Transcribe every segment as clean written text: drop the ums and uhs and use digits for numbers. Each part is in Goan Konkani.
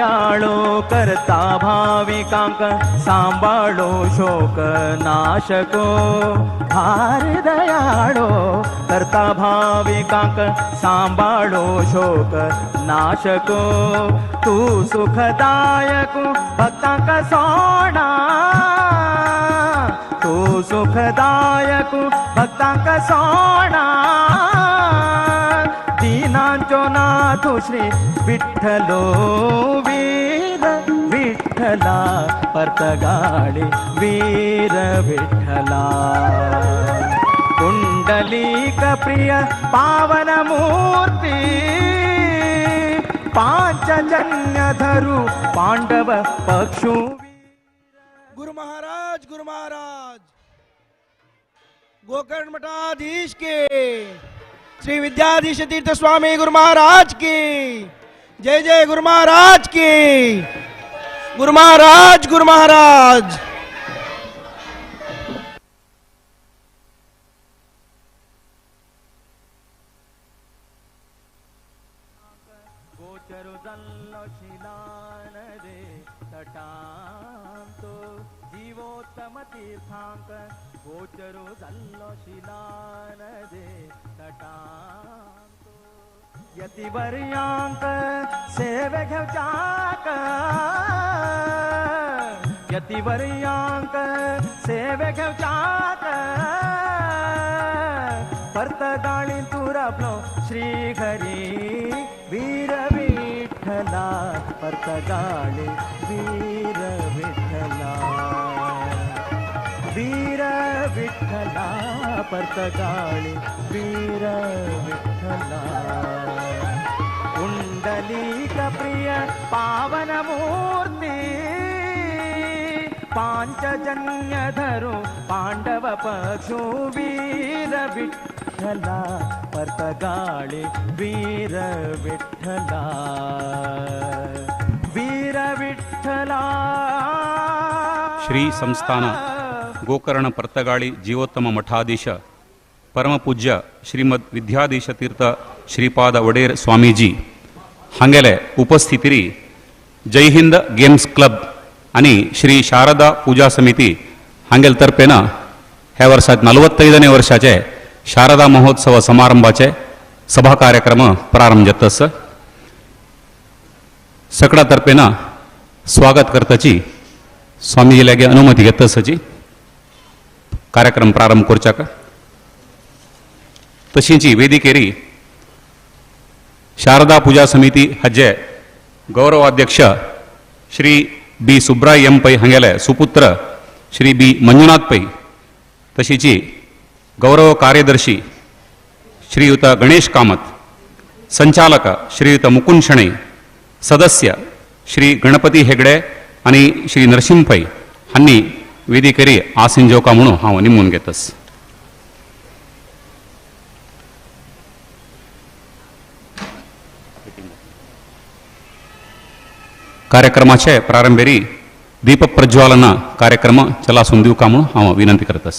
दयाळो करता भाविकांक सांबाळो शोक नाशको। भार दयाळो करता भाविकांक सांबाळो शोक नाशको। तू सुखदायक भक्तांक सोणा, तू सुखदायक भक्तांक सोणा। दीनांचो नाथ श्री विठ्ठलो वीर विठ्ठला पर्तगाळी वीर विठ्ठला। कुंडलीक प्रिय पावन मूर्ती पांचजन्य धरू पांडव पक्षु। गुरु महाराज, गुरु महाराज, गोकर्ण मठाधीश के श्री विद्याधीश तीर्थ स्वामी गुरु महाराज की जय जय। गुरु महाराज की, गुरु महाराज, गुरु महाराज। गोचरु जल्लो शिलान रे तटांतो जीवोत्तम तीर्थांक। गोचरु जल्लो शिलान रे तटांतो यतिवर्यांक सेवे घेवचाक। यतिवर्यांक सेवे घेवचाक पर्तगाळी तुरापलो श्री हरी वीर विठ्ठला पर्तगाळी वीर विठ्ठला। वीर विठ्ठला पर्तगाळी वीर विठ्ठला। कुंडलीक प्रिय पावन मूर्ती पांचजन्य धरू पांडव पक्षु वीर विठ्ठला पर्तगाळी वीर विठ्ठला। वीर विठ्ठला। ಶ್ರೀ ಸಂಸ್ಥಾನ ಗೋಕರ್ಣ ಪರ್ತಗಾಳಿ ಜೀವೋತ್ತಮ ಮಠಾಧೀಶ ಪರಮಪೂಜ್ಯ ಶ್ರೀಮದ್ ವಿದ್ಯಾಧೀಶ ತೀರ್ಥ ಶ್ರೀಪಾದ ಒಡೇರ್ ಸ್ವಾಮೀಜಿ हांगेले उपस्थितीरी जय हिंद गेम्स क्लब आनी श्री शारदा पूजा समिती हांगेले तर्फेन ह्या वर्साक 45 वर्षाचे शारदा महोत्सव समारंभाचे सभा कार्यक्रम प्रारंभ जाता आसा। सगळ्या तर्फेन स्वागत करताची स्वामीजी लागी अनुमती घेता आसाची कार्यक्रम प्रारंभ करच्याक। तशींची वेदिकेरी शारदा पूजा समिती हाजे गौरवाध्यक्ष श्री बी सुब्राय एम पै हांगेले सुपुत्र श्री बी मंजुनाथ पै, तशीची गौरव कार्यदर्शी श्रीयुत गणेश कामत, संचालक श्रीयुत मुकुंद शणै, सदस्य श्री गणपती हेगडे आनी श्री नरसिंह पै हांणी वेदिकेरी आसीन जेवका म्हणून हांव निमून घेतस। कार्यक्रमाचे प्रारंभेरी दीप प्रज्वालन कार्यक्रम चलासून दिवका म्हणून हांव विनंती करतस।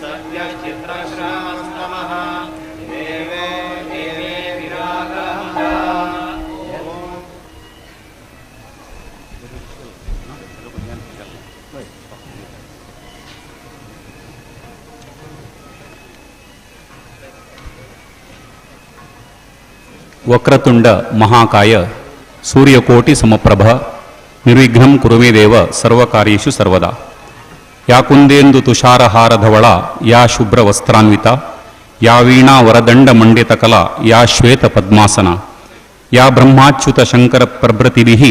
सद्यश्चित्रश्रामस्तमः देवे देवे। ವಕ್ರತುಂಡ ಮಹಾಕಾಯ ಸೂರ್ಯಕೋಟಿ ಸಮಪ್ರಭ ನಿರ್ವಿಘ್ನಂ ಕುರುಮೇ ದೇವ ಸರ್ವಕಾರ್ಯೇಷು ಸರ್ವದಾ. ಯಾ ಕುಂದೇಂದು ತುಷಾರಹಾರಧವಳ ಯಾ ಶುಭ್ರ ವಸ್ತ್ರಾನ್ವಿತ ಯಾ ವೀಣಾ ವರದಂಡ ಮಂಡಿತ ಕಲಾ ಯಾ ಶ್ವೇತ ಪದ್ಮಾಸನ ಯಾ ಬ್ರಹ್ಮಾಚ್ಯುತ ಶಂಕರ ಪ್ರಭೃತಿಭಿಃ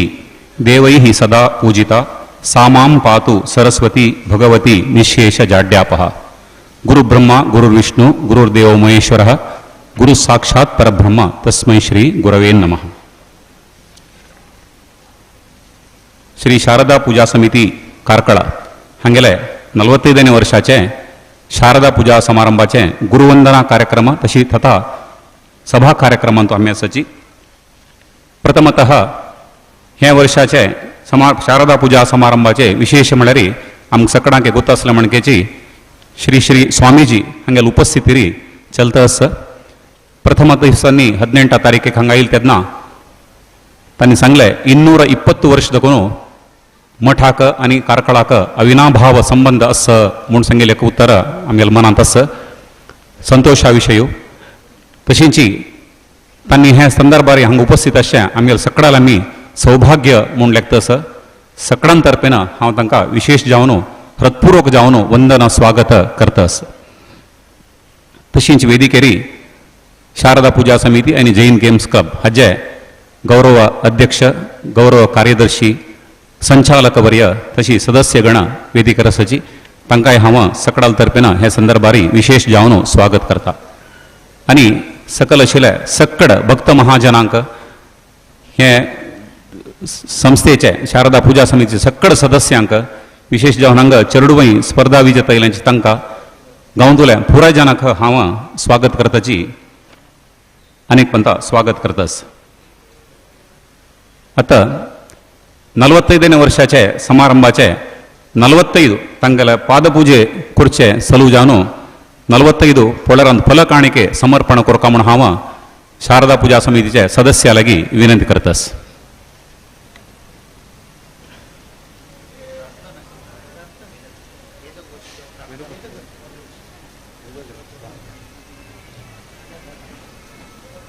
ದೇವೈಃ ಸದಾ ಪೂಜಿತ ಸಾ ಮಾಂ ಪಾತು ಸರಸ್ವತಿ ಭಗವತಿ ನಿಶೇಷ ಜಾಡ್ಯಾಪಹ. ಗುರುಬ್ರಹ್ಮ ಗುರುರ್ವಿಷ್ಣು ಗುರುರ್ದೇವೋ ಮಹೇಶ್ವರಃ ಗುರು ಸಾಕ್ಷಾತ್ ಪರಬ್ರಹ್ಮ ತಸ್ಮೈ ಶ್ರೀ ಗುರವೇ ನಮಃ. ಶ್ರೀ ಶಾರದಾ ಪೂಜಾ ಸಮಿತಿ ಕಾರ್ಕಳ हांगेले 45 वर्षाचे शारदा पूजा समारंभाचे गुरुवंदना कार्यक्रम तशी तथा सभा कार्यक्रमांत आमी आसाची. प्रथमतः हे वर्षाचे शारदा पूजा समारंभाचे विशेष म्हळ्यार आमकां सगळ्यांक गोत आसलें म्हणकेची श्री श्री स्वामीजी हांगेले उपस्थितीरी चलता आसा. प्रथम दिसांनी 18 तारखेक हांगा येयल तेन्ना तांणी सांगलें 220 वर्ष दखून मठाक आनी कार्कळाक अविनाभाव संबंध आसा म्हूण सांगिल्लें एक उत्तर आमगेल्या मनांत आसा, संतोशा विशय. तशेंच तांणी हे संदर्भार हांगा उपस्थित आसचें आमगेल्या सगळ्याक आमी सौभाग्य म्हूण लेखता आसा. सगळ्यां तर्फेन हांव तांकां विशेष जावन हृत्पूर्वक जावन वंदना स्वागत करता आसा. तशेंच वेदिकेरी शारदा पूजा समिती आनी जैन गेम्स क्लब हाजे गौरव अध्यक्ष, गौरव कार्यदर्शी, संचालक वर्य तशी सदस्यगण वेदिकेर आसाची तांकांय हांव सगळ्यां तर्फेन हे संदर्भारी विशेष जावन स्वागत करता. आनी सकल आशिल्ले सक्कड भक्त महाजनांक हे संस्थेचे शारदा पूजा समितीचे सक्कड सदस्यांक विशेष जावन हांगा चेरडुवई स्पर्धा विजेता आयिल्ल्यांचे तांकां गांवतल्या पुराय जनांक हांव स्वागत करताची अनेक पंता स्वागत करतास. आतां 45 वर्षाचे समारंभाचे 45 तांगेले पादपूजे करचे सलू जावन 45 पोळरांत फलकाणिके समर्पण करका म्हूण हांव शारदा पूजा समितीचे सदस्या लागीं विनंती करतास.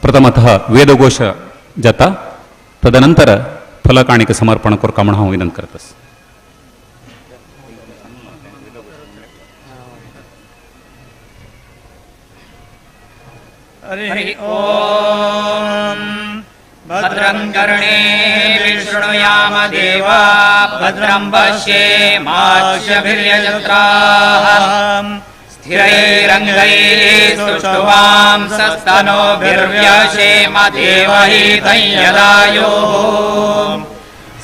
प्रथमतः वेदघोष जाता, तदनंतर फलकाणिके समर्पण करका म्हूण हांव विनंती करतास. हरि ओम. भद्रं कर्णेभिः शृणुयाम देवा भद्रं पश्येमाक्षभिर्यजत्राः स्थिरैरङ्गैस्तुष्टुवांसस्तनूभिर्व्यशेम देवहितं यदायुः.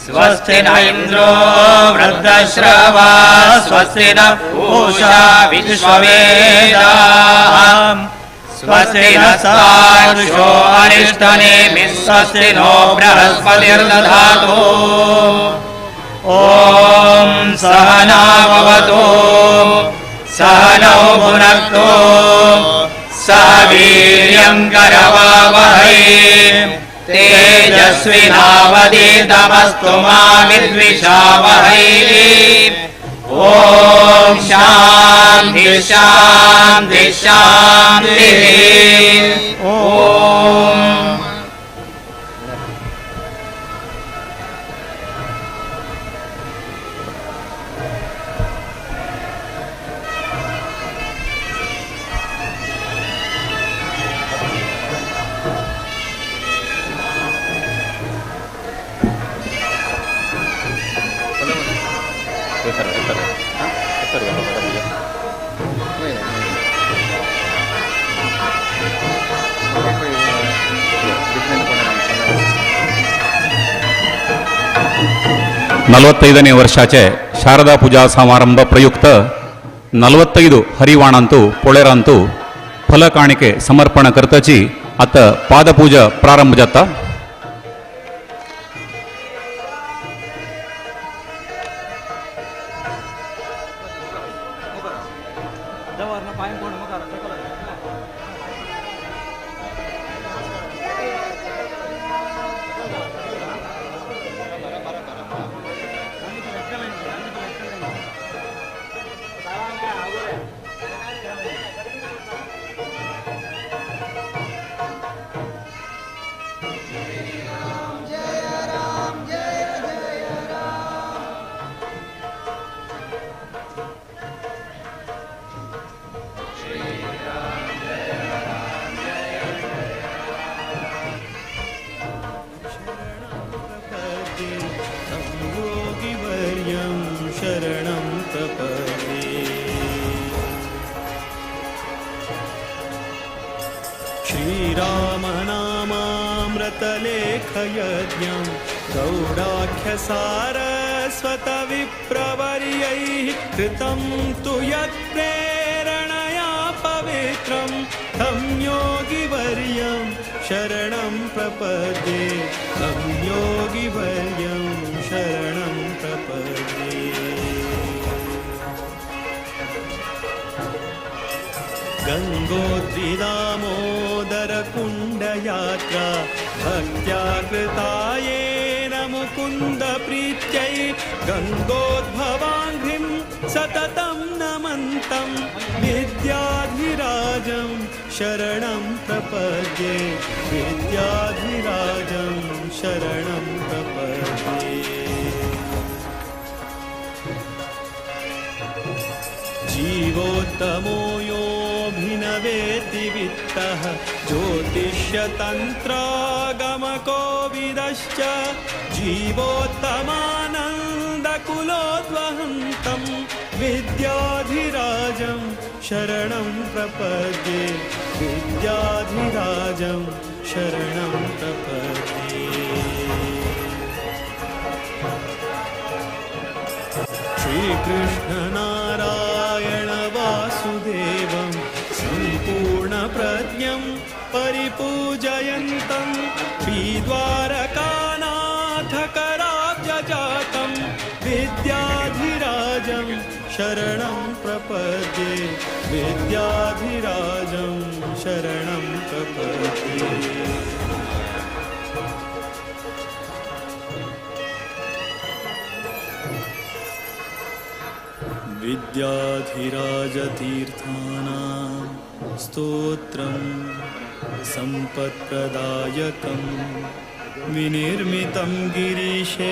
स्वस्ति न इन्द्रो वृद्धश्रवाः स्वस्ति नः पूषा विश्ववेदाः स्वस्ति नस्तार्क्ष्यो अरिष्टनेमिः स्वस्ति नो बृहस्पतिर्दधातु. ॐ सहना भवतु सहनौ भुनक्तु सह वीर्यं करवावहै तेजस्विनावधीतमस्तु मा विद्विषावहै. ॐ शान्ति शान्ति शान्तिः. ॐ. 45ನೇ ವರ್ಷಾಚೆ ಶಾರದಾ ಪೂಜಾ ಸಮಾರಂಭ ಪ್ರಯುಕ್ತ 45 ಹರಿವಾಣಂತೂ ಪೊಳೆರಂತೂ ಫಲಕಾಣಿಕೆ ಸಮರ್ಪಣ ಕರ್ತಚಿ ಆತ ಪಾದಪೂಜಾ ಪ್ರಾರಂಭ ಜಾತ. शतलेखयज्ञं गौडाख्यसारस्वतविप्रवर्यैः कृतं तु यत्प्रेरणया पवित्रं तं योगिवर्यं शरणं प्रपद्ये, तं योगिवर्यं शरणं प्रपद्ये। गंगोत्री दामोदर कुंडयात्रा भक्त्या कृता येन मुकुंद प्रीत्यै गंगोद्भवाङ्घ्रिं सततं नमन्तं विद्याधिराजं शरणं प्रपद्ये, विद्याधिराजं शरणं प्रपद्ये। जीवोत्तमो योऽभिनवेति वित्तः ज्योतिष्यतन्त्रागमकोविदश्च जीवोत्तमानन्दकुलोद्वहन्तं विद्याधिराजं शरणं प्रपद्ये, विद्याधिराजं शरणं प्रपद्ये। श्रीकृष्ण नारायण वासुदेवं सम्पूर्णप्रज्ञं परिपूजयन्तं श्रीद्वारकानाथकराब्जजातं विद्याधिराजं शरणं प्रपद्ये, विद्याधिराजं शरणं प्रपद्ये। विद्याधिराजतीर्थानां स्तोत्रं सम्पत्प्रदायकं विनिर्मितं गिरीशेन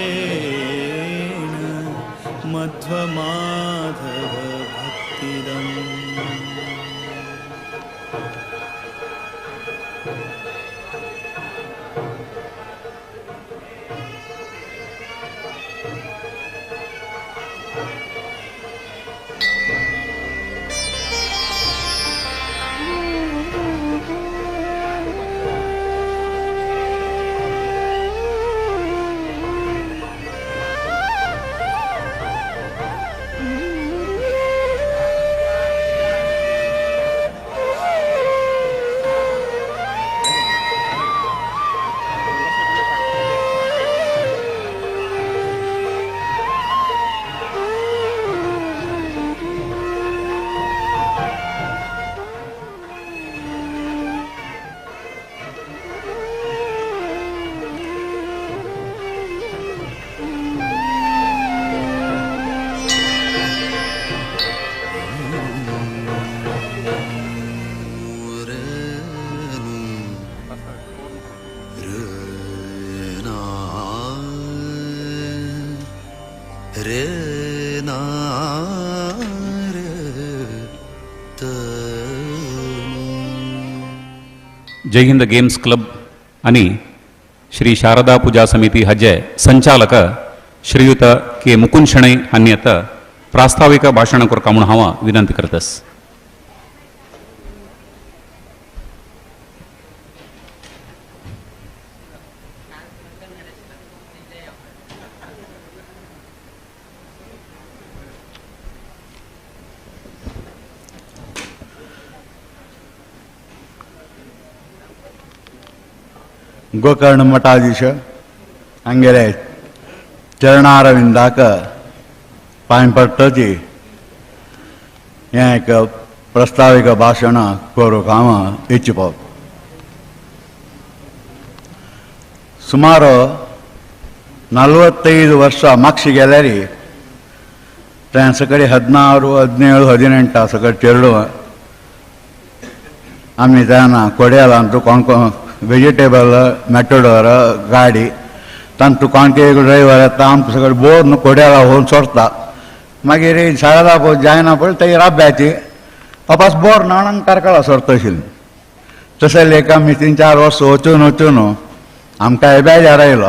मध्वमाधवभक्तिदम्। जय हिंद गेम्स क्लब आणि श्री शारदा पूजा समिती हाजे संचालक श्रीयुत के मुकुंद शणै हांणी आतां प्रास्ताविक भाशण करता म्हूण हांव विनंती करतस। गोकर्ण मठाधीश हांगेले चरणारविंदाक पांय पडटची हें एक प्रस्तावीक भाशण करूंक हांव इच्छिपा। सुमार 45 वर्सां मागशी गेल्यार तें सकाळी 16, 17, 18 सकाळी चेडू आमी तेन्ना कोडयालांतू कोण कोण वेजिटेबल मॅटोडोर गाडी तांतू कोणके ड्रायवर येता आमकां सगळें बोर कोड्याला व्हरून सोडता। मागीर शारदा पळय जायना पळय थंय राब्याची वापस बोर न्हाण कार्कळा सोडता आशिल्ली। तशें लेख आमी 3-4 वर्सां वचून वचून आमकां बेजार आयलो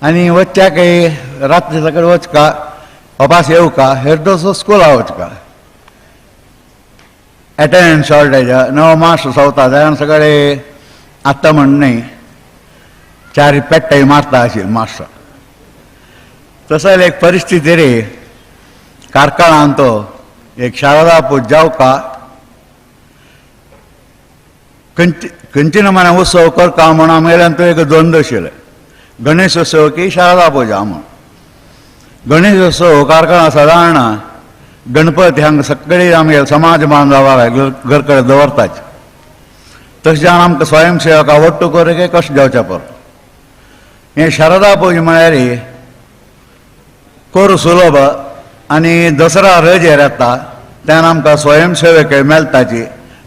आनी वचच्याकय रात्री सकाळी वचका वापस येवका हेर स्कुला वचका एटेंडन्स शॉर्टेज 9 मास चवता जाल्यार सगळे आतां म्हण न्हय चार पेट्टाय मारता आशिल्ले मास्टर. तसो एक परिस्थिती रे कारकळान तो एक शारदा पूज जावका खंयचे नमूने उत्सव करता म्हूण आमगेल्यान तो एक द्वंद्व आशिल्लें, गणेश उत्सव की शारदा पुजा म्हूण. गणेश उत्सव कारकळा सादारण गणपती हांगा सगळे आमगे समाज बांधवा घर कडेन दवरताच. तशें जावन आमकां स्वयंसेवक वट्टू करूं कशें जावचें पर हें शारदा पुजा म्हळ्यार करूं सुलभ आनी दसरा रजेर येता तेन्ना आमकां स्वयंसेवक मेळटाची.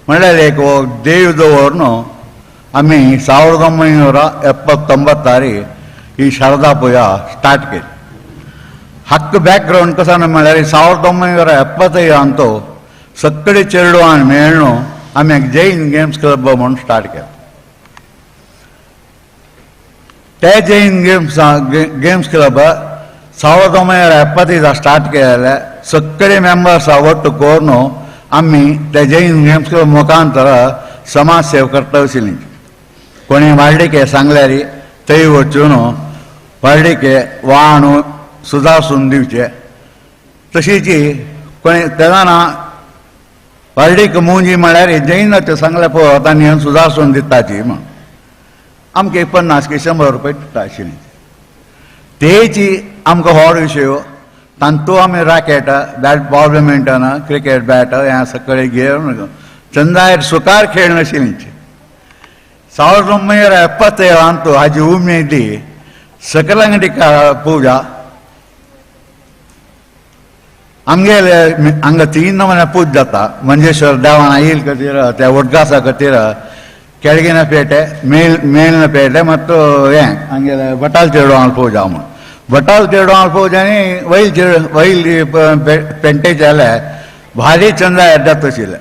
म्हणल्यार एक देव दवर आमी 1979 ही शारदा पुजा स्टार्ट केली. हक्क बॅकग्रावंड कसो म्हळ्यार 1975 सगळे चेडवान मेळ्ळो आमी एक जैन गेम्स क्लब म्हणून स्टार्ट केलो. ते जैन गेम्स क्लब 1975 स्टार्ट केले. सगळे मेंबर्स ಒಟ್ಟು करून आमी ते जैन गेम्स क्लब मुखांतर समाज सेवा करता आशिल्ली. कोणी व्हार्डिके सांगल्यार थंय वचून व्हार्डिके वाण सुदासून दिवचे. तशीच कोणी तेन्ना व्हार्डीक मुंजी म्हळ्यार जैनाचे सांगले पळय तांणी सुदासून दिताची म्हण आमकां 50 की 100 रुपये दिता आशिल्ली. तेची आमकां व्हड विशय तांतू आमी racket bat ball badminton cricket bat हें सगळें घेवन चंदायर सुखार खेळ नाशिल्ली. 1977 हाजी उमेदी सकलंगडी पुजा आमगेले हांगा 3 नमुने पूज जाता. मंजेश्वर देवान येईल खातीर त्या वडगासा खातीर केळगिना पेटे मेलना पेटे ಮತ್ತು हें आमगेले बटाल चेडवान पूजा म्हूण. बटाल चेडवान पूजा आनी वैल वैल पेंटे जाले भारी चंदा येतात आशिल्ले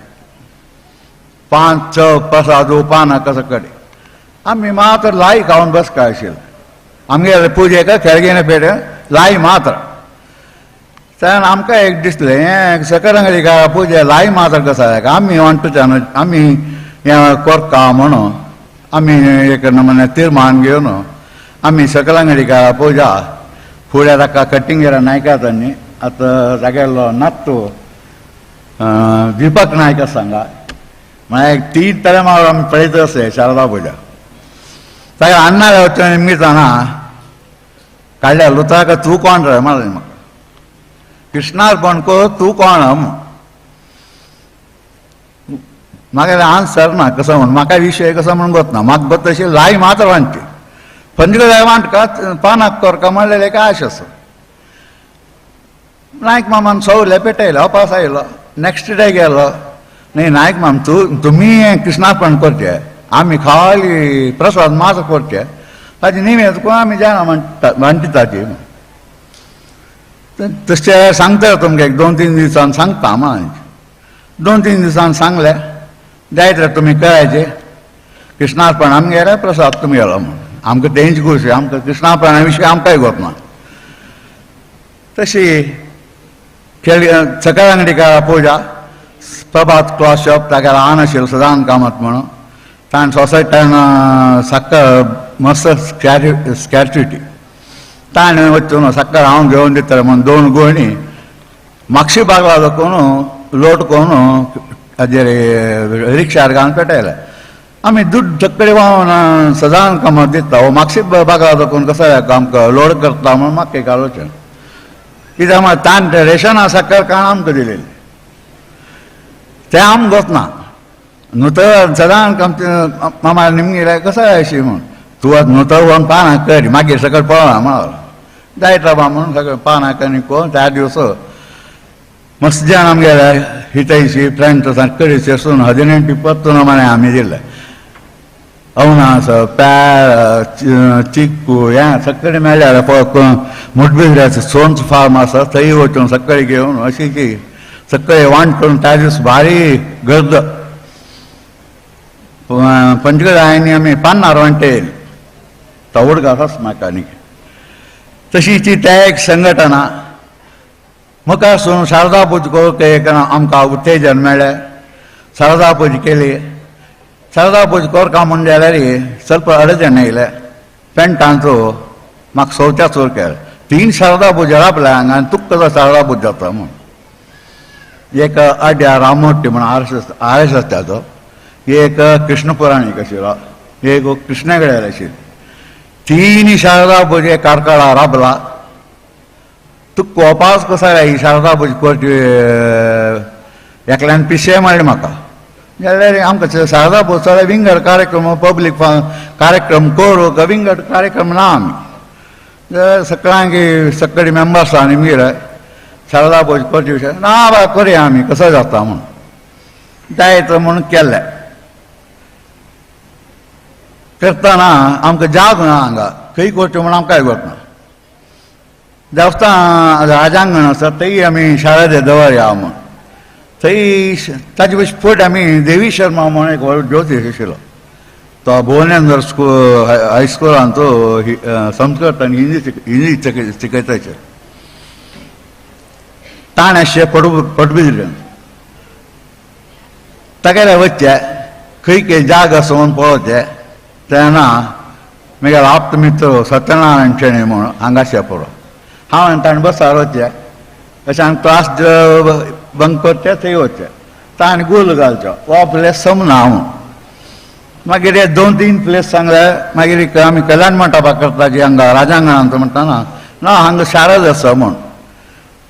5 6 प्रसाद पानां कसो कडेन आमी मात्र लाई खावन बसका आशिल्ले. आमगेले पुजेक केळगिना पेटे लाई मात्र. तेन्ना आमकां एक दिसलें हें सकरंगडी पुजा लाई मात्र कसो आमी वांटूच्यान आमी हें करता म्हणून आमी एक नमुने तीर्मान घेवन आमी सकलंगडी पुजा फुडें ताका कट्टिंगेरा नायका तांणी आतां तागेलो नातू दीपक नायक सांगा म्हळ्यार 3 तरेमार आमी पळयत आसले शारदा पुजा. ताका अन्ना वचून निमित्ताना काडल्या लुताका तूं कोण रे म्हणलें म्हाका कृष्णार्पण कर तूं कोण म्हाका आन्सर ना कसो म्हूण म्हाका विशय कसो म्हूण गोत ना. म्हाका गोत तशी लाई मात्र वांटची पंचगदाय वांटका पानाक करका म्हणलें काय आश आसा. नायक मामान सवले पेटयलो पास आयलो. नेक्स्ट डे गेलो न्ही नायक माम तूं तुमी कृष्णार्पण करचे आमी खाली प्रसाद मात्र करचे ताजी निवेद कोण आमी जाणा म्हणटा वांटिताची. तशें सांगता तुमकां एक 2-3 दिसान सांगता म्हण 2-3 दिसान सांगलें जायत रे तुमी करायचे कृष्णार्पण आमगेले प्रसाद तुमगेलो म्हूण. आमकां तेंच गोश्टी आमकां कृष्णार्पणा विशय आमकांय गोत ना. तशी खेळ सकाळ पुजा प्रभात क्लॉथ शॉप ताका ल्हान आशिल्लो सदान कामत म्हणून ताणें सोसायटीन साकर मस्त स्कॅर्सिटी ताणें वचून साकर हांव घेवन दितलें म्हूण 2 गोणी मागशी बागला दाखोवन लोट करून हाजेर रिक्षार घालून पेटयले. आमी दूद सगळे व्हांवन सदान कामत दिता हो मागशी बागला दाखोवन कसो आमकां लोड करता म्हूण म्हाका एक आलोचन कित्याक म्हाका ताण रेशना साकर काण आमकां दिलेली तें आमकां गोत ना. नुतर सदान मामा निमगेले कसो अशी म्हूण तूं आतां नुतर व्हरून पानां कर मागीर सगळें पळोवना म्हणलो जायत राव म्हणून सगळें पानां करून कोण त्या दिवस मस्त जाण आमगेले हितैशी फ्रेंड्स सगळे सेसून 15 नमुने आमी दिले. अवनास पेर चिक्कू हें सगळें मेळ्ळें. मुडबिद्र्याचो सोन्स फार्म आसा थंय वचून सगळें घेवन अशी की सगळें वांट करून त्या दीस भारी गर्द पंचगदायांनी आमी 50 वांटे तवड घासाच म्हाका आनी तशीच ती त्या एक संघटना मुखार सून शारदा पूज करूंक एक आमकां उत्तेजन मेळ्ळें. शारदा पूज केली. शारदा पूज करका म्हूण जाल्यार ಸ್ವಲ್ಪ अडचण येयलें. पेंटांचो म्हाका सवत्या चोर केलो 3 शारदा पूजा राबल्या हांगा आनी तुका कसो शारदा पूजा जाता म्हूण. एक अड्या राममूर्ती म्हण आर एस आसताचो, एक कृष्णपुराणीक आशिल्लो, एक कृष्णा कडेन आशिल्लो. 3 शारदा पूजे कारकळा राबला. तुका कोपास कसो ही शारदा पूजा करची एकल्यान पिशें म्हणलें म्हाका. जाल्यार आमकां शारदा पूजा विंगड कार्यक्रम पब्लीक कार्यक्रम करूं विंगड कार्यक्रम ना आमी. जाल्यार सगळ्यांक सगळी मेंबर्स आनी मागीर शारदा पूजा करची विशय ना बा करुया आमी कसो जाता म्हूण जायत म्हणून केलें. करतना आमकां जाग ना हांगा खंय करचें म्हूण आमकां कांय ना. देवस्थान राजांगण आसा थंय आमी शारदे दवरया म्हूण थंय ताजे पयलीं फुडें आमी देवी शर्मा म्हूण एक व्हड ज्योतीश आशिल्लो, तो भुवनेंद्र स्कूल हायस्कुलान तो संस्कृत आनी हिंदी हिंदी शिकयताचे. ताणें अशें पडबिल्लें तागेले वचचें खंय खंय जाग आसा म्हूण पळोवचें. तेन्ना म्हगेलो आप्त मित्र सत्यनारायण शेणी म्हूण हांगाशें पळो हांव आनी ताणें बसार वचचें अशें आमी क्लास बंक करचें थंय वचचें. ताणें गोल घालचो हो प्लेस समना म्हूण. मागीर हे 2-3 प्लेस सांगले. मागीर आमी कल्याण मंटपाक करता जी हांगा राजांगणांत म्हणटाना ना हांगा शारद आसा म्हूण.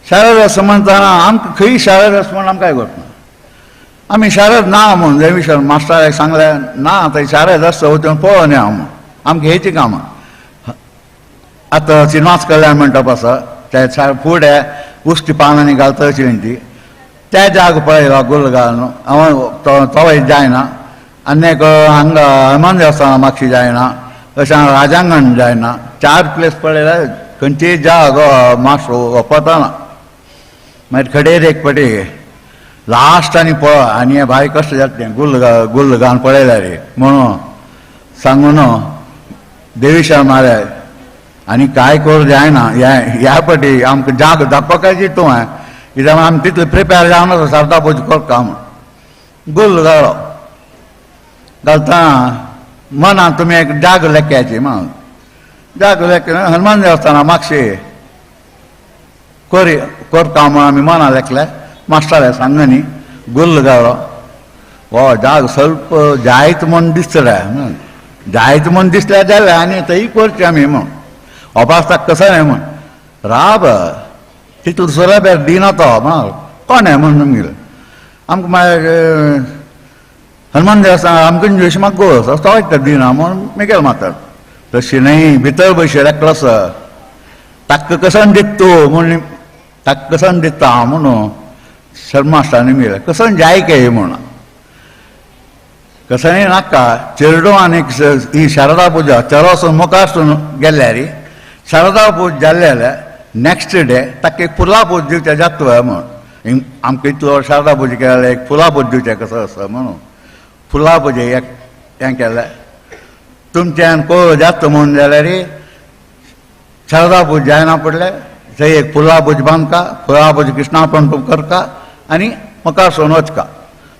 शारद आसा म्हणटाना आमकां खंय शारद आसा म्हूण आमकां कांय ना. आमी शारद ना म्हूण देवीश्वर मास्टराक सांगलें ना थंय शारद आसा वचून पळोवन या म्हूण आमकां हेची कामां. आतां श्रीनिवास कल्याण मंटप आसा त्या फुडें उश्टी पानांनी घालता आशिल्ली ती त्या जाग पळयला गोल घालून हांव तोय जायना. आनी एक हांगा हनुमान देवस्थान मागशी जायना, अशें राजांगण जायना. 4 प्लेस पळयल्यार खंयचीय जाग मास्टर वपतना. मागीर खडेर एक पटी लास्ट आनी पळय आनी हें भायर कशें जातलें गुल्ल गुल्ल घालून पळयल्यार म्हणून सांगून देवीशा मारय आनी कांय करूं जायना ह्या पटी आमकां जाग दाखोवपाची तूं कित्याक आमी तितले प्रिपेर जावन आसा शारदा पूजा करता म्हूण. गुल्ल घालो घालता मनान तुमी एक जाग लेख्याची म्हण जाग लेख हनुमान देवस्थाना मागशी करी करता म्हूण आमी मनां लेखले. मास्टराक सांगना न्ही गुल्ल घालो हो जाग स्वल्प जायत म्हूण दिसले जायत म्हूण दिसल्यार जालें आनी थंय करचें आमी म्हूण अपासताक कसो न्हय म्हूण राब तितून सोऱ्या दिना तो म्हण कोण म्हूण मागीर आमकां मागीर हनुमान देवस्थान आमकां जोशी म्हाका गोळ आसा तोय तर दिना म्हूण मिगेल मातर तशी न्हय भितर बशिल्लो एकलो आसा ताका कसन दित तूं म्हूण ताका कसन दिता हांव म्हणून शर्मा मास्टरांनी मिगेल कसन जाय के म्हूण कसंय नाका चेरडो आनी ही शारदा पूजा चेरो मुखार गेल्यार शारदा पूजा जाल्ले जाल्यार नेक्स्ट डे ताका एक फुलां पूज दिवचें जाता म्हूण आमकां इतलो शारदा पूजा केल्या जाल्यार एक फुलां पूज दिवचें कसो आसा म्हणून फुलां पुजे एक हें केलें तुमच्यान कोळ जाता म्हूण जाल्यार शारदा पूजा जायना पडलें थंय एक फुलां पूज बांदका फुलां पूज कृष्णार्पण करता आनी मुखार सोन वचका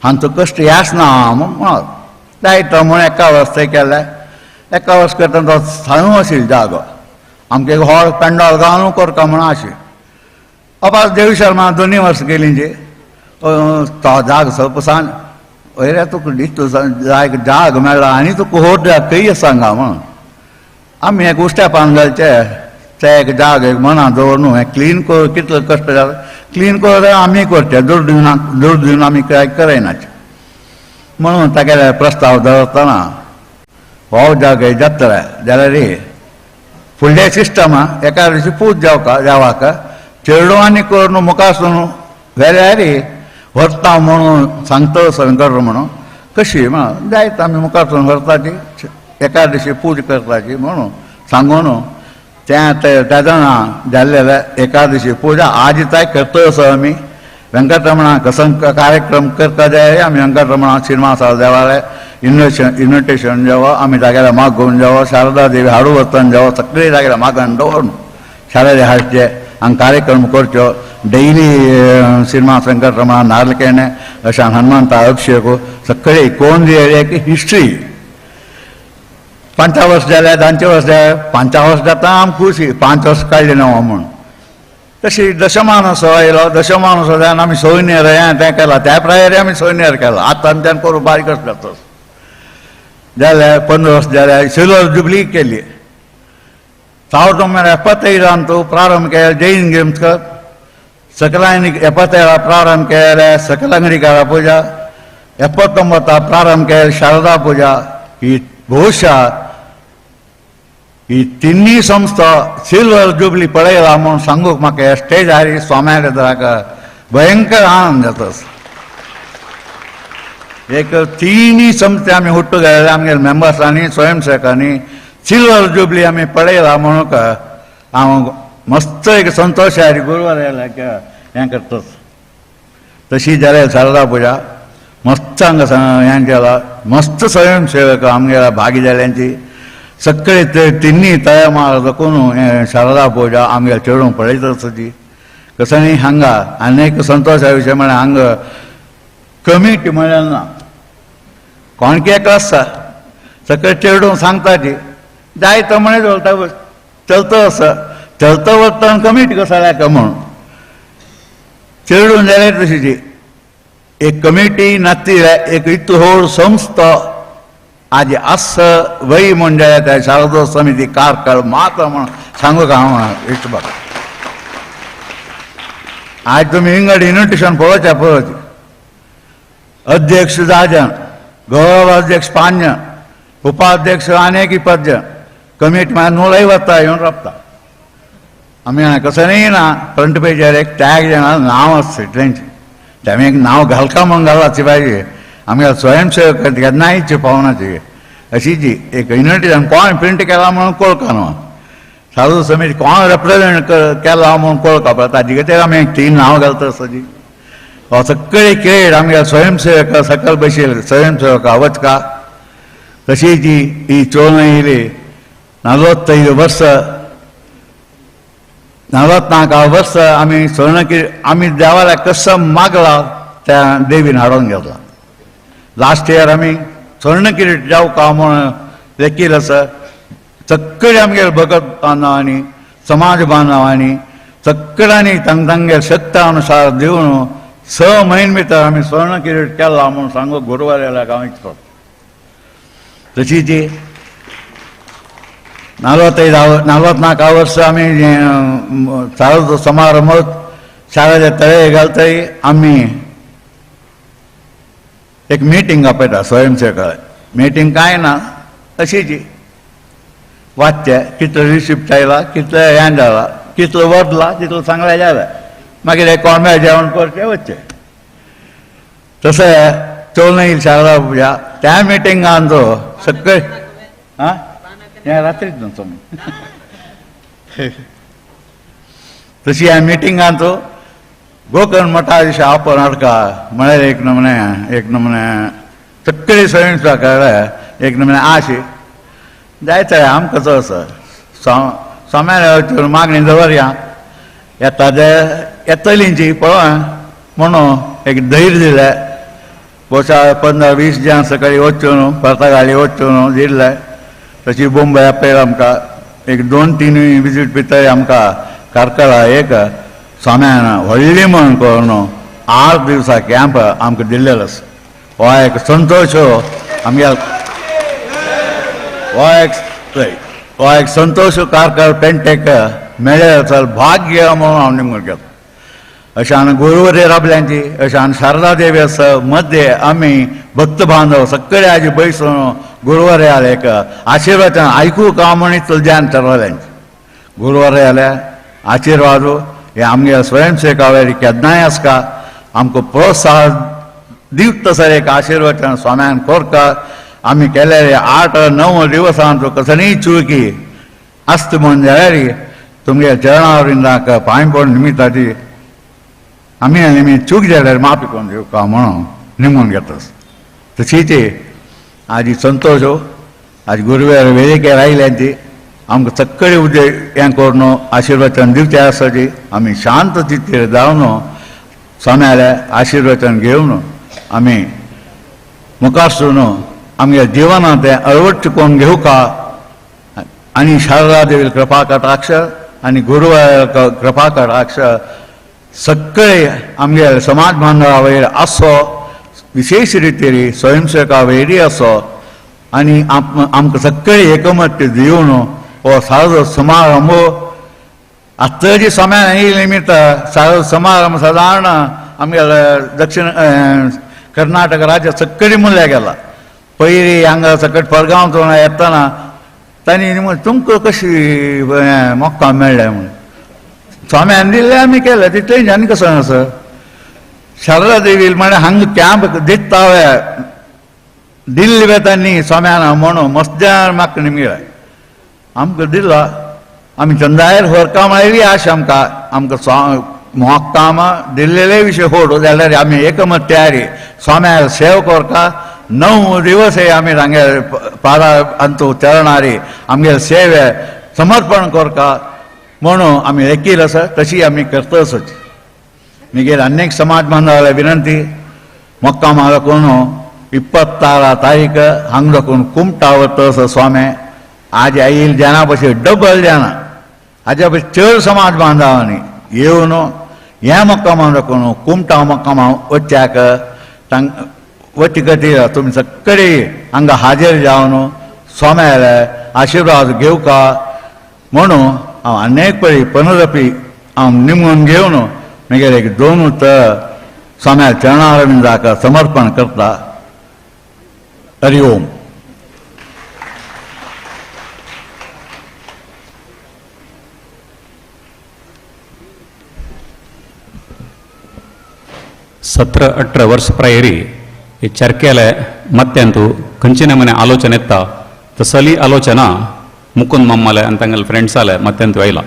हांचो कश्ट यास ना म्हूण म्हणत जायत म्हूण एका वर्स थंय केलें. एका वर्स करतना तो सांगू आशिल्लो जागो आमकां एक हॉल पेंडॉल घालून करता म्हूण आशिल्लें. अपास देवी शर्मा 2 वर्स गेलीं जी तो जाग स्वल्प सांग वयल्या तुका इतलो जाग जाग मेळ्ळा आनी तुका होट खंय सांगा म्हणून आमी एक उश्ट्या पान घालचे ते एक जाग एक मना दवर न्हू हें क्लीन कर कितलो कश्ट जाता क्लीन कर आमी करचे दुड दिवन दुड दिवन आमी काय करनाचे म्हणून तागेले प्रस्ताव दवरतना हो जाग जातले जाल्यार फुडले सिस्टम एका दिसा पूज जावका जावाक चेडवांनी करून मुखार न्हू व्हेल्यार व्हरता म्हणून सांगता शंकर म्हणून कशी म्हण जायत आमी मुखार व्हरताची एका दिसा पूज करताची म्हणून सांगून त्या तेन्ना जाल्ले एकादशी पूजा आज ताय करता असो आमी वेंकटरमणा कसं कार्यक्रम करता जाय आमी वेंकटरमणा श्रीनिवासा देवालय इन्विटेशन जेवो आमी जाग्यार मागून जेवो शारदा देवी हाडू वचून जेवो सगळे जाग्यार मागून दवरून शारदे हाडचे हांगा कार्यक्रम करच्यो डेली श्रीनिवास वेंकटरमणा नारलकेणे अशें हनुमंता अभिषेक सगळे कोण एक हिस्ट्री 5 वर्स जाल्यार 10 वर्स जाल्यार 5 वर्स जाता आम खुशी 5 वर्स काडली ना म्हूण. तशी दशमानोत्सव आयलो, दशमानोत्सव जावन आमी सोयनेर हें तें केलां, त्या प्रायर आमी सोयनेर केला. आतां आमच्यान करूं बारीक आसता तस जाल्यार 15 वर्स जाल्यार सिल्वर जुबली केली. 1975 प्रारंभ केले जैन गेम्स सकलांनी 77 प्रारंभ केले सकलांगडिकारा पूजा, 79 प्रारंभ केले शारदा पूजा. ही बहुशा ही तिन्ही संस्था सिल्वर जुबली पळयला म्हणून सांगूक म्हाका स्टेजार स्वाम्याले जराक भयंकर आनंद जाता. एक तिन्ही संस्थे आमी हुट्टू गेले आमगेले मेंबर्सांनी स्वयंसेवकांनी सिल्वर जुबली आमी पळयला म्हणून हांव मस्त एक संतोश आयली गुरवार आयला हें करतच. तशी जाल्यार शारदा पूजा मस्त हांगा हें केला, मस्त स्वयंसेवक आमगेल्या भागी जाल्यांची सगळे ते तिन्ही तया मार दाखोवन हें शारदा पूजा आमगेल्या चेडूंक पळयता ती कसं न्ही. हांगा आनी एक संतोशा विशय म्हळ्यार हांगा कमिटी म्हळ्यार ना, कोणके एक आसता सगळे चेडूंक सांगता ती जाय तो म्हणे चलता चलतो आसा चलतो वता कमिटी कसो जाल्या म्हणून चेडून जाल्यार तशीची एक कमिटी नासली एक इतलो व्हड संस्था आज आस वय म्हूण जाल्यार त्या शारदा समिती कारकळ मात्र म्हूण सांगू का हांव इश्ट बाबा. आज तुमी इंगड इन्विटेशन पळोवचें पळोवचें अध्यक्ष 10 जण, गौरव अध्यक्ष 5 जण, उपाध्यक्ष आनी एक 5 जण, कमिटी मागीर नुलय वता येवन राबता. आमी कसं न्ही ना फ्रंट पेजार एक टॅग जाणा नांव आसता इतलेंच ते आमी एक नांव घालका म्हणून घालाची पाहिजे आमगे स्वयंसेवक केन्नाय पावना ती अशी जी एक इन्विटेशन कोण प्रिंट केला म्हणून कोळका न्हू, साधू समिती कोण रेप्रेझेंट केला म्हणून कोळका पळय ताजे खातीर आमी 3 नांव घालता आसता. हो सगळे खेळ आमगे स्वयंसेवक सकल बशिल्ले स्वयंसेवक वचका. तशी जी ही चोन येयली 45 वर्स 44 वर्स आमी स्वर्णकिरी आमी देवाला कसम मागला त्या देवीन हाडून घेतला. लास्ट इयर आमी स्वर्णकिरीट जावका म्हूण लेखील आसा. सगळे आमगेले भगत बांधवांनी समाज बांधवांनी सगळ्यांनी तांगेले शक्ता अनुसार दिवन 6 म्हयने भितर आमी स्वर्णकिरीट केला म्हूण सांगू गुरवार हांव इच्छा. तशी ती 44 वर्स आमी शारदा समारंभ शारदा तळे घालतय आमी एक मिटींग आपयता स्वयंसेवक. मिटींग कांय ना अशीची वाचचे कितलो रिसिप्ट आयला कितलें हें जाला कितलो वदला तितलो सांगलें जालें मागीर एक कोंब्या जेवण करचें वचचें. तशें चोवनईल शारदा पूजा त्या मिटिंगान तो सगळे आं हें रात्रीच न्हू तुमी तशी ह्या मिटिंगान तो गोकर्ण मठा आपण हाडका म्हळ्यार एक नमुने एक नमुने सगळे स्वयंसेवक एक नमुने आशी जायते आमकां कसो आसा स्वाम्यान मागणी दवरया येता ते येतलींची पळोवया म्हणून एक धैर्य दिलें. बोसा 15-20 जाण सकाळी वचून न्हू पर्तगाळी वचून न्हू दिलें. तशी बोंबय आपयला आमकां एक 2-3 विजीट भितर आमकां कार्कळा एक स्वाम्यान व्हडली म्हण करून 8 दिवसा कॅम्प आमकां दिल्लेलो आसा. हो एक संतोश आमगे हो एक संतोश कार्कळ पेंटेक मेळ्ळें चल भाग्य म्हणून हांव निमून घेता. अशें आनी गुरुवरे राबल्यांची अशें आनी शारदा देवी आसा मध्ये आमी भक्त बांधव सगळे आजी बैसून गुरुवारे आले एक आशिर्वाद आयकू का म्हण इतलो ध्यान चलवल्यांची गुरुवारे आल्या आशिर्वाद हे आमगे स्वयंसेवकावेर केन्नाय आसका आमकां प्रोत्साहन दिवता सर एक आशिर्वचन स्वाम्यान कोरका. आमी केले 8-9 दिवसांचो कसलीय चुकी आसता म्हूण जाल्यार तुमगे चरणावरिंदाक पांय पडून निमित्ताची आमी आनी चूक जाल्यार माफी करून दिवका म्हणून निमून घेता. तशीच आजी संतोश आज गुरुवार वेदिकेर आयल्यांची आमकां सगळे उदय हें करून आशिर्वचन दिवचें आसा. आमी शांत चित्तेर जावन स्वाम्याले आशिर्वचन घेवन आमी मुखार सरून आमगे जिवनांत तें अळवट करून घेवका आनी शारदा देवी कृपा कटाक्ष आनी गुरू कृपा कटाक्ष सगळे आमगे समाज बांधवा वयर आसो, विशेष रितीन स्वयंसेवका वयरी आसो आनी आमकां सगळे एकमत दिवन हो साजो समारंभ आतां स्वाम्यान येयले निमित्त साजो समारंभ सादारण आमगे दक्षिण कर्नाटक राज्य सगळी मुल्या गेला. पयलीं हांगा सकट परगांव येतना तांणी तुमकां कशी मोक्का मेळ्ळें म्हणून स्वाम्यान दिल्लें आमी केलें तितलें आनी कसो आसा. शारदा देवी म्हळ्यार हांगा कॅम्प दिता दिल्ली वेतांनी स्वाम्यान म्हणून मस्त्यान म्हाका निमगिलें आमकां दिला आमी चंदायर होरकाम आयली आश आमकां आमकां मोक्काम दिल्लेले विशय होड जाल्यार आमी एकमत तयारी स्वाम्या सेव करता. 9 दिवस हे आमी हांगे पादा अंतू चरणारी आमगे सेवे समर्पण करता म्हणून आमी एकील आसा तशी आमी करतच. मिगेल अनेक समाज बांधवाला विनंती मोक्का मालकोन 26 तारीख हांगा दाखोवन कुमटा वता स्वामी आज आईल जाणा पशी डबल जाणा हाज्या पशी चड समाज बांधवांनी येवन ह्या मक्कामा दाखोवन कुमटा मक्कामा वच्याक तांकां वच्चे खातीर तुमी सगळे हांगा हाजीर जावन स्वाम्याले आशिर्वाद घेवका म्हणून हांव अनेक पळी पनरपी हांव निमून घेवन मागीर एक 2 उतर स्वाम्या चरणारविंदाक समर्पण करता. हरि ओम. सतरा 18 वर्ष प्रायरी हे चरकेले मत्यांतू खंयचे नमने आलोचना येता तसली आलोचना मुकुंद मामाले आनी तांगेले फ्रेंड्साले मत्यांतू आयला.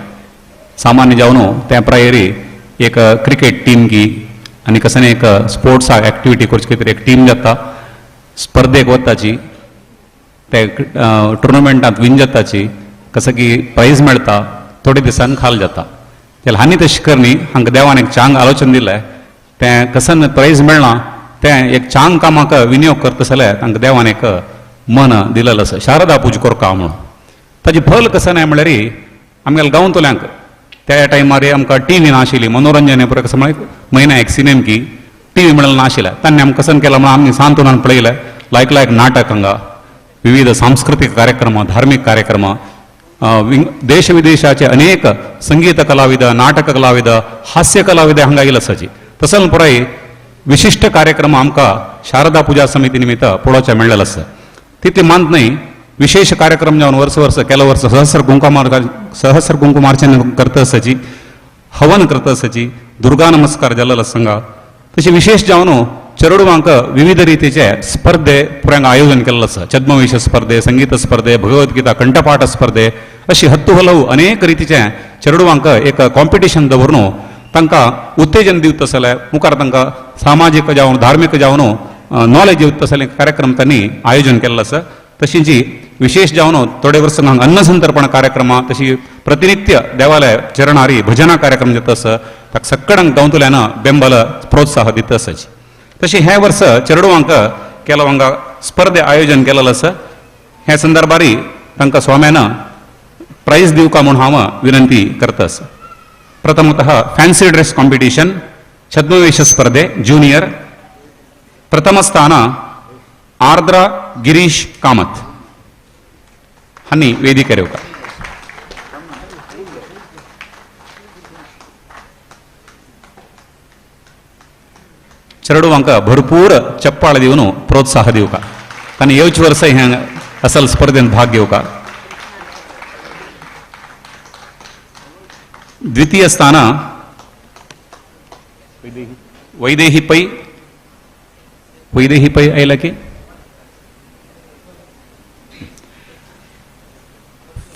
सामान्य जावन त्या प्रायरी एक क्रिकेट टीम की आनी कसने एक स्पोर्ट्स एक्टिविटी करचे खातीर एक टीम जाता, स्पर्धेक वताची, ते टुर्नामेंटांत विन जाताची, कसं की प्रायज मेळटा, थोडे दिसान खाल जाता. जाल्यार हांणी तशें करनी हांकां देवान एक चांग आलोचन दिलें तें कसन प्रायज मेळना तें एक चांग कामाक विनियोग करता जाल्यार तांकां देवान एक मन दिलेलें आसा शारदा पूज करका म्हणून. ताजें फल कशें न्हय म्हणल्यार आमगेल्या गांवतल्यांक त्या टायमार आमकां टी व्ही नाशिल्ली, मनोरंजन हें पुरो कसं म्हळ्यार म्हयन्या एक सिनेम की टी व्ही म्हणल्यार नाशिल्लें. तांणी आमकां कसन केलां म्हणून आमी सांतून पळयलें लायक लायक नाटक हांगा विविध सांस्कृतीक कार्यक्रम, धार्मीक कार्यक्रम, देश विदेशाचे अनेक संगीत कलाविद, नाटक कलाविद, हास्य कलाविद हांगा येयले आसाची. तसोच पुराय विशिश्ट कार्यक्रम आमकां शारदा पुजा समिती निमित्त पळोवचें मेळ्ळेलें आसा. तितलें मात न्हय विशेष कार्यक्रम जावन वर्स वर्स केलो वर्स सहस्र कुंकुमार्चन करता आसाची, हवन करता आसाची, दुर्गा नमस्कार जाल्लो आसा हांगा. तशें विशेष जावन चेडवांक विविध रितीचे स्पर्धे पुराय आयोजन केल्लें आसा. छद्मवेश स्पर्धे, संगीत स्पर्धे, भगवद्गीता कंठपाठ स्पर्धे अशी हत्तू हलव अनेक रितीचे चेडवांक एक कॉम्पिटिशन दवरून तांकां उत्तेजन दिवता जाल्यार मुखार तांकां सामाजीक जावन धार्मीक जावन नॉलेज दिवता जाल्यार कार्यक्रम तांणी आयोजन केल्लो आसा. तशींच विशेष जावन थोडे वर्सां हांगा अन्नसंतर्पण कार्यक्रम तशी प्रतिनित्य देवालय चरणारी भजना कार्यक्रम जाता आसा ताका सगळ्यांक गांवतल्यान बेंबल प्रोत्साह दिता आसाची. तशें हे वर्स चेडवांक केलो हांगा स्पर्धे आयोजन केलेलें आसा. ह्या संदर्भारी तांकां स्वाम्यान प्रायज दिवका म्हूण हांव विनंती करता आसा. प्रथमतः फॅन्सी ड्रेस कॉम्पिटिशन छद्मवेश स्पर्धे ज्युनियर प्रथम स्थान आर्द्रा गिरीश कामत हांणी वेदिकेर येवका. चेडवांक भरपूर चप्पाळ दिवन प्रोत्साह दिवका तांणी येवचे वर्सा ह्या असल स्पर्धेंत भाग घेवका. द्वितीय स्थान वैदेही पै, वैदेही पै आयला की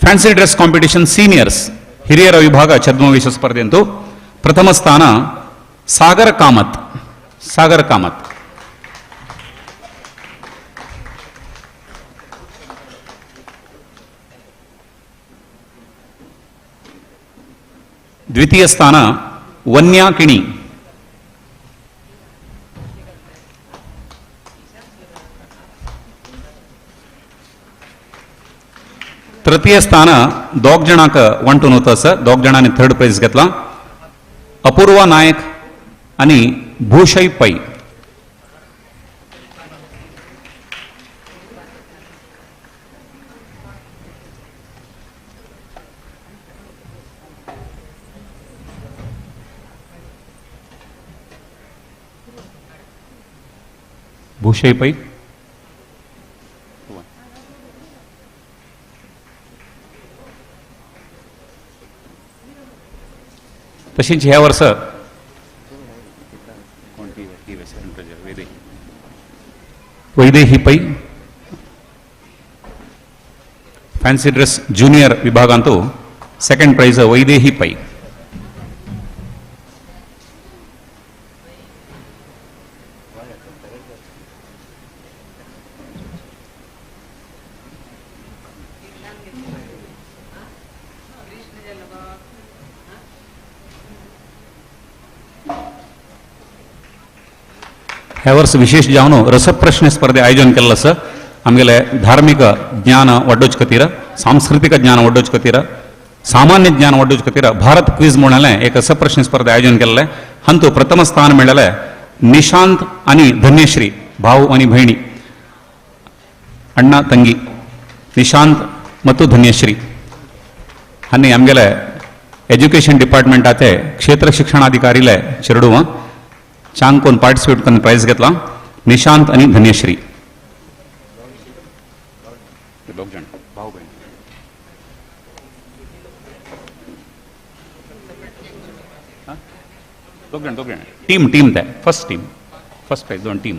फॅन्सी ड्रेस कॉम्पिटिशन सिनियर्स हिरियರ ವಿಭಾಗ ಛದ್ಮವೇಷ ಸ್ಪರ್ಧೆಂತು ಪ್ರಥಮ ಸ್ಥಾನ ಸಾಗರ್ ಕಾಮತ್, ಸಾಗರ್ ಕಾಮತ್. ದ್ವಿತೀಯ ಸ್ಥಾನ ವನ್ಯಾ ಕಿಣಿ. ತೃತೀಯ तृतीय स्थान दोग जाणांक वांटून वता आसा. दोग जाणांनी थर्ड प्रायज घेतला, अपूर्वा नायक आनी भूषय पै. भूषय पै. तशीच ह्या वर्स Vaidehi Pai fancy dress junior विभागांतु second prize Vaidehi Pai. ह्या वर्स विशेष जावन रसप्रश्न स्पर्धे आयोजन केल्लें आसा. आमगेले धार्मिक ज्ञान वाडोवचे खातीर, सांस्कृतीक ज्ञान वाडोवचे खातीर, सामान्य ज्ञान वाडोवचे खातीर भारत क्वीज म्हणलें एक रसप्रश्न स्पर्धे आयोजन केल्लें. हांतू प्रथम स्थान मेळ्ळें निशांत आनी धन्यश्री, भाव आनी भयणी, अण्णा तंगी, निशांत ಮತ್ತು धन्यश्री हांणी आमगेले एज्युकेशन डिपार्टमेंटाचे क्षेत्र शिक्षणाधिकारीले चेरडूव चांग कोण पार्टिसिपेट करून प्राइज घेतला, निशांत आनी धन्यश्री. भाऊ बहीण. दोग जाण टीम टीम ते फर्स्ट टीम फर्स्ट प्राइज दोन टीम.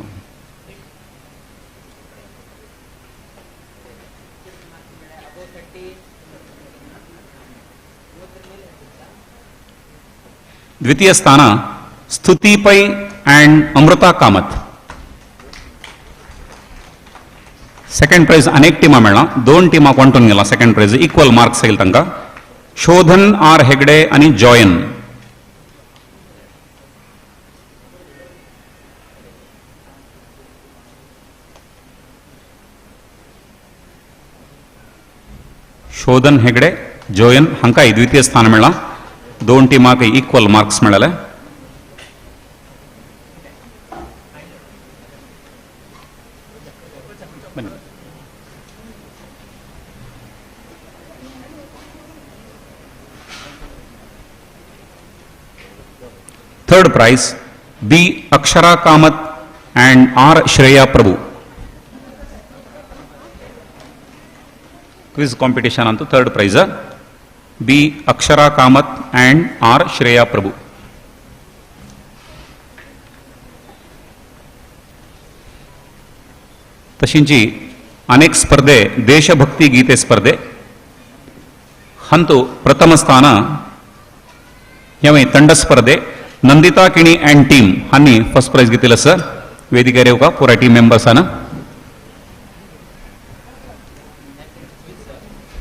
द्वितीय स्थान Stuti Pai and Amrita Kamath. Second prize अनेक टिमा मेळ्ळा, दोन टिमाक वांटून गेला सेकंड प्रायज, इक्वल मार्क्स येयल तांकां. शोधन आर हेगडे आनी जॉयन. शोधन हेगडे जॉयन हांकांय द्वितीय स्थान मेळ्ळां, दोन टिमाक इक्वल मार्क्स मेळ्ळे. Third prize B Akshara Kamath and R Shreya Prabhu. Quiz competition अंतु third prize B Akshara Kamath and R Shreya Prabhu. तशींची अनेक स्पर्धे देशभक्ती गीते स्पर्धे हंतु प्रथम स्थान यावेळी ತಂಡ स्पर्धे नंदिता किणी अँड टीम हांणी फर्स्ट प्राइज घेतिल्लें आसा. वेदिकेर येवका पुराय टीम मेंबर्सान.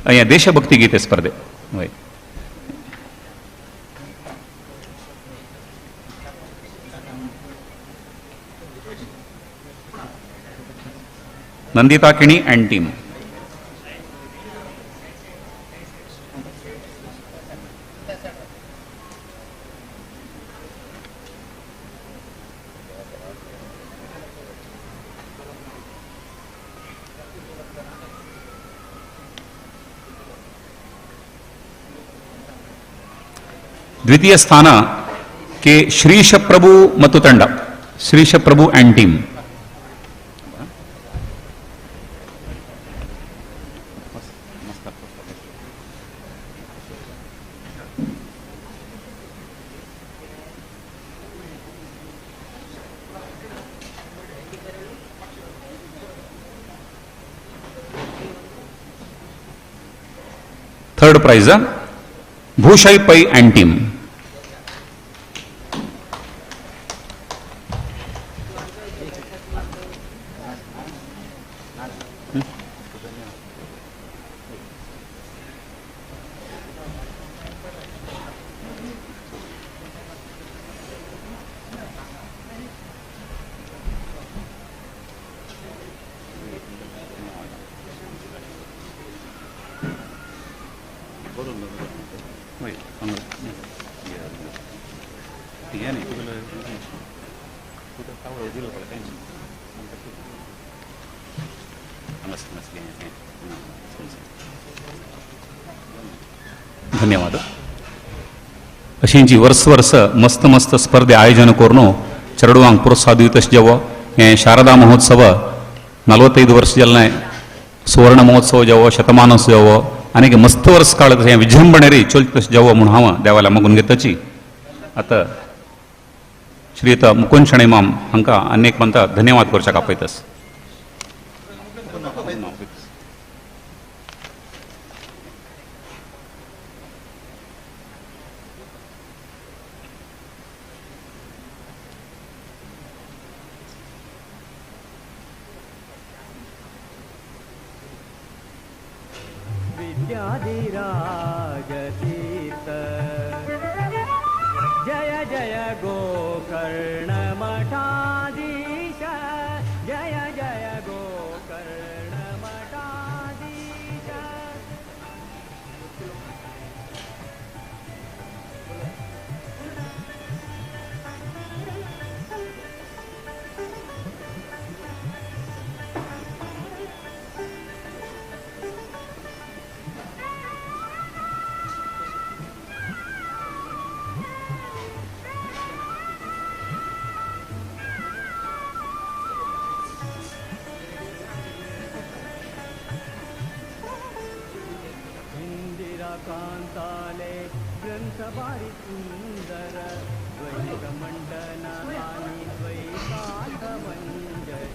हे देशभक्ती गीते स्पर्धे वय. नंदिता किणी अँड टीम. ದ್ವಿತೀಯ ಸ್ಥಾನ ಕೆ ಶ್ರೀಶ ಪ್ರಭು ಮತ್ತು ತಂಡ, Shrisha Prabhu and team. Third prize Bhushai Pai and team. धन्यवाद. अशींची वर्स वर्स मस्त मस्त स्पर्धे आयोजन करून चेडवांक प्रोत्साह दिवत अशें जेवो हें शारदा महोत्सव 45 वर्ष जालें, सुवर्ण महोत्सव जेवो, शतमानोत्सव जेवो आनी मस्त वर्स काळ हें विजृंभणे चलत तशें जेवो म्हूण हांव देवाल्या मागून घेताची. आतां श्री मुकुंद शणै माम हांकां आनी एक म्हणटा धन्यवाद करच्याक आपयतास. विद्याधिराजतीर्थ जय जय गोकर्ण मठाधीश, जय जय गोकर्ण मठाधीश. कांताले ग्रंथ भारी सुंदर, द्वैत मंडन आणि द्वैतार्थ मंजरी.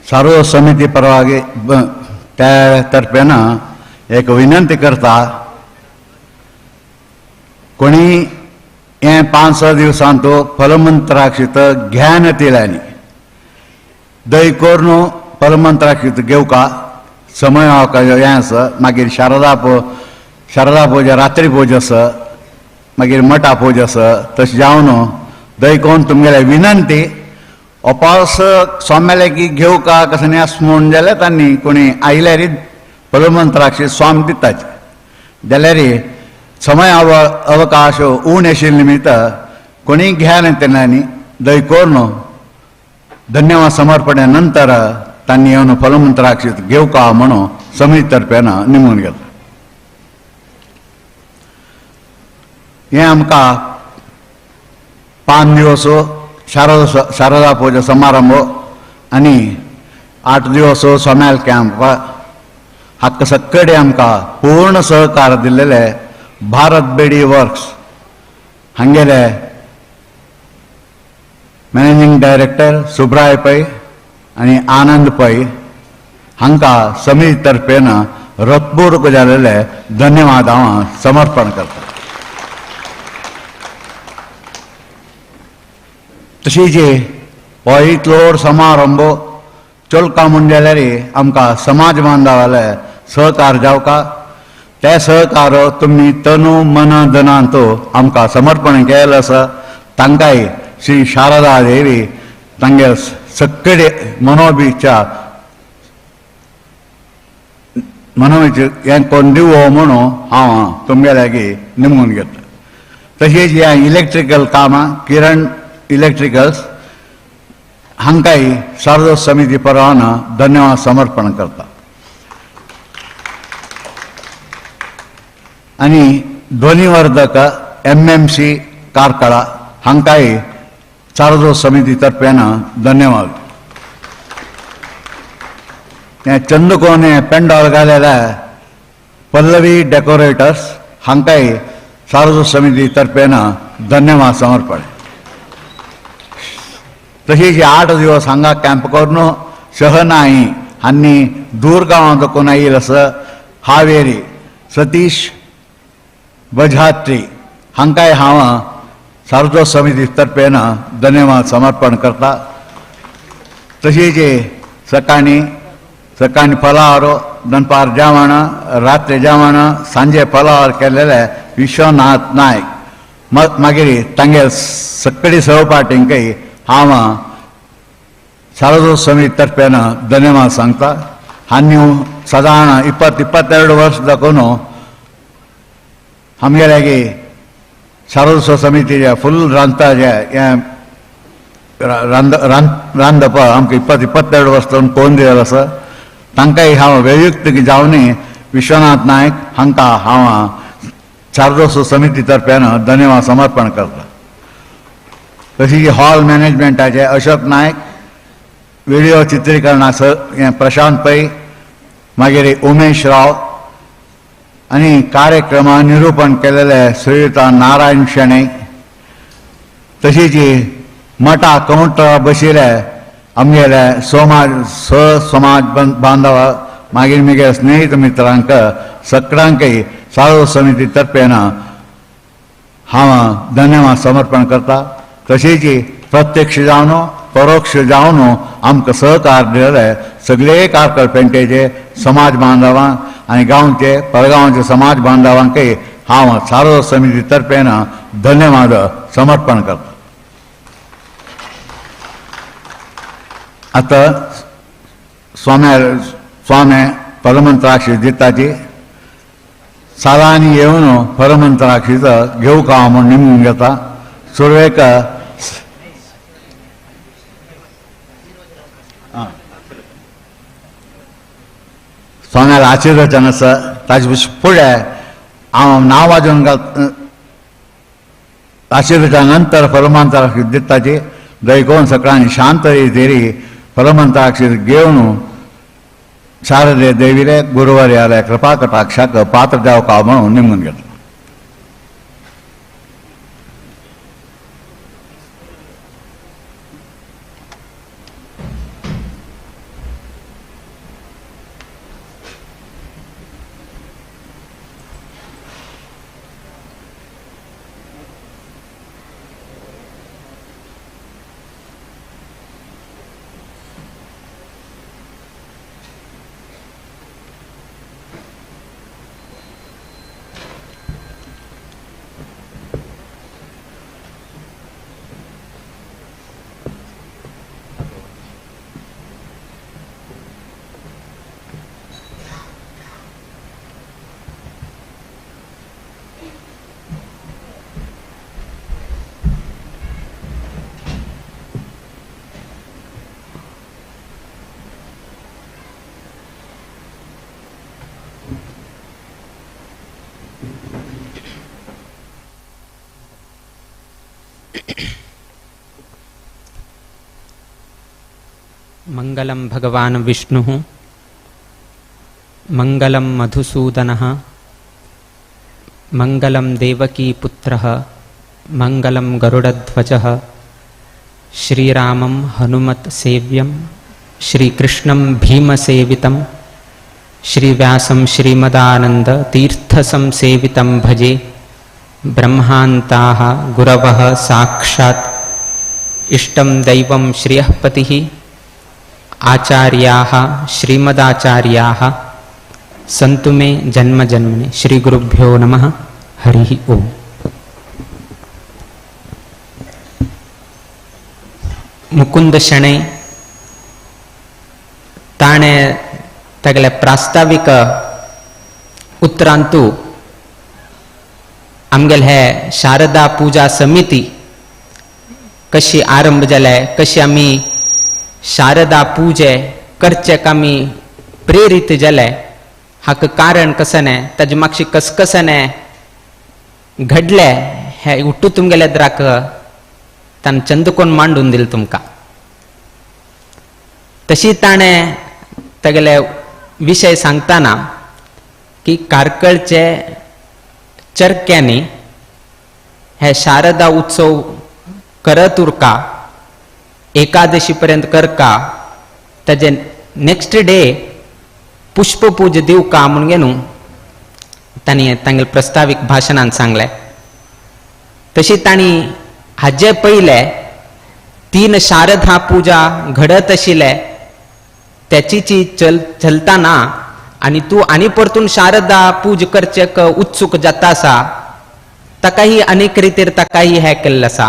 सर्व समिती परवागी त्या तर्फेन एक विनंती करता, कोणी हे 5-6 दिवसांत फलमंत्राक्षित ज्ञान दिल्यानी दय करून फलमंत्राक्षित घेवका समय हें आसा. मागीर शारदा पूजा, रात्री पूजा आसा, मागीर मठा पूजा आसा. तशें जावन दय करून तुमगेले विनंती अपास स्वाम्याले की घेवका कसं न्ही आस म्हूण जाल्यार तांणी कोणी आयल्यार फलमंत्राक्षी स्वाम दिताच, जाल्यार समय अवकाश उण आशिल्ले निमित्त कोणी घ्या तेन्ना दय करून धन्यवाद समर्पणे नंतर तांणी येवन फलमंत्राक्षित घेवका म्हणून समिती तर्फेन निमून घेतला. हें आमकां 5 दिवस शारदा पूजा समारंभ आनी 8 दिवस सोम्याल कॅम्प हाका सगळे आमकां पूर्ण सहकार दिल्लेले भारत बेडी वर्क्स हांगेले मॅनेजींग डायरेक्टर सुब्राय पै आनी आनंद पै हांकां समिती तर्फेन रतपूर्वक जालेले धन्यवाद हांव समर्पण करता. तशीच हो इतलो समारंभ चलका म्हूण जाल्यार आमकां समाज बांधवाले सहकार जावका, ते सहकार तुमी तनु मन धनांत आमकां समर्पण केलें आसा. तांकांय श्री शारदा देवी तांगे सगळे मनोबीच्या मनोबीच हें कोण दिवो म्हणून हांव तुमगे लागीं निमून घेता. तशेंच ह्या इलेक्ट्रिकल कामां किरण इलेक्ट्रिकल्स हांकांय शारदा समिती परवान धन्यवाद समर्पण करता. आनी ध्वनिवर्धक MMC Karkala हांकांय शारदा समिती तर्फेन धन्यवाद. हें चंदकोन हें पेंडॉल घालेले पल्लवी डेकोरेटर्स हांकांय शारदा समिती तर्फेन धन्यवाद समर्पण. तशीच 8 दिवस हांगा कॅम्प करून शहनाई आनी दूर गांवांत कोण आयिल्लो आसा हावेरी सतीश बजात्री हांकांय हांव शारदा समिती तर्फेन धन्यवाद समर्पण करता. तशीच सकाळी सकाळी फलाहार, दनपार जेवण, रात्री जेवण, सांजे फलाहार केलेले विश्वनाथ नायक मागीर तांगे सगळी सहपाठींकय हांव शारदा समिती तर्फेन धन्यवाद सांगता. आनी सादारण 20-22 वर्स दाखोवन आमगेले शारदोत्सव समितीचे फुल रांदताचे हें रांदप आमकां 20-22 वर्स कोण दिलेलो आसा. तांकांय हांव वैयुक्तीक जावनी विश्वनाथ नायक हांकां हांव शारदोत्सव समिती तर्फ्यान धन्यवाद समर्पण करता. तशीच हॉल मॅनेजमेंटाचे अशोक नायक, विडियो चित्रीकरणा हें प्रशांत पै, मागीर उमेश राव आनी कार्यक्रमा निरूपण केलेले श्रीयुता नारायण शेणै, तशीच मठा कावंटर बशिल्ले आमगेले समाज स समाज बांधव, मागीर म्हगे स्नेहित मित्रांक सगळ्यांकय शारदोत्सव समिती तर्फेन हांव धन्यवाद समर्पण करता. तशीच प्रत्यक्ष जावन परोक्ष जावन आमकां सहकार दिलेले सगळे कार्कळ पेंटेचे समाज बांधवांक आनी गांवचे परगांवचे समाज बांधवांकय हांव शारदोत्सव समिती तर्फेन धन्यवाद समर्पण करता. आतां स्वामी परमंत्राक्षी दिताची सालांनी येवन परमंत्राक्षीचो घेवंक हांव म्हूण निमून घेता. सुरवेक स्वाम्याला आशीर्वचन आसा, ताजे फुडें हांव नांव वाजोवन घाल आशीर्वचना नंतर परमंत्राक्षी दिताची दैकोन सगळ्यांनी शांत रितीरी परमंत्राक्षी घेवन शारदे देवीले गुरुवारी आले कृपा कटाक्षाक पात्र जावका म्हणून निमून घेतलो. मंगलम भगवान विष्णुः, मंगलम मधुसूदनः, मंगलम देवकी पुत्रः, मंगलम गरुडध्वजः, श्रीरामं हनुमत् सेव्यं, श्रीकृष्णं भीमसेवितं, श्रीव्यासं श्रीमदानंद तीर्थसंसेवितं भजे. ब्रह्मान्ताः गुरवः साक्षात् इष्टं दैवं श्रियः पतिः, आचार्याः श्रीमदाचार्याः सन्तु मे जन्म जन्मनि. श्री गुरुभ्यो नमः. हरिः ओम. मुकुंद शणै ताणे तगले प्रास्ताविक उत्तरांतु आमगेले हे शारदा पूजा समिती कशी आरंभ जाले, कशी आमी शारदा पूजे करचेक आमी प्रेरीत जाले, हाका कारण कसने, ताजे मागशी कसकसने घडले हे उठू तुमगेले द्राक ताणें चंदकोन मांडून दिले तुमकां. तशी ताणें तागेले विशय सांगतना की कार्कळचे चरक्यांनी हे शारदा उत्सव करत उरका, एकादशी पर्यंत करका, ताजे नेक्स्ट डे पुष्पपूज दिवका म्हणून न्हू तांणी तांगेले प्रस्तावीक भाशणान सांगलें. तशी तांणी हाजे पयले 3 शारदा पूजा घडत आशिल्ले त्याची चलताना आनी तूं आनी परतून शारदा पूज करचेक उत्सूक जाता आसा, ताकाही अनेक रितीर ताकाही हें केल्लें आसा.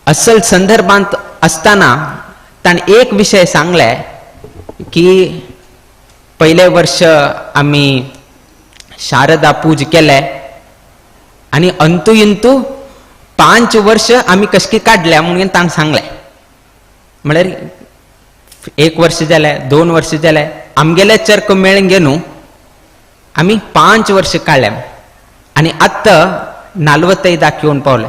असल संदर्भांत आसतना ताणें एक विशय सांगले, की पयलें वर्ष आमी शारदा पूज केले आनी अंतू इंतू 5 वर्ष आमी कशकी काडल्या म्हणून तांकां सांगलें. म्हळ्यार 1 वर्ष जालें, 2 वर्ष जालें, आमगेले चर्क मेळून घेवन आमी 5 वर्ष काडल्या आनी आत्तां 45 येवन पावले.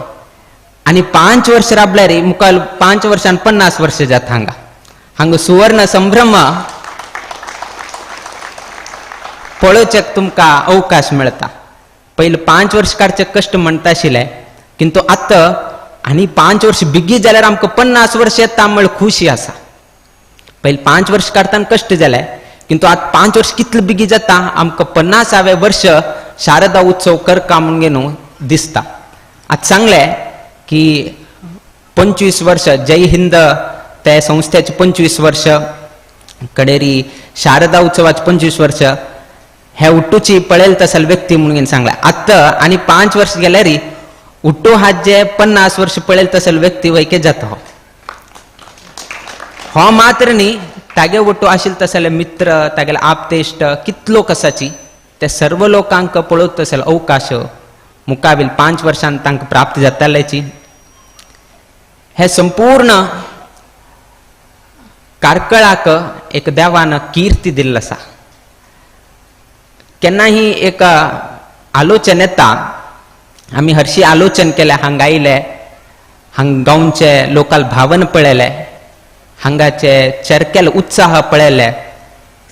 आनी 5 वर्ष राबल्यार मुखार 5 वर्षान 50 वर्ष जाता. हांगा हांगा सुवर्ण संभ्रम पळोवच्याक तुमकां अवकाश मेळटा. पयलीं 5 वर्ष काडचे कश्ट म्हणटा आशिल्ले, किंतु आतां आनी 5 वर्ष बेगी जाल्यार आमकां 50 वर्ष येता म्हळ्यार खुशी आसा. पयलीं 5 वर्ष काडटाना कश्ट जाले, किंतु आतां 5 वर्ष कितले बेगी जाता आमकां 50व्या वर्ष शारदा उत्सव करका म्हणून न्हू दिसता. आतां सांगलें की 25 वर्ष जय हिंद त्या संस्थेचे 25 वर्ष, कडेरी शारदा उत्सवाचे 25 वर्ष, हे उट्टूची पळयल तसल व्यक्ती म्हणून सांगलें. आतां आनी 5 वर्ष गेल्यार उट्टू हात जे 50 वर्ष पळयल तसल व्यक्ती वैके जाता. हो हो मात्र न्ही, तागे उट्टू आशिल्ले तसले मित्र, तागेले आपतेश्ट कितलो कसाची ते सर्व लोकांक पळोवत तसल अवकाश मुखावेल 5 वर्षान तांकां प्राप्त जाताल्याची. हे संपूर्ण कार्कळाक एक देवान कीर्ती दिल्ली आसा. केन्नाही एक आलोचन येता, आमी हरशी आलोचन केलें, हांगा आयले, हांगा गांवचे लोकल भावन पळयले, हांगाचे चरकेल उत्साह पळयले,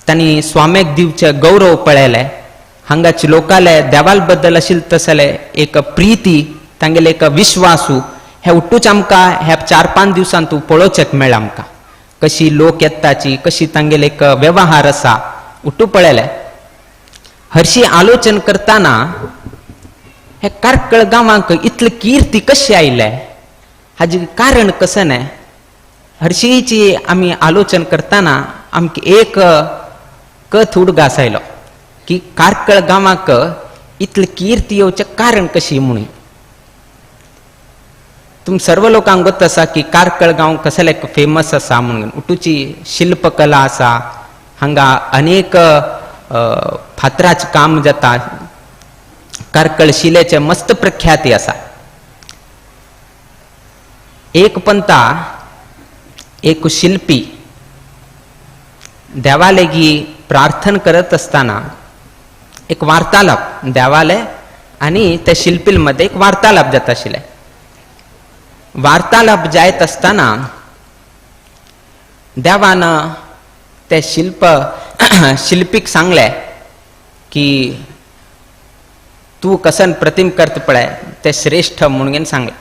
तांणी स्वाम्याक दिवचे गौरव पळयले, हांगाचे लोकाले देवाल बद्दल आशिल्ले तसले एक प्रिती, तांगेले एक विश्वासू, हे उट्टूच आमकां ह्या 4-5 दिवसांत तूं पळोवचेक मेळ्ळा. आमकां कशी लोक येताची, कशी तांगेले एक वेव्हार आसा उट्टू पळयले. हरशी आलोचन करतना हे कार्कळ गांवांक इतली कीर्ती कशी आयले हाजे कारण कशें न्हय, हरशीची आमी आलोचन करतना आमकां एक कथ उडगास आयलो की कार्कळ गांवाक इतली कीर्ती येवचें कारण कशी म्हणून. तुम सर्व लोकांक गोत आसा की कार्कळ गांव कसले फेमस आसा म्हणून, उटूची शिल्पकला आसा, हांगा अनेक फातराचें काम जाता, कार्कळ शिलेचे मस्त प्रख्याती आसा. एक पंता एक शिल्पी देवालेगी प्रार्थना करत असताना एक वार्तालाप देवाले आनी त्या शिल्पी मध्ये एक वार्तालाप जाता आशिल्ले. वार्तालाप जायत असताना देवान ते शिल्पीक सांगले की तूं कसन प्रतिम करत पळय ते श्रेष्ठ म्हणून सांगले.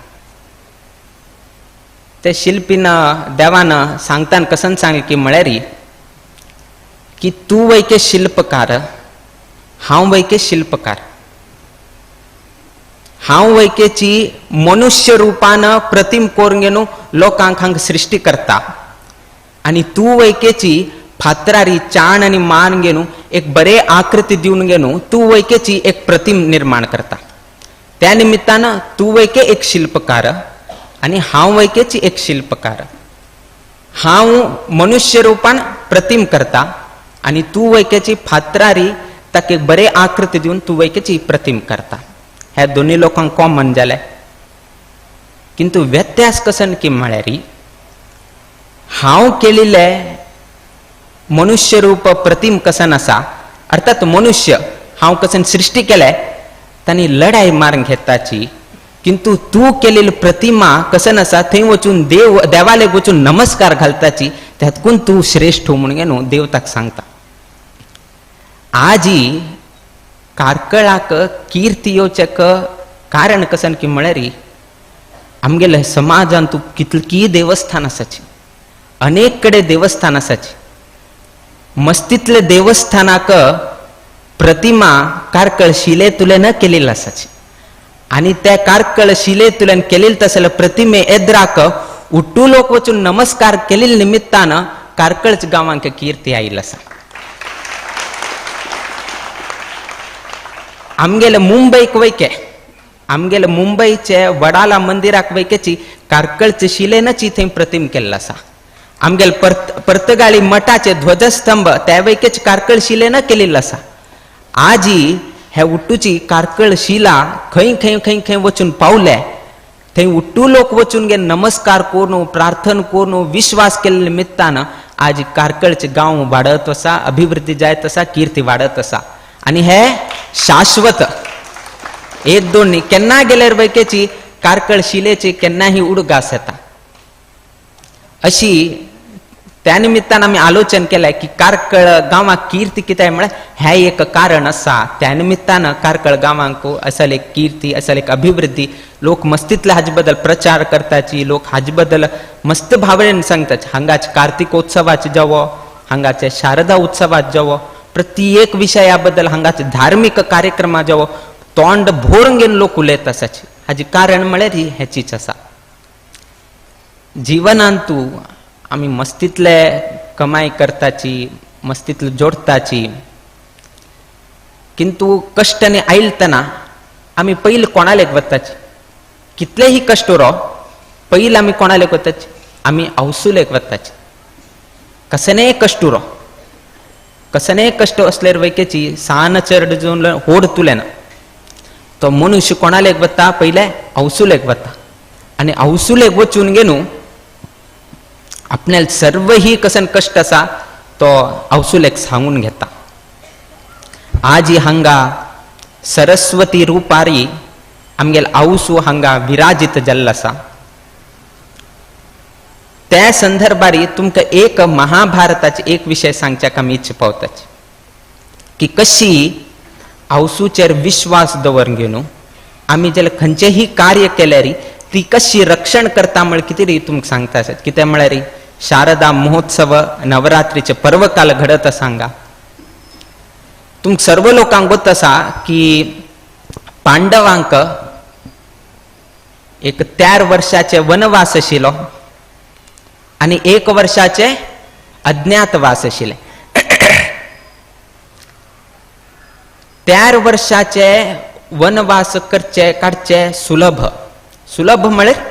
ते शिल्पीन देवान सांगतान कसन सांगले की म्हळ्यार की तूं वैके शिल्पकार, हांव वैके शिल्पकार, हांव वैकेची मनुष्य रूपान प्रतिम करून घेवन लोकांक हांगा सृश्टी करता आनी तूं वैकेची फातरारी चाण आनी मान घेवन एक बरे आकृती दिवन घेवन तूं वैकेची एक प्रतिम निर्माण करता. त्या निमित्तान तूं वैके एक शिल्पकार आनी हांव वैकेची एक शिल्पकार. हांव मनुष्य रूपान प्रतिम करता आनी तूं वैकेची फातरारी ताका एक बरे आकृती दिवन तूं वैकेची प्रतिम करता. ह्या दोनूय लोकांक कॉमन जालें, किंतु व्यत्यास कसन की म्हळ्यार हांव केलिल्लें मनुष्य रूप प्रतिम कसन आसा, अर्थात मनुष्य हांव कसन सृश्टी केलें तांणी लढाई मारून घेताची, किंतु तूं केलेली प्रतिमा कसन आसा थंय वचून देव देवालेक वचून नमस्कार घालताची, त्यातकून तूं श्रेष्ठ म्हणून न्हू देव ताका सांगता. आजी कार्कळाक कीर्ती येवचें कारण कसन की म्हळ्यार आमगेले समाजान तूं कितलीं देवस्थान आसाची, अनेक कडेन देवस्थान आसाची, मस्तीतले देवस्थानाक प्रतिमा कार्कळ शिलेतुल्यान केलेली आसाची आनी त्या कार्कळ शिलेतुल्यान केलेले तसले प्रतिमे एद्राक उट्टू लोक वचून नमस्कार केलेले निमित्तान कार्कळच गांवांक कीर्ती आयिल्ली आसा. आमगेले मुंबयक वैके, आमगेले मुंबयचे वडाला मंदिराक वैकेची कार्कळचे शिलेनच थंय प्रतिम केल्लो आसा. आमगेले पर्तगाळी मठाचे ध्वजस्तंभ त्या वैकेच कार्कळ शिलेन केलेलो आसा. आजी हे उट्टूची कार्कळ शिला खंय खंय खंय खंय वचून पावले, थंय उट्टू लोक वचून गे नमस्कार करून प्रार्थना करून विश्वास केल्ले निमित्तान आज कार्कळचे गांव वाडत आसा, अभिवृद्धी जायत आसा, कीर्ती वाडत आसा. आनी हे शाश्वत एक दोन न्ही, केन्ना गेल्यार वैकेची कार्कळ शिलेची केन्नाही उडगास येता. अशी त्या निमित्तान आमी आलोचन केलें की कार्कळ गांवाक कीर्ती कित्याक म्हळ्यार हें एक कारण आसा. त्या निमित्तान कार्कळ गांवांक असल एक कीर्ती, असल एक अभिवृद्धी, लोक मस्तीतले हाजे बद्दल प्रचार करताची, लोक हाजे बद्दल मस्त भावनेन सांगतात. हांगाचे कार्तिकोत्सवाचे जावो, हांगाचे शारदा उत्सवात जावो, प्रत्येक विशया बद्दल हांगाचे धार्मीक कार्यक्रमा जावो, तोंड भोरून घेवन लोक उलयत आसाची. हाजें कारण म्हळ्यार ही हेचीच आसा. जिवनांतू आमी मस्तीतले कमाई करताची, मस्तीतले जोडताची, किंतु कश्टांनी आयलतना आमी पयलीं कोणालेक वताची, कितलेही कश्ट उरो पयलीं आमी कोणालेक वताची, आमी आवसुलेक वताची. कसनेय कश्ट उरो, कसनेय कश्ट असल्यार वैकेची सान चर्ड जावन होड तुलेना. तो मनुष्य कोणालेक वता, पयले आवसुलेक वता. आनी आवसुलेक वचून घेवन आपल्याला सर्वही कसन कश्ट आसा तो आवसुलेक सांगून घेता. आजी हांगा सरस्वती रुपारी आमगेल आवसू हांगा विराजीत जाल्लो आसा. त्या संदर्भारी तुमकां एक महाभारताचे एक विशय सांगच्याक आमी इच्छा पावताची की कशी आवसूचेर विश्वास दवरून घेवन आमी जाल्यार खंयचेंही कार्य केल्यार ती कशी रक्षण करता म्हळ्यार कितें रे तुमकां सांगता आसत. कितें म्हळ्यार शारदा महोत्सव नवरात्रीचे पर्वकाल घडत आसा हांगा. तुमकां सर्व लोकांक गोत आसा की पांडवांक एक 4 वर्षाचे वनवास आशिल्लो आनी 1 वर्षाचे अज्ञातवास आशिल्ले. 4 वर्षाचे वनवास करचे काडचे सुलभ, सुलभ म्हळ्यार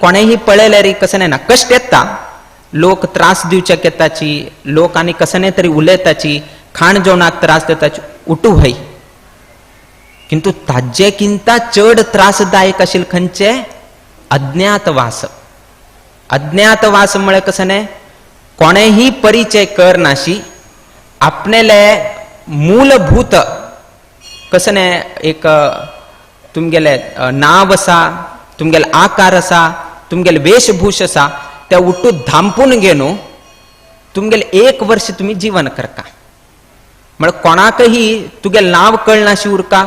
कोणेही पळयल्यार कसं ना कश्ट येता, लोक त्रास दिवच्याक येताची, लोक आनी कसने तरी उलयताची, खाण जेवणाक त्रास दिताची, उठू भय. किंतु ताजे किंता चड त्रासदायक आशिल्ले खंयचे अज्ञातवास. अज्ञातवास म्हळ्यार कसं न्ही कोणेही परिचय करनाशी आपणेले मूलभूत कसं न्ही एक तुमगेले नाव आसा, तुमगेले आकार आसा, तुमगेले वेशभूष आसा, त्या उठू धांपून घेवन तुमगेले 1 वर्ष तुमी जीवन करता. म्हळ्यार कोणाकही तुगेले नांव कळनाशी उरका,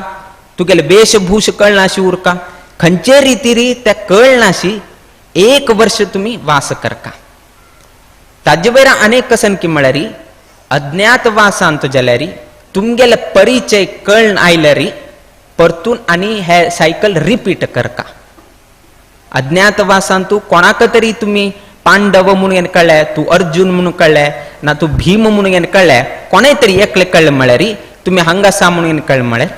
तुगेले वेशभूष कळनाशी उरका, खंयचे रितीरी त्या कळनाशी 1 वर्ष तुमी वास करता. ताजे वयर अनेक कसन की म्हळ्यार अज्ञातवासांत जाल्यार तुमगेले परिचय कळन आयल्यार परतून आनी हे सायकल रिपीट करता. अज्ञातवासांतू कोणाक तरी तुमी पांडव म्हणून कळ्ळे, तूं अर्जुन म्हणून कळ्ळे, ना तूं भीम म्हणून कळ्ळे, कोणें तरी एकले कळ्ळे म्हळ्यार तुमी हांगा आसा म्हणून कळ्ळे म्हळ्यार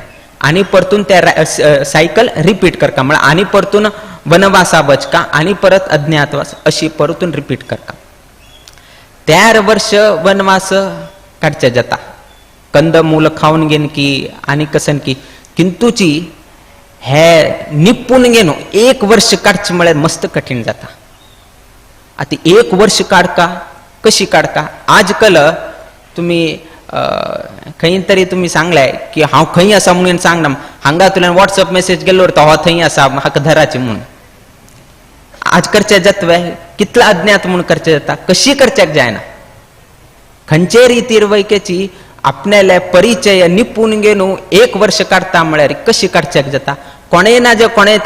आनी परतून ते सायकल रिपीट करता. म्हळ्यार आनी परतून वनवासा वचका आनी परत अज्ञातवास अशी परतून रिपीट करता. 4 वर्ष वनवास काडचे जाता, कंदमूल खावन घेवन की आनी कसन की, किंतुची हे निपून घेवन 1 वर्ष काडचें म्हळ्यार मस्त कठीण जाता. आतां 1 वर्ष काडका कशी काडका. आजकाल तुमी खंय तरी तुमी सांगले की हांव खंय आसा म्हणून सांगना, हांगा तुल्यान वॉट्सएप मेसेज गेलो उरता हो थंय आसा हाका धराची म्हणून. आज करचें जातवे कितले अज्ञात म्हणून करचें जाता, कशी करच्याक जायना. खंयचे रितीर वैकेची आपणाले परिचय निपून घेवन 1 वर्ष काडटा म्हळ्यार कशी काडच्याक जाता. कोणें ना जे कोणें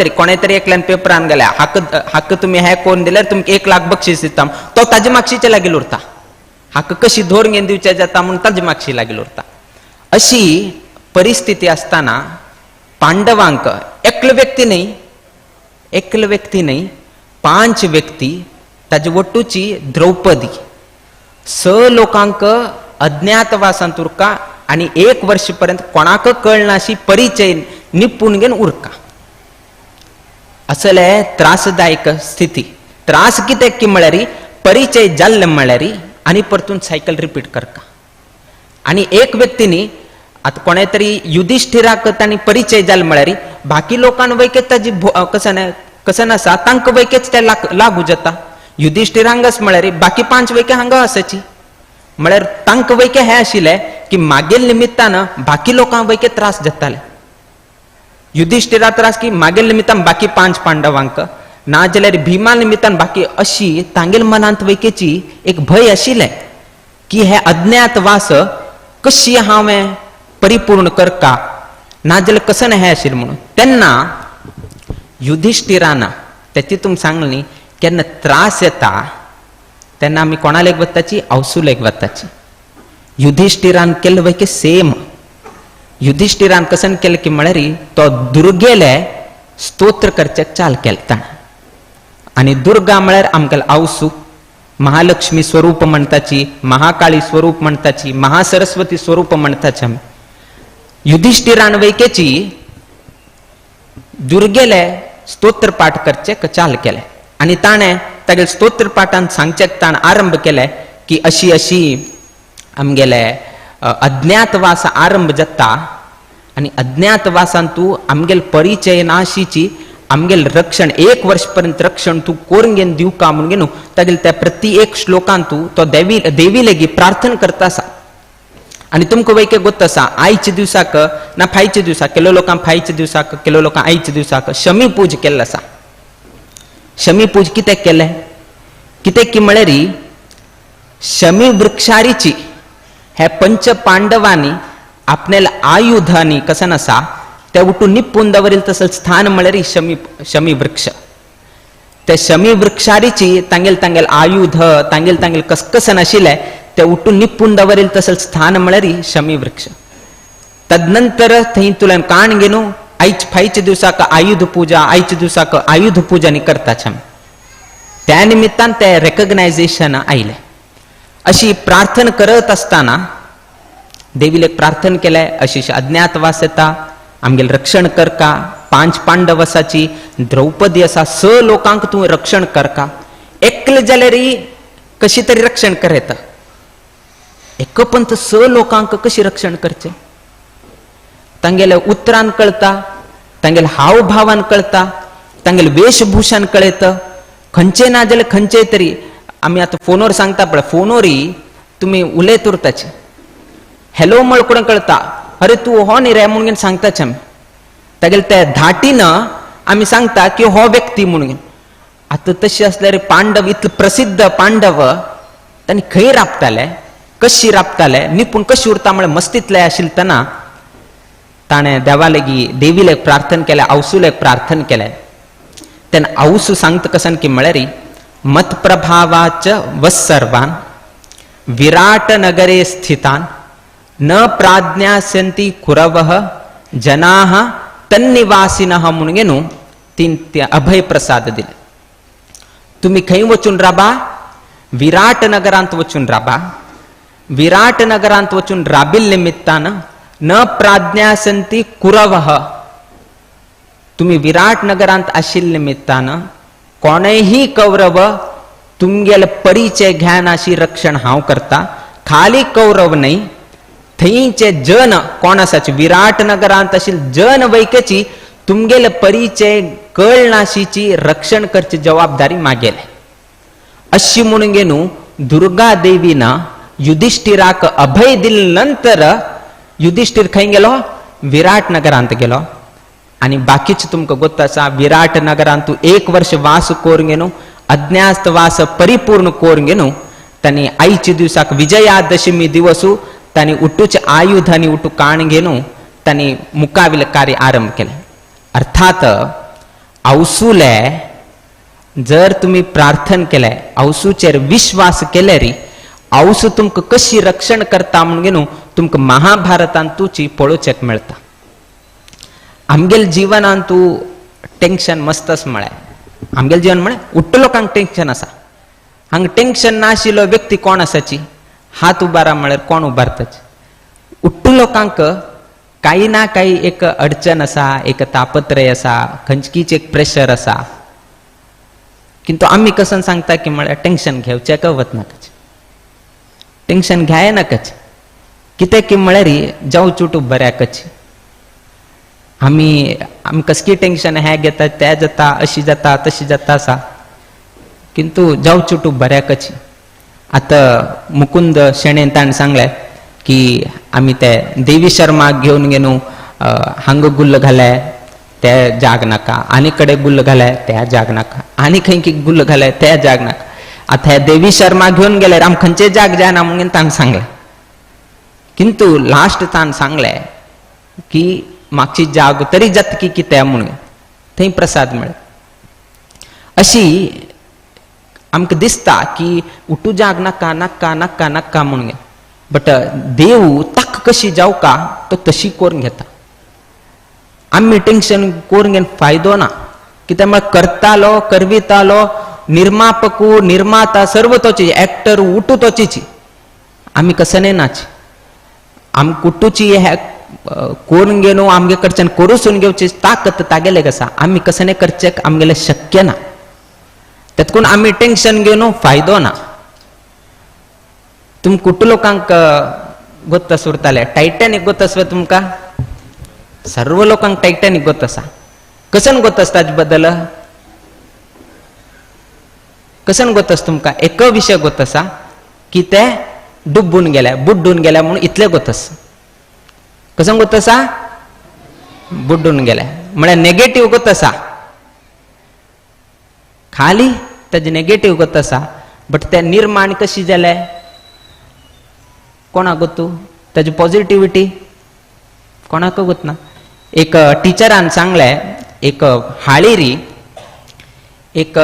तरी एकल्यान पेपरान गेल्या हाका तुमी हें करून दिल्यार तुमकां 1 लाख बक्षीस दिता, तो ताजे मागशीचे लागीं उरता. हाका कशी धोर घेवन दिवचें जाता म्हूण ताजे मागशी लागीं उरता. अशी परिस्थिती आसतना पांडवांक एकलो व्यक्ती न्हय, 5 व्यक्ती, ताजे वट्टूची द्रौपदी, 6 लोकांक अज्ञातवासांत उरका आनी 1 वर्ष पर्यंत कोणाक कळनाशी परिचय निपून घेवन उरका. असले त्रासदायक स्थिती. त्रास कित्याक की म्हळ्यार परिचय जाल्ले म्हळ्यार आनी परतून सायकल रिपीट करता. आनी एक व्यक्तीनी आतां कोणें तरी युधिष्ठिराक तांणी परिचय जालो म्हळ्यार बाकी लोकांक वैकेच ताजी कसन आसा तांकां वैकेच ते लागू जाता. युधिष्ठिरांगच म्हळ्यार बाकी 5 वैके हांगा आसाची म्हळ्यार तांकां वैके हें आशिल्लें की मागील निमित्तान बाकी लोकांक वैके त्रास जाताले. युधिष्ठिरा त्रास की मागील निमित्तान बाकी 5 पांडवांक ना जाल्यार भीमा निमित्तान बाकी अशी तांगेल मनांत वैकेची एक भंय आशिल्लें की हे अज्ञातवास कशी हांवें परिपूर्ण करका ना जाल्यार कसन हें आशिल्लें म्हणून. तेन्ना युधिष्ठिरान तेची तुमकां सांगलें न्ही केन्ना त्रास येता तेन्ना आमी कोणालेक वताची आवसुलेक वताची. युधिष्ठिरान केल्लें वैके सेम. युधिष्ठिरान कसन केलें की म्हळ्यार तो दुर्गेले स्तोत्र करचें चाल केलें ताणें. आनी दुर्गा म्हळ्यार आमगेले आवसू महालक्ष्मी स्वरूप म्हणटाची, महाकाळी स्वरूप म्हणटाची, महासरस्वती स्वरूप म्हणटाची आमी. युधिष्ठिरान वैकेची दुर्गेले स्तोत्र पाठ करचें चाल केलें आनी ताणें तागेले स्तोत्र पाठान सांगचें ताणें आरंभ केलें की अशी अशी आमगेले अज्ञातवास आरंभ जाता आनी अज्ञातवासान तूं आमगेले परिचय नाशीची आमगेले रक्षण 1 वर्ष पर्यंत रक्षण तूं करून घेवन दिवका म्हणून घेवन तागेले त्या प्रति एक श्लोकान तूं तो देवी लेगी प्रार्थना करता आसा. आनी तुमकां वैके गोत आसा आयच्या दिवसाक ना फायच्या दिवसाक केलो लोकांक फायच्या दिवसाक केलो लोकांक आयच्या दिवसाक शमी पूज केल्लो आसा. शमी पूज कित्याक केलें कित्याक की म्हळ्यार शमी वृक्षारीची हे पंच पांडवांनी आपल्याला आयुधांनी कसन आसा ते उठून निपून दवरील तसं स्थान म्हळ्यार शमी वृक्ष. ते शमी वृक्षारीची तांगेल तांगेल आयुध तांगेल तांगेल कसकसन आशिल्लें ते उठून निपून दवरील तसं स्थान म्हळ्यार शमी वृक्ष. तदनंतर थंय तुल्यान काण घेवन आयच फायच्या दिवसाक आयुध पूजा आयच्या दिवसाक आयुध पूजा न्ही करताच आमी. त्या निमित्तान ते रेकग्नायझेशन आयलें. अशी प्रार्थना करत आसतना देवीले प्रार्थना केलें अशी अज्ञातवास येता आमगेले रक्षण करका 5 पांडव आसाची द्रौपदी आसा 6 लोकांक तूं रक्षण करका. एकले जाल्यार कशी तरी रक्षण करता एकपंत 6 लोकांक कशी रक्षण करचें. तांगेले उतरान कळता तांगेले हावभावान कळता तांगेले वेशभूषान कळयता खंयचे ना जाल्यार खंयचे तरी आमी आतां फोनवर सांगता पळय फोनवरय तुमी उलयत उरताचे हॅलो म्हळ कोण कळता अरे तूं हो न्ही रे म्हणून सांगताचे आमी. तागेले त्या धाटीन आमी सांगता की हो व्यक्ती म्हणून. आतां तशें आसल्यार पांडव इतले प्रसिद्ध पांडव तांणी खंय राबताले कशी राबताले निपूण कशी उरता म्हळ्यार मस्तींतले आशिल्ले तेन्ना ताणें देवा लागीं देवीलेक प्रार्थना केलें आवसुलेक प्रार्थना केलें. तेन्ना आवसू सांगता कसन की म्हळ्यार मतप्रभावाच वस्सर्वान विराट नगरे स्थितान न प्राज्ञास्यन्ति कुरवः जनाः तन्निवासिनः म्हणून घेवन तीन ते अभय प्रसाद दिले. तुमी खंय वचून राबा विराट नगरांत वचून राबा. विराट नगरांत वचून राबिल्ले निमित्तान न प्राज्ञासंती कुरवः तुमी विराट नगरांत आशिल्ले निमित्तान कोणेही कौरव तुमगेले परिचय ज्ञानाशी रक्षण हांव करता. खाली कौरव न्हय थंयचे जन कोण आसाचे विराट नगरांत आशिल्ले जन वैकेची तुमगेले परिचय कळनाशीची रक्षण करची जबाबदारी मागेले. अशी म्हणून घेवन दुर्गा देवीन युधिष्ठिराक अभय दिले नंतर युधिष्ठिर खंय गेलो विराट नगरांत गेलो. आनी बाकीचे तुमकां गोत आसा विराट नगरांत 1 वर्ष वास करून घेवन अज्ञातवास परिपूर्ण करून घेवन तांणी आयच्या दिवसाक विजयादशमी दिवसू तांणी उठूचे आयुध आनी उठू काण घेवन तांणी मुखाविले कार्य आरंभ केलें. अर्थात आवसुले जर तुमी प्रार्थना केलें आवसूचेर विश्वास केल्यार आवसू तुमकां कशी रक्षण करता म्हणून घेवन तुमकां महाभारतांत तुची पळोवचेक मेळटा. आमगेले जिवनांत तूं टेंशन मस्तच म्हळ्यार आमगेले जीवन म्हळ्यार उट्ट लोकांक टेंशन आसा. हांगा टेंशन नाशिल्लो व्यक्ती कोण आसाची हात उबारा म्हळ्यार कोण उबारताची. उट्ट लोकांक काही ना काही एक अडचण आसा एक तापत्रय आसा खंयचीच एक प्रेशर आसा. किंतु आमी कसन सांगता की म्हळ्यार टेन्शन घेवचें का वतनाकच, टेन्शन घ्याय नाकच. कितें की म्हळ्यार जावं चुटू बऱ्याकच. आमी आमी कसकी टेन्शन हें घेता तें जाता अशी जाता तशी जाता आसा, किंतु जावं चुटू बऱ्याकच. आतां मुकुंद शेणेन ताणें सांगलें की आमी ते देवी शर्माक घेवन घेवन हांगा गुल्ल घाले ते जाग नाका, आनी कडेन गुल्ल घाले ते जाग नाका, आनी खंय की गुल्ल घाले ते जाग नाका. आतां हे देवी शर्मा घेवन गेल्यार आम खंयचे जाग जायना म्हणून ताणें सांगलें. किंतु लास्ट ताणें सांगलें की मागची जाग तरी जाता की कितें म्हणून थंय प्रसाद मेळ्ळो. अशी आमकां दिसता की उठू जाग नाका नाका नाका नाका म्हणून, बट देव ताक कशी जावका तो तशी करून घेता. आमी टेन्शन करून घेवन फायदो ना. कित्याक म्हळ्यार करतालो करवितालो निर्मापकू निर्माता सर्व तोची, एक्टर उठू तोचीची, आमी कसने नाची. आम कुटूची हे करून घेवन आमगे कडच्यान करूसून घेवची ताकत तागेले आसा, आमी कसने करचें आमगेलें शक्य ना. तेतकून आमी टेन्शन घेवन फायदो ना. तुम कुटू लोकांक गोत्त सुरताले टायटॅनिक गोत आसवे तुमकां? सर्व लोकांक टायटॅनिक गोत आसा. कसन गोत आसता ताजे बद्दल? कसन गोत आसा तुमकां? एक विशय गोत आसा की ते डुब्बून गेले बुड्डून गेले म्हणून इतले गोत आसा. कसन गोत आसा? बुड्डून गेले म्हळ्यार नेगेटीव गोत आसा, खाली ताजे नेगेटीव गोत आसा. बट ते निर्माण कशी जाले कोणाक गोतू? ताजी पॉझिटिविटी कोणाक गोत ना. एक टिचरान सांगलें, एक हाळेरी एक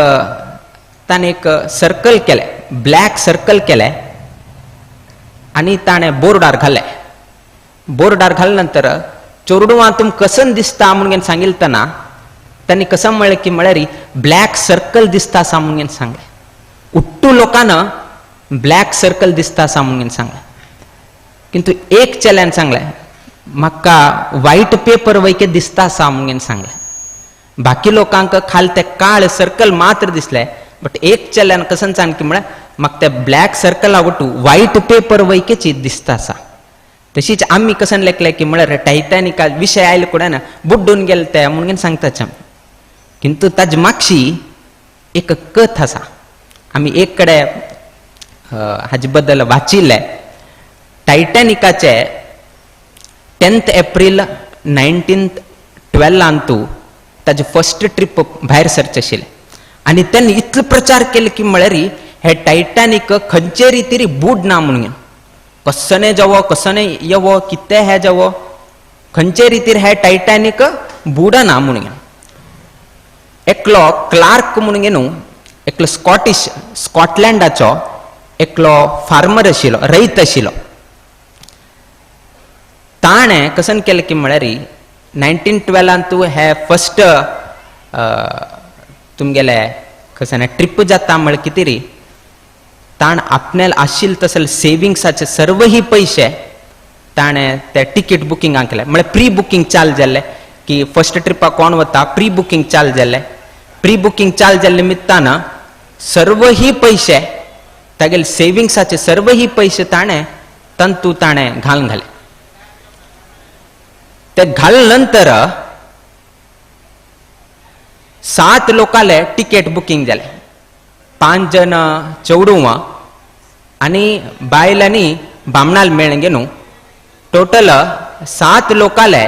ताणें एक सर्कल केलें, ब्लॅक सर्कल केलें आनी ताणें बोर्डार घालें. बोर्डार घाले नंतर चोरडुवां तुमकां कसन दिसता म्हणून सांगितना तांणी कसं म्हळें की म्हळ्यार ब्लॅक सर्कल दिसता आसा म्हणून सांगलें. उट्टू लोकांना ब्लॅक सर्कल दिसता आसा म्हणून सांगलें. किंतु एक चेल्यान सांगलें म्हाका व्हायट पेपर वैके दिसता आसा म्हणून सांगलें. बाकी लोकांक खाल ते काळ सर्कल मात्र दिसले, बट एक चेल्यान कसन सांग की म्हळ्यार म्हाका ते ब्लॅक सर्कल आवडटू व्हायट पेपर वैकेची दिसता आसा. तशीच आमी कसन लेखले की म्हळ्यार टायटॅनिका विशय आयले कुड्यान बुड्डून गेले ते म्हणून सांगताच. किंतु ताजे मागशी एक कथ आसा. आमी एक कडेन हाजे बद्दल वाचिल्लें. टायटॅनिकाचे 10 एप्रील 1912 तूं ताजे फर्स्ट ट्रीप भायर सरचें आशिल्लें आनी तेन्ना इतलो प्रचार केलो की म्हळ्यार हे टायटॅनिक खंयचे रितीर बूड ना म्हणून, कसने जावो कसने येवो कितें हें जावो खंयचे रितीर हे टायटॅनिक बुडना म्हणून. एकलो क्लार्क म्हणून न्हू, एकलो स्कॉटिश स्कॉटलँडाचो एकलो फार्मर आशिल्लो, रयत आशिल्लो. ताणें कसन केलें की म्हळ्यार 1912 तूं हे फर्स्ट तुमगेले कसन ट्रीप जाता म्हळ्यार कितें री ताण आपण्याल आशिल्ले तसले सेविंग्साचे सर्वही पयशे ताणें ते टिकेट बुकिंगाक केले. म्हळ्यार प्री बुकींग चालू जाल्लें की फर्स्ट ट्रिपाक कोण वता प्री बुकींग चालू जाल्लें. प्री बुकींग चालू जाल्ले निमित्तान सर्वही पयशे तागेले सेविंग्साचे सर्वही पयशे ताणें तंतू ताणें घालून घाले. ते घाल नंतर 7 लोकांले टिकेट बुकींग जालें. 5 जण चेडवां आनी बायल आनी बामणाल मेळ्ळें गे न्हू, टोटल 7 लोकांले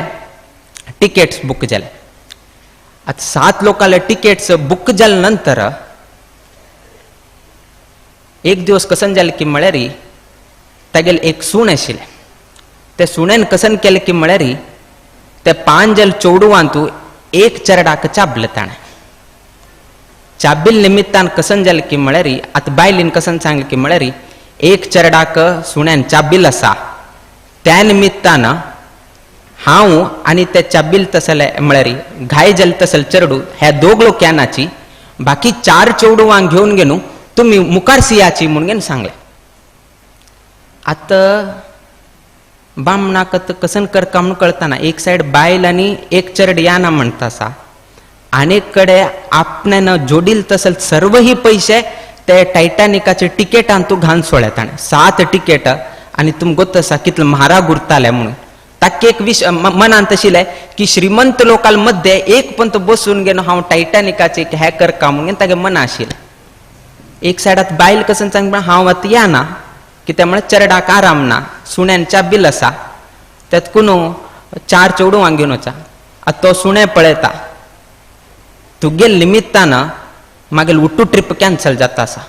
टिकेट्स बूक जाले. आतां 7 लोकांले टिकेट्स बूक जाले नंतर एक दिवस कसन जालें की म्हळ्यार तागेलें एक सूण आशिल्लें. ते सुण्यान कसन केलें की म्हळ्यार ते 5 जण चेडवांतू एक चेरडाक चाबलें ताणें. चाबील निमित्तान कसन जालें की म्हळ्यार आतां बायलेन कसन सांगलें की म्हळ्यार एक चेरडाक सुण्यान चाबील आसा, त्या निमित्तान हांव आनी ते चाबील तसले म्हळ्यार घाय जाले तसले चेरडू ह्या दोग लोक यानाची, बाकी 4 चेडवांक घेवन घेवन तुमी मुखार सियाची म्हणून सांगलें. आतां बामणाक कसन करका म्हणून कळतना एक सायड बायल आनी एक चेरड याना म्हणटा आसा, आनेक कडे आपण्यानं जोडील तसल सर्वही पैसे ते टायटॅनिकाचे तिकेटान तूं घालून सोडले ताणें 7 तिकेट आनी तुमकां गोत आसा कितलो म्हारग उरताले म्हणून. ताका एक विश मनांत आशिल्लें की श्रीमंत लोकां मध्ये एक पण तो बसून घेवन हांव टायटॅनिकाचे हें करका म्हणून तागे मना आशिल्लें. एक सायडात बायल कसन सांग हांव आतां येना कित्याक म्हळ्यार चेरडाक आराम ना, सुण्यांच्या बिल आसा, तेतकून 4 चेडवांक घेवन वचा. आतां तो सुणें पळयता तुगेल निमित्तान मागीर उट्टू ट्रीप कॅन्सल जाता आसा.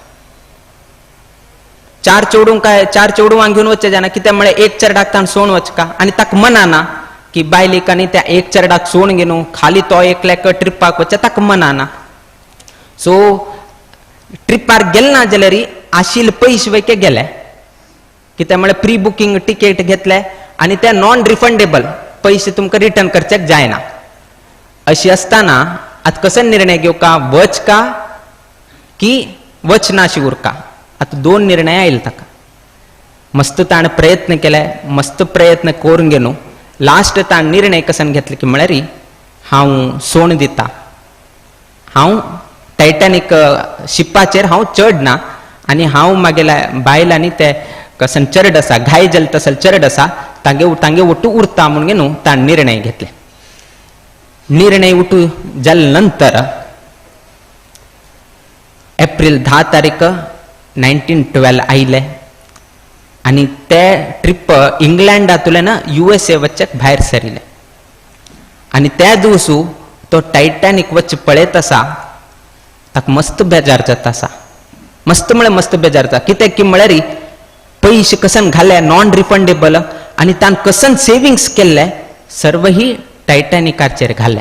4 चेडूं काय 4 चेडवांक घेवन वचचें जायना कित्याक म्हळ्यार एक चेरडाक ताण सोण वचका आनी ताका मनाना की बायलेक आनी त्या एक चेरडाक सोण घेवन खाली तो एकल्याक ट्रिपाक वचचें ताका मनाना. सो ट्रिपार गेल ना जाल्यार आशिल्ले पयशे वयके गेले कित्याक म्हळ्यार प्री बुकींग तिकेट घेतले आनी ते नॉन रिफंडेबल पयशे तुमकां रिटर्न करचेक जायना. अशी आसतना आतां कसो निर्णय घेवका, वच का की वच ना अशी उरका. आतां 2 निर्णय आयले ताका. मस्त ताणें प्रयत्न केले, मस्त प्रयत्न करून घेवन लास्ट ताणें निर्णय कसन घेतले की म्हळ्यार हांव सोण दिता, हांव टायटॅनीक शिपाचेर हांव चड ना आनी हांव मागेल्या बायलांनी ते कसन चरड आसा घाय जाल तसल चरड आसा तांगे तांगे ओटू उरता म्हणून न्हू ताणें निर्णय घेतले. निर्णय उठू जाले नंतर एप्रील 10 तारीख 1912 आयले आनी ते ट्रिप इंग्लंडांतल्यान USA वचक भायर सरिल्ले आनी त्या दिवसू तो टायटॅनीक वच पळयत आसा ताका मस्त बेजार जाता आसा. मस्त म्हळ्यार मस्त बेजार जाता कित्याक की म्हळ्यार पयशे कसन घाले नॉन रिफंडेबल आनी तान कसन सेविंग्स केल्ले सर्वही टायटॅनिकाचेर घाले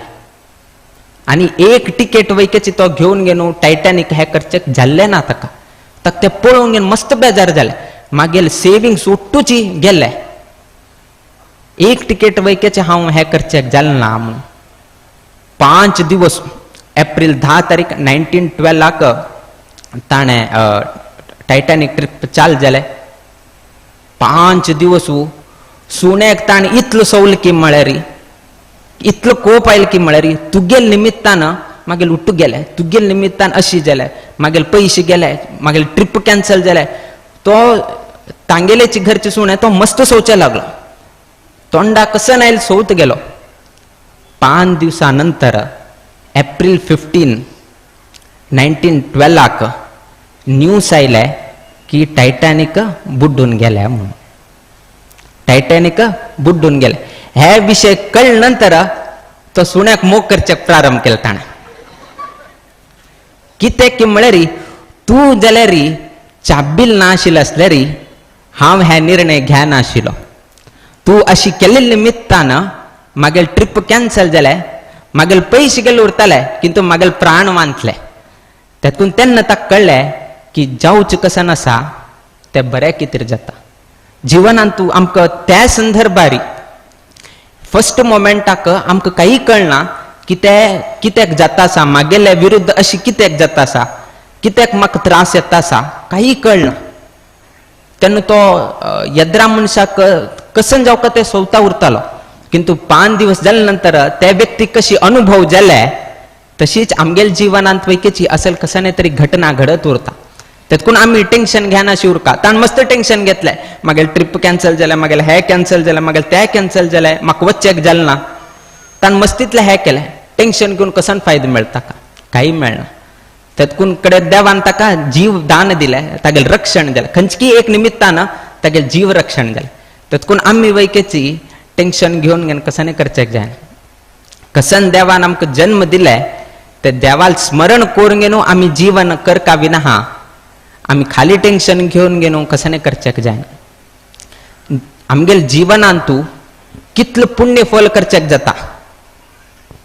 आनी एक टिकेट वैकेची तो घेवन घेवन टायटॅनीक हें करचें जाल्लें ना ताका. ताका तें पळोवन घेवन मस्त बेजार जालें, मागीर सेविंग्स उट्टूची गेले, एक टिकेट वैकेचें हांव हें करचें जालें ना म्हणून. 5 दिवस एप्रील 10 तारीख 1912 ताणें टायटॅनीक ट्रीप चाल जालें. 5 दिवस सुण्याक ताणें इतलो सवल की म्हळ्यार इतलो कोप आयल की म्हळ्यार तुगेल निमित्तान मागीर उट्टू गेले, तुगेल निमित्तान अशी जाले, मागीर पयशे गेले, मागीर ट्रीप कॅन्सल जाले. तो तांगेलेची घरचे सुणे तो मस्त सोवचे लागलो, तोंडा कसन आयल सोवत गेलो. 5 दिवसां नंतर एप्रील 15 1912 न्यूज आयले की टायटॅनीक बुड्डून गेले म्हणून. टायटॅनीक बुड्डून गेले हे विशय कळ्ळे नंतर तो सुण्याक मोग करचें प्रारंभ केलो ताणें. कित्याक की म्हळ्यार तूं जाल्यार चाबील ना आशिल्लो आसल्यार हांव हे निर्णय घेनाशिल्लो, तूं अशी केल्ले निमित्तान मागीर ट्रीप कॅन्सल जाले, मागीर पयशे गेले उरताले किंतु मागीर प्राण वांचले. तातूंत तेन्ना ताका कळ्ळें की जावचें कसन आसा तें बरें कितें जाता जिवनांत. तूं आमकां त्या संदर्भार फर्स्ट मोमेंटाक आमकां कांय कळना की तें कित्याक जाता आसा, मागेले विरुद्ध अशी कित्याक जाता आसा, कित्याक म्हाका त्रास येता आसा, कांय कळना. तेन्ना तो येद्रा मनशाक कसन जावका तें सोवता उरतालो किंतु 5 दिवस जाले नंतर त्या व्यक्तीक कशी अनुभव जाले तशीच आमगेल जिवनांत वैकेची असल कसने तरी घटना घडत उरता. तेतकून आमी टेन्शन घेनाशी उरका. ताण मस्त टेन्शन घेतलें, मागीर ट्रीप कॅन्सल जालें, मागीर हें कॅन्सल जालें, मागीर तें कॅन्सल जालें, म्हाका वचचें जालें ना. ताण मस्तीतलें हें केलें, टेन्शन घेवन कसन फायदो मेळटा ताका, कांय मेळना. तेतकून कडेन देवान ताका जीव दान दिलें, तागेलें रक्षण जालें, खंयची एक निमित्तान तागेलें जीव रक्षण जालें. तेतकून आमी वैकेची टेन्शन घेवन घेवन कसानी करचें जायना. कसन देवान आमकां जन्म दिले ते देवाल स्मरण करून घेवन आमी जीवन करका विना हा आमी खाली टेन्शन घेवन घेवन कसानी करचें जायना. आमगेले जिवनांतू कितलें पुण्य फल करचें जाता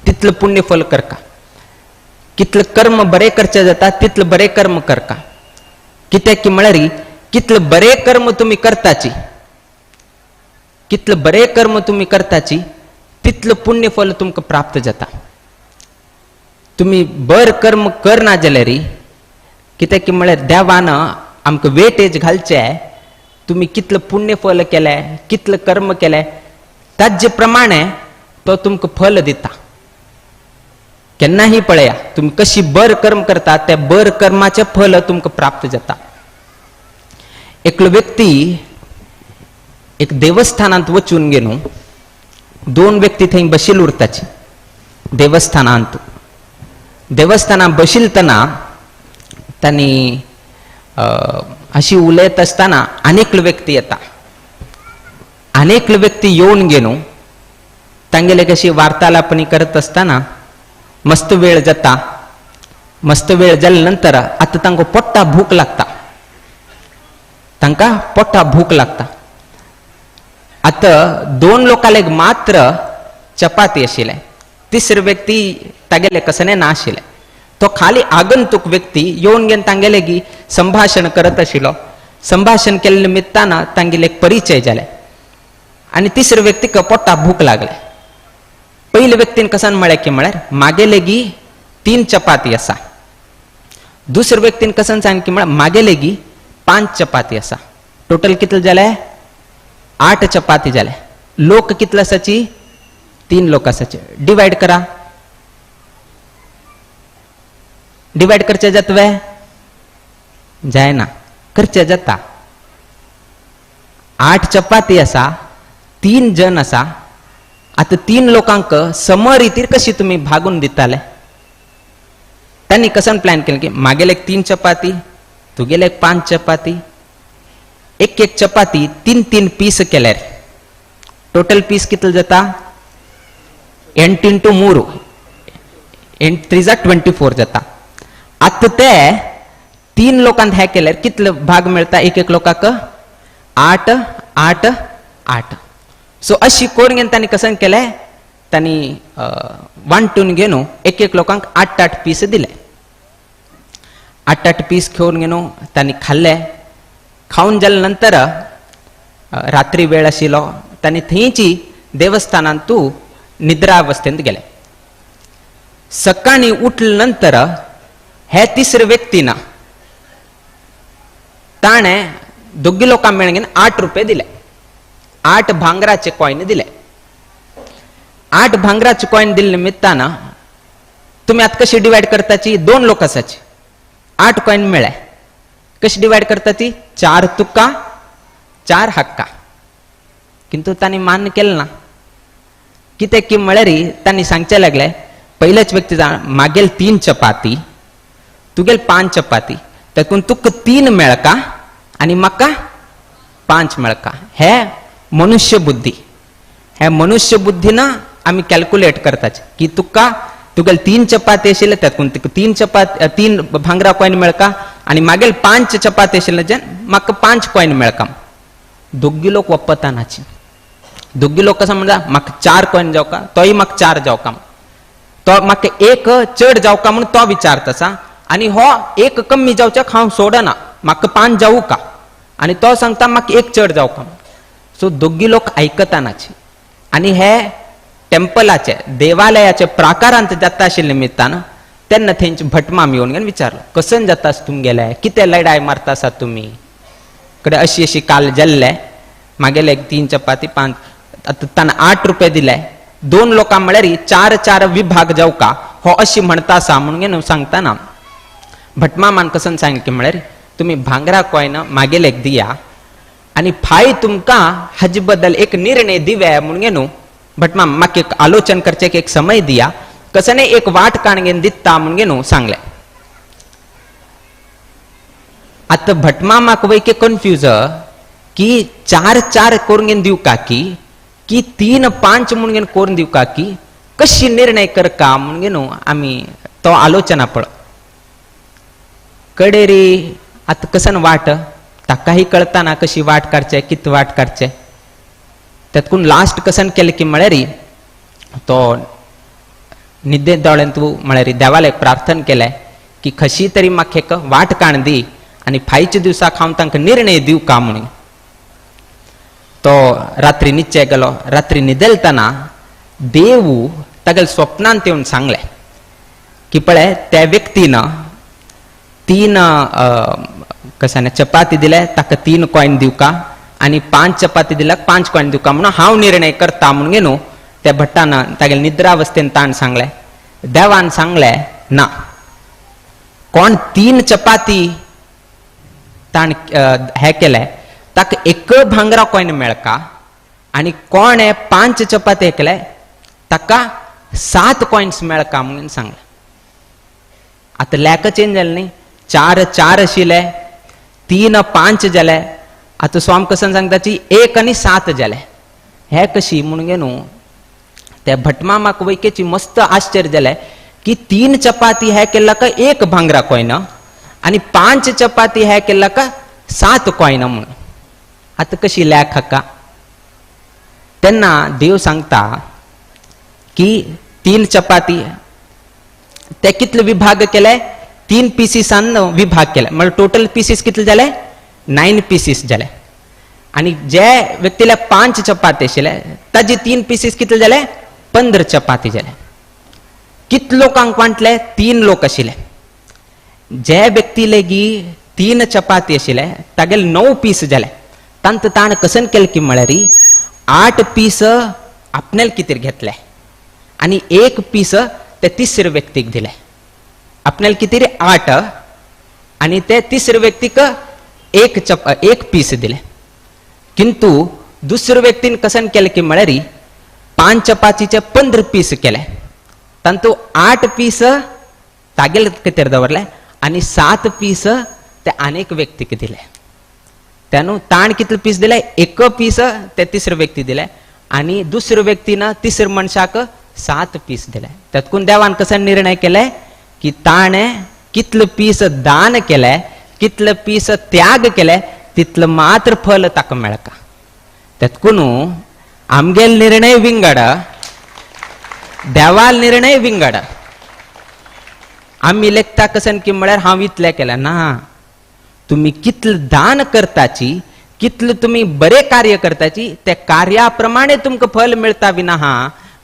तितलें पुण्य फल करका, कितलें कर्म बरें करचें जाता तितलें बरें कर्म करका. कित्याक की म्हळ्यार कितलें बरें कर्म तुमी करताची, कितलें बरें कर्म तुमी करताची तितलें पुण्य फल तुमकां प्राप्त जाता. तुमी बर कर्म करना जाल्यार कित्याक की म्हळ्यार देवान आमकां वेटेज घालचें, तुमी कितलें पुण्य फल केलें, कितलें कर्म केलें ताजे प्रमाणे तो तुमकां फल दिता. केन्नाही पळया तुमी कशी बर कर्म करता त्या बर कर्माचें फल तुमकां प्राप्त जाता. एकलो व्यक्ती एक देवस्थानांत वचून गेलो, दोन व्यक्ती थंय बशील उरताची देवस्थानांत. देवस्थानांत बशिलतना तांणी अशी उलयत आसतना आनीक व्यक्ती येता. आनीक व्यक्ती येवन गेलो तांगेले कशी वार्तालापणी करत आसतना मस्त वेळ जाता. मस्त वेळ जाल्या नंतर आतां तांकां पोट्टा भूक लागता, तांकां पोट्टा भूक लागता. आतां दोन लोकांक मात्र चपाती आशिल्ले, तिसरे व्यक्ती तागेले कसने ना आशिल्ले. तो खाली आगंतुक व्यक्ती येवन घेवन तांगेले गी संभाशण करत आशिल्लो. संभाशण केल्ले निमित्तान तांगेले एक परिचय जाले आनी तिसरे व्यक्तीक पोट्टा भूक लागले. पयले व्यक्तीन कसान म्हळें की म्हळ्यार मागेले गी 3 चपाती आसा. दुसरे व्यक्तीन कसान सांग की म्हळ्यार मागेले गी 5 चपाती आसा. टोटल कितले जाले? 8 चपाती जाले. लोक कितले आसाची? 3 लोक आसाचे. डिवायड करा. डिवायड करचे जातवे? जायना, करचे जाता. 8 चपाती आसा, 3 जण आसा. आतां 3 लोकांक समरितीर कशी तुमी भागून दिताले? तांणी कसन प्लॅन केलें की मागेले 3 चपाती, तुगेले 5 चपाती, एक एक चपाती 3-3 पीस केल्यार टोटल पीस कितले जाता? 8 इंटू 3, 8 3 जा 24 जाता. आतां ते 3 लोकांत हे केल्यार कितले भाग मेळटा एक एक लोकांक? 8 8 8. सो अशी कोण घेवन तांणी कसन केलें? तांणी वांटून घेवन एक एक लोकांक 8 8 पीस दिले. 8 8 पीस घेवन घेवन तांणी खाल्ले. खावन जाल्या नंतर रात्री वेळ आशिल्लो, तांणी थंयची देवस्थानांत तूं निद्रावस्थेंत गेले. सकाळीं उठले नंतर हे तिसरे व्यक्तीन ताणें दोगी लोकांक मेळून घेवन 8 रुपये दिले. 8 भांगराचे कॉयन दिले. 8 भांगराचे कॉयन दिले निमित्तान तुमी आतां कशी डिवायड करताची? 2 लोक आसाची, 8 कॉयन मेळ्ळे. कशी डिवायड करताची? 4 तुका 4 हक्का. किंतु तांणी मान्य केलें ना. कितें की म्हळ्यार तांणी सांगचें लागले, पयलेच व्यक्ती जाण मागेल 3 चपाती, तुगेल 5 चपाती, तातूंत तुका 3 मेळका आनी म्हाका 5 मेळका. हे मनुष्य बुद्धी, हे मनुष्य बुद्धीन आमी कॅल्कुलेट करताचे की तुका तुगेल 3 चपाती आशिल्ले तातूंत तुका 3 चपाती 3 भांगरा कॉयन मेळका आनी मागेल 5 चपाती आशिल्ले जेन म्हाका 5 कॉयन मेळका. दोगी लोक वपतानाची, दोगी लोक कसो म्हणटा म्हाका 4 कॉयन जावका, तोय म्हाका 4 जावका, तो म्हाका 1 चड जावका म्हूण तो विचारता आसा आनी हो 1 कमी जावच्याक हांव सोडना, म्हाका 5 जावू का, आनी तो सांगता म्हाका 1 चड जावका. सो दोगी लोक आयकतानाची आनी हे टेम्पलाचे देवालयाचे प्राकारांत जाता आशिल्ले निमित्तान तेन्ना थंयचे भटमाम येवन घेवन विचारलो, कसन जाता तुमगेले, कितें लढाय मारता आसा तुमी? कडे अशी अशी काल जाल्ले, मागेले 3 चपाती 5, आतां ताणें 8 रुपये दिले. 2 लोकां म्हळ्यार 4 4 विभाग जावका हो अशी म्हणटा आसा म्हणून घेवन सांगतना भटमामान कसन सांगलें की म्हळ्यार तुमी भांगरा कॉयन मागेले दिया आनी फाय तुमकां हाजे बद्दल एक निर्णय दिव्या म्हणून घेवन भटमाम म्हाका एक आलोचन करचें एक समय दिया, कसने एक वाट काण घेवन दिता म्हणून घेवन सांगलें. आतां भटमामाक वय की कन्फ्यूज की 4 4 करून घेवन दिवका की 3 5 म्हणून घेवन करून दिवका की कशी निर्णय करका म्हणून घेवन आमी तो आलोचना पळ कडेरी. आतां कसन वाट ताकाही कळताना कशी वाट काडचे, कित वाट काडचे. तातूंत लास्ट कसन केलें की म्हळ्यार तो निद्दे दोळ्यान तूं म्हळ्यार देवाक प्रार्थना केलें की खशी तरी म्हाका एक वाट काण दी आनी फायच्या दिवसाक हांव तांकां निर्णय दिवका म्हणून. तो रात्री निच्चे गेलो. रात्री निदेलतना देवू तागेले स्वप्नांत येवन सांगलें की पळय त्या व्यक्तीन 3 कशाने चपाती दिले ताका 3 कॉयन दिवका आनी 5 चपाती दिल्यार 5 कॉयन दिवका म्हणून हांव निर्णय करता म्हणून न्हू त्या भट्टान तागेले निद्रावस्थेन ताण सांगलें. देवान सांगलें ना, कोण 3 चपाती ताण हे केले ताका 1 भांगरा कॉयन मेळका आनी कोणे 5 चपाती केले ताका 7 कॉयन्स मेळका म्हणून सांगलें. आतां लेख चेंज जालें न्ही, 4 4 आशिल्ले, 3 5 जाले, आतां स्वाम कसन सांगताची 1 आनी 7 जाले. हे कशी म्हणून गे न्हू त्या भटमामाक वैकेची मस्त आश्चर्य जालें की 3 चपाती हे केला का 1 भांगरा कॉयन आनी 5 चपाती हे केला का 7 कॉयन म्हणून. आतां कशी लेख हाका. तेन्ना देव सांगता की 3 चपाती ते कितले विभाग केले, 3 पिसीसान विभाग केले, म्हळ्यार टोटल पिसीस कितले जाले, 9 पिसीस जाले. आनी जे व्यक्तीला 5 चपाती आशिल्ले ताजे 3 पिसीस कितले जाले, 15 चपाती जाले. कितले लोकांक वांटले, 3 लोक आशिल्ले. जे व्यक्ती लेगी 3 चपाती आशिल्ले तागेले 9 पीस जाले. तांत ताण कसन केले की म्हळ्यार 8 पीस आपण्याल कितें घेतले आनी 1 पीस ते तिसरे व्यक्तीक दिले. आपण्याल कितें 8 आनी ते तिसरे व्यक्तीक 1 पीस दिले. किंतु दुसरे व्यक्तीन कसन केले की म्हळ्यार 5 चपातीचे 15 पीस केले, तांतू 8 पीस तागेले कितें दवरले आनी 7 पीस ते आनेक व्यक्तीक दिले. त्यानु ताण कितले पीस दिले, 1 पीस ते तिसरे व्यक्ती दिले आनी दुसरे व्यक्तीन तिसरे मनशाक 7 पीस दिले. तातूंत देवान कसो निर्णय केले की ताणें कितले पीस दान केले, कितले पीस त्याग केले तितले मात्र फल ताका मेळका. तातूंत आमगेल निर्णय विंगड, देवाल निर्णय विंगड. आमी लेखता कसन की म्हळ्यार हांव इतलें केलें ना, तुमी कितलें दान करताची, कितलें तुमी बरें कार्य करताची त्या कार्या प्रमाणे तुमकां फल मेळता विना हा,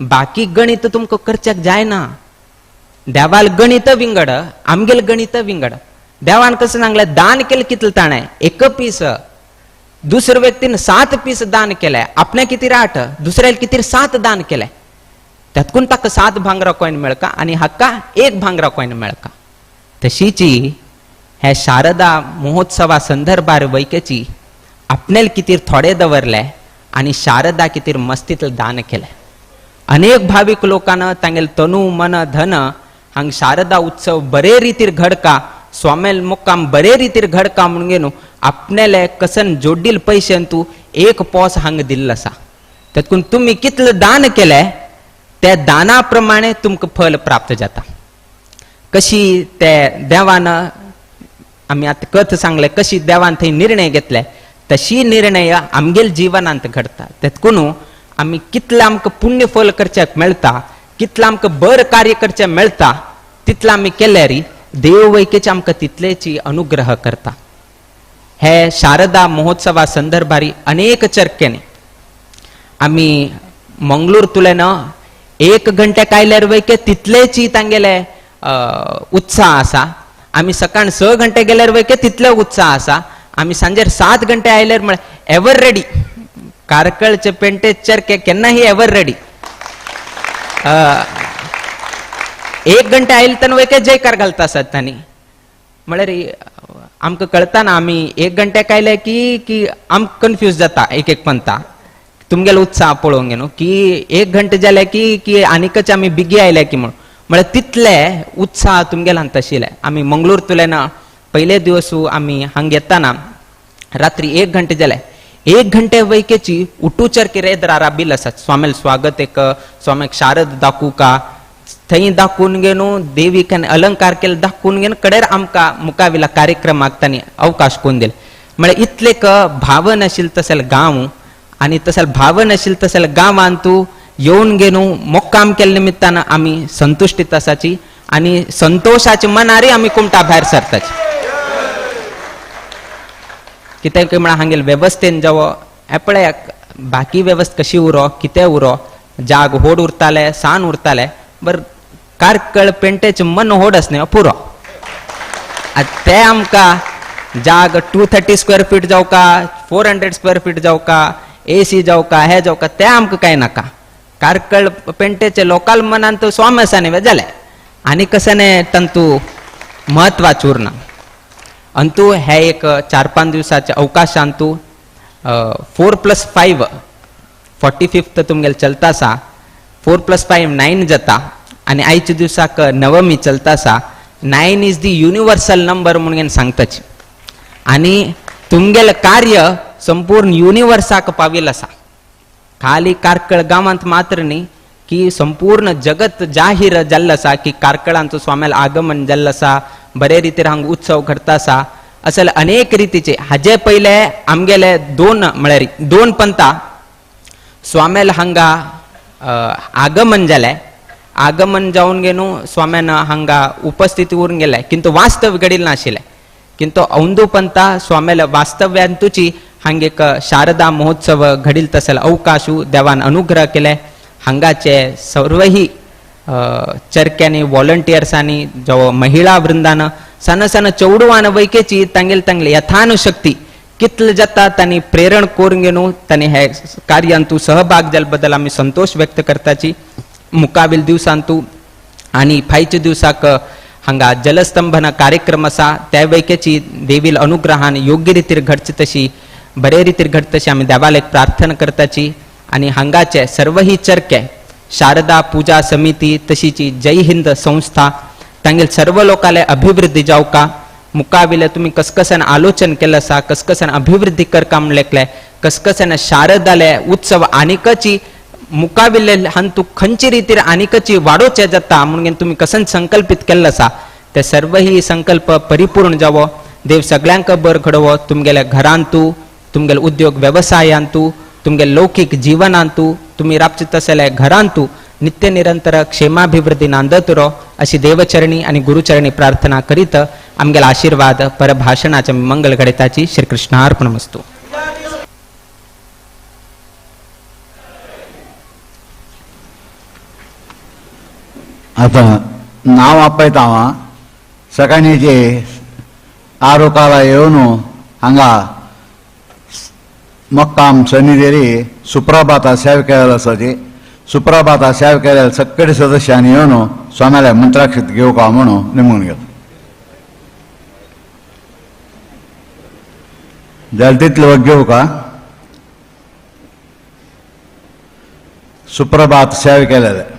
बाकी गणित तुमकां करच्याक जायना. देवाल गणित विंगड, आमगेल गणित विंगड. देवान कशें सांगलें, दान केलें कितलें ताणें, 1 पीस, दुसऱ्या व्यक्तीन 7 पीस दान केलें, आपणें कितें 8, दुसऱ्याक कितें 7 दान केलें. तातूंत ताका 7 भांगरा कॉयन मेळका आनी हाका 1 भांगरा कॉयन मेळका. तशीची हे शारदा महोत्सवा संदर्भार वैकेची आपणेल कितें थोडे दवरले आनी शारदा कितें मस्तीतलें दान केलें. अनेक भावीक लोकांना तांगेले तनु मन धन हांग शारदा उत्सव बरे रितीर घडका, स्वामेल मुक्काम बरे रितीर घडका म्हणून न्हू आपणेले कसन जोडील पयशेन तूं 1 पोस हांग दिल्लो आसा. तातूंत तुमी कितलें दान केलें त्या दाना प्रमाणे तुमकां फल प्राप्त जाता. कशी ते देवान आमी आतां कथ सांगले कशी देवान थंय निर्णय घेतले तशी निर्णय आमगेल जिवनांत घडता. तेतकून आमी कितलें आमकां पुण्य फल करच्याक मेळटा, कितलें आमकां बरें कार्य करचें मेळटा तितलें आमी केल्यार देव वैकेचे आमकां तितलेची अनुग्रह करता. हे शारदा महोत्सवा संदर्भारी अनेक चर्केनी आमी मंगळूर तुलेन 1 घंटे कायल्यार वैके तितलेची तांगेले उत्साह आसा. आमी सकाळ 6 घंटे गेल्यार वैके तितले उत्साह आसा. आमी सांजेर 7 घंटे आयल्यार म्हळ्यार एवर रेडी. कारकळचे पेंटे चरके केन्नाही एवर रेडी. 1 घंटे आयले तेन्ना वैके जयकार घालता आसात तांणी. म्हळ्यार आमकां कळटा ना आमी 1 घंटे कायले की की आमकां कन्फ्यूज जाता एक एक पंता तुमगेलो उत्साह पळोवंक न्हू की 1 घंटे जाले की की आनीकच आमी बिगी आयले की म्हणून. म्हळ्यार तितले उत्साह तुमगेल्यान आशिल्ले. आमी मंगळूर तुलेना पयले दिवस आमी हांग येताना रात्री 1 घंटे जाले. 1 घंटे वैकेची उटूचर की रेदरारा बिल आसा स्वामेल स्वागत एक स्वामीक शारद दाखोवका थंय दाखोवन गे न्हू देवीक अलंकार केले दाखोवन घेवन कडेर आमकां मुखाविला कार्यक्रमाक तांणी अवकाश कोन्न दिले. म्हळ्यार इतले भाव नाशिल्ले तसले गांव आनी तसले भाव नाशिल्ले तसले गांवांत तूं येवन गे न्हू मुक्काम केल्ले निमित्तान आमी संतुश्टीत आसाची आनी संतोशाचे मनारय आमी कुमटा भायर सरताची. कित्याक म्हळ्यार हांगेले वेवस्थेन जावो हें पळय बाकी वेवस्था कशी उरो कितें उरो जाग होड उरताले सान उरताले बरें कारकळ पेंटेचें मन होड आसना पुरो. आतां ते आमकां जाग 230 स्क्वेअर फीट जावका, 400 स्क्वेअर फीट जावका, एसी जावका, हें जावका, तें आमकां कांय नाका. कारकळ पेंटेचे लोकाल मनान तो स्वामी आसा न्ही जालें. आनी कसने तंतू म्हत्वाचें उरना. अंतू हे एक 4-5 दिवसाच्या अवकाशांतू 4 + 5 45 तुमगेले चलता आसा, 4 + 5 9 जाता आनी आयच्या दिवसाक नवमी चलता आसा. 9 is the universal number म्हणून सांगताची आनी तुमगेलें कार्य संपूर्ण युनिवर्साक पाविल्लें आसा. खाली कार्कळ गांवांत मात्र न्ही की संपूर्ण जगत जाहीर जाल्लें आसा की कार्कळांचो स्वाम्याल आगमन जाल्लें आसा, बरे रितीर हांगा उत्सव घडता आसा. असल अनेक रितीचे हाजे पयले आमगेले 2 म्हळ्यार 2 पंथा स्वाम्याल हांगा आगमन जालें. आगमन जावन घेवन स्वाम्यान हांगा उपस्थिती उरून गेले किंतु वास्तव घडिल्लें नाशिल्लें. किंतु औंदू पंथा स्वाम्याल वास्तव्यांतूची हांगा एक शारदा महोत्सव घडील तसल अवकाशू देवान अनुग्रह केले. हांगाचे सर्वही चरक्यांनी वॉलंटियर्सांनी जो महिला वृंदान सान सान चेडवान वैकेची तांगेले तांगेले यथानुशक्ती कितले जाता तांणी प्रेरण करून घेवन तांणी हे कार्यांतू सहभाग जाल्ले बद्दल आमी संतोष व्यक्त करताची. मुकाबील दिवसांतू आनी फायच्या दिवसाक हांगा जलस्तंभन कार्यक्रम आसा त्या वैकेची देवील अनुग्रहान योग्य रितीर घडचे तशी बरे रितीर घडचे तशी आमी देवाक प्रार्थना करताची. आनी हांगाचे सर्वही चरके शारदा पूजा समिती तशीची जय हिंद संस्था तांगेले सर्व लोकाले अभिवृद्धी जावका. मुकाविले तुमी कसकसान आलोचन केलें आसा, कसकसान अभिवृद्धी करका म्हूण लेखले, कसकसान शारदाले उत्सव आनीकची मुकाविले हांतू खंयचे रितीर आनीकची वाडोवचे जाता म्हणून तुमी कसन संकल्पित केल्लो आसा ते सर्वही संकल्प परिपूर्ण जावो. देव सगळ्यांक बर घडोवो. तुमगेल्या घरांतू, तुमगेले उद्योग वेवसायांतू, तुमगेले लौकीक जीवनांतू, तुमी राबचे तसले घरांतू नित्य निरंतर क्षेमाभिवृद्धी नांदत रो अशी देवचरणी आणि गुरुचरणी प्रार्थना करीत आमगेला आशीर्वाद परभाषणाच्या मंगल घडताची. श्रीकृष्णार्पणमस्तु. आतां नांव आपयता हांव. सकाळीं जे आरोकाला येवन हांगा मक्काम सन्निधेरी सुप्रभाता सेवा केलेलो आसा. ती सुप्रभाता सेवा केलेल्या सगळे सदस्यांनी येवन स्वाम्याल्या मंत्राक्षत घेवका म्हणून निमून घेता. जाल्यार तितले वग घेवका सुप्रभात सेवा केलेले.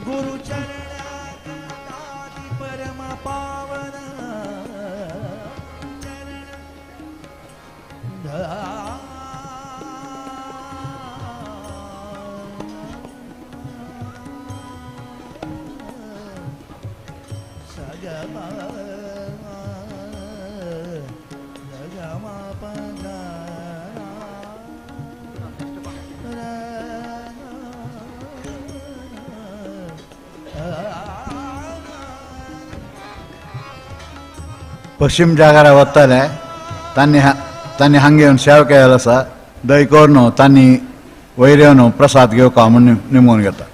गुरु चरण परम पावन चरण। पश्चिम जागार वतले तांणी तांणी हांगा येवन सेवा केलेलो आसा. दय करून तांणी वयर येवन प्रसाद घेवका म्हूण निमून घेता.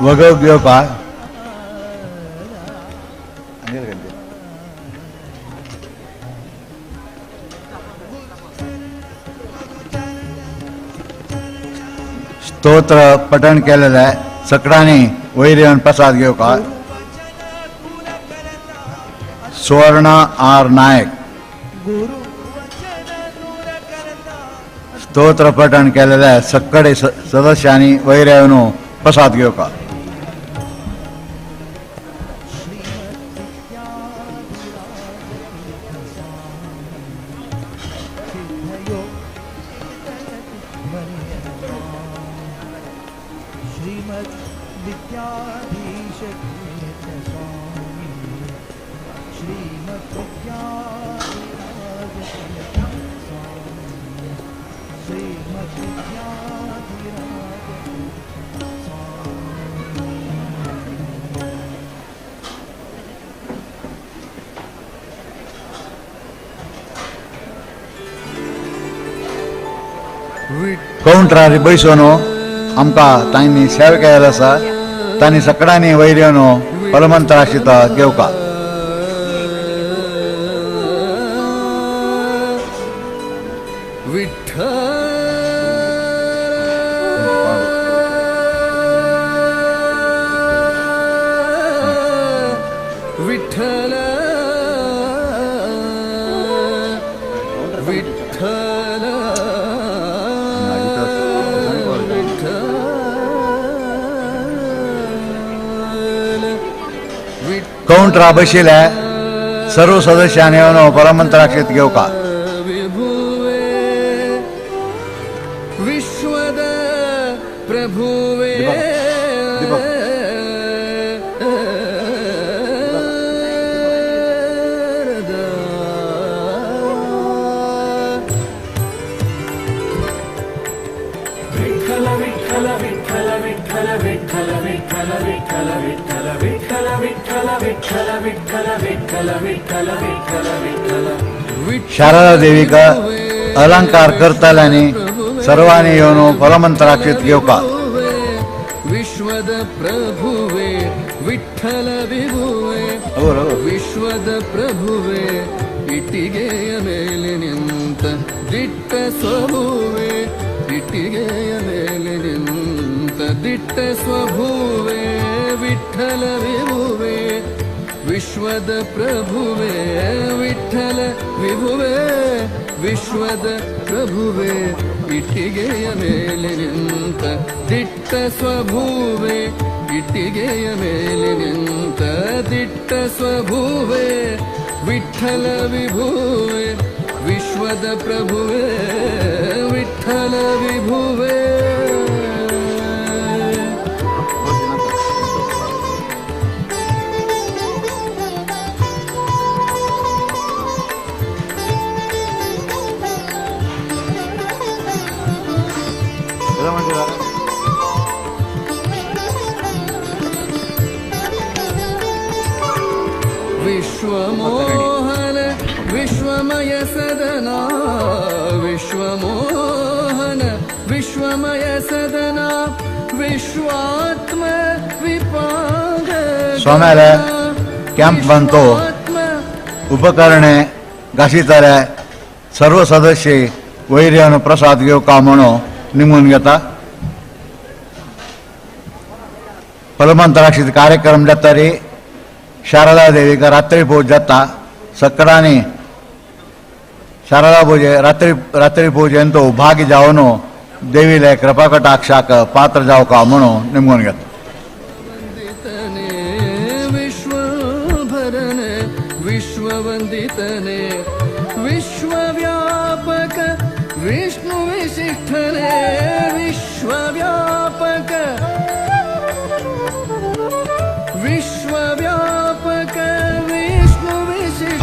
वगव घेवपा स्तोत्र पठण केलेले सकडांनी वयर येवन प्रसाद घेवका. सुवर्ण आर नायक स्तोत्र पठण केलेले सगळे सदस्यांनी वयर येवन प्रसाद घेवका. कावंटरार बैसून आमकां तांणी सेवा केलेली आसा. तांणी सगळ्यांनी वयर येवन परमंत्राशित घेवका. कावंटरा बशिल्ले सर्व सदस्यांनी येवन परमंत्राक्षित घेवका. विश्वद प्रभुवे विठ्ठल विठ्ठल विठ्ठल विठ्ठल विठ्ठल विठ्ठल विठ्ठल विठ्ठल विठ्ठल विठ्ठल विठ्ठल विठ्ठल विठ्ठल विठ्ठल विठ्ठल विठ्ठल. शारदा देवीका अलंकार करतल्यांनी सर्वांनी येवन परमंत्राक्षित घेवका. विश्वद प्रभुवे विठ्ठल विभुवे विश्वद प्रभुवे ಇಟ್ಟಿಗೆಯ ಮೇಲೆ ನಿಂತ ದಿಟ್ಟ ಸ್ವಭುವೆ ಇಟ್ಟಿಗೆಯ ಮೇಲೆ ನಿಂತ ದಿಟ್ಟ ಸ್ವಭುವೆ ವಿಠಲ ವಿಭುವೆ ವಿಶ್ವದ ಪ್ರಭುವೆ ವಿಠಲ ವಿಭುವೆ ವಿಶ್ವದ ಪ್ರಭುವೆ ಇಟ್ಟಿಗೆಯ ಮೇಲೆ ನಿಂತ ದಿಟ್ಟ ಸ್ವಭುವೆ ಇಟ್ಟಿಗೆಯ ಮೇಲೆ ನಿಂತ ದಿಟ್ಟ ಸ್ವಭುವೆ ವಿಠಲ ವಿಭುವೆ ವಿಶ್ವದ ಪ್ರಭುವೆ ವಿಠಲ ವಿಭುವೆ. विश्वमोहन विश्वमय सदना विश्वमोहन विश्वमय सदना विश्वात्म विपांग. स्वाम्याले कॅम्प बांधतो उपकरणे घाशीतले सर्व सदस्य वयर येवन प्रसाद घेवका म्हणून निमून घेता. फलमंत्राक्षित कार्यक्रम जाता रे शारदा देवीक रात्री पूज जाता. सकडांनी शारदा पूजे रात्री रात्री पूजेंतो भागी जावन देवीले कृपाकटाक्षाक पात्र जावका म्हणून निमून घेता. विश्वभरणे विश्ववंदितने विश्वव्यापक विष्णु विशिष्ठने विश्वव्यापक विश्वव्यापक विष्णु विशिष्ठ.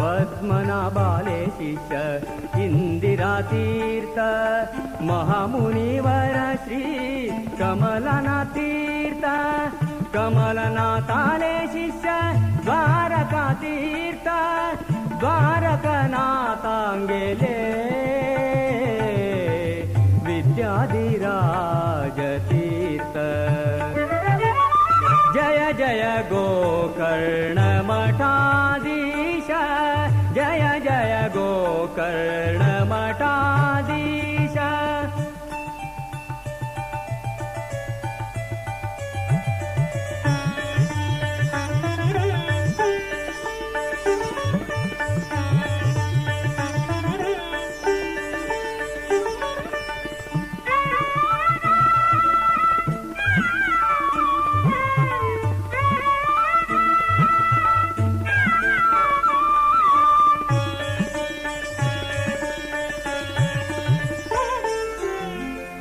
पद्मनाभाले शिष्य इंदिरा तीर्थ महामुनिवर श्री कमलनाथ तीर्थ कमलनाथाले शिष्य द्वारका तीर्थ द्वारकनाथांगेले विद्याधिराज तीर्थ। जय जय गोकर्ण मठाधीश जय जय गोकर्ण मठाधीश।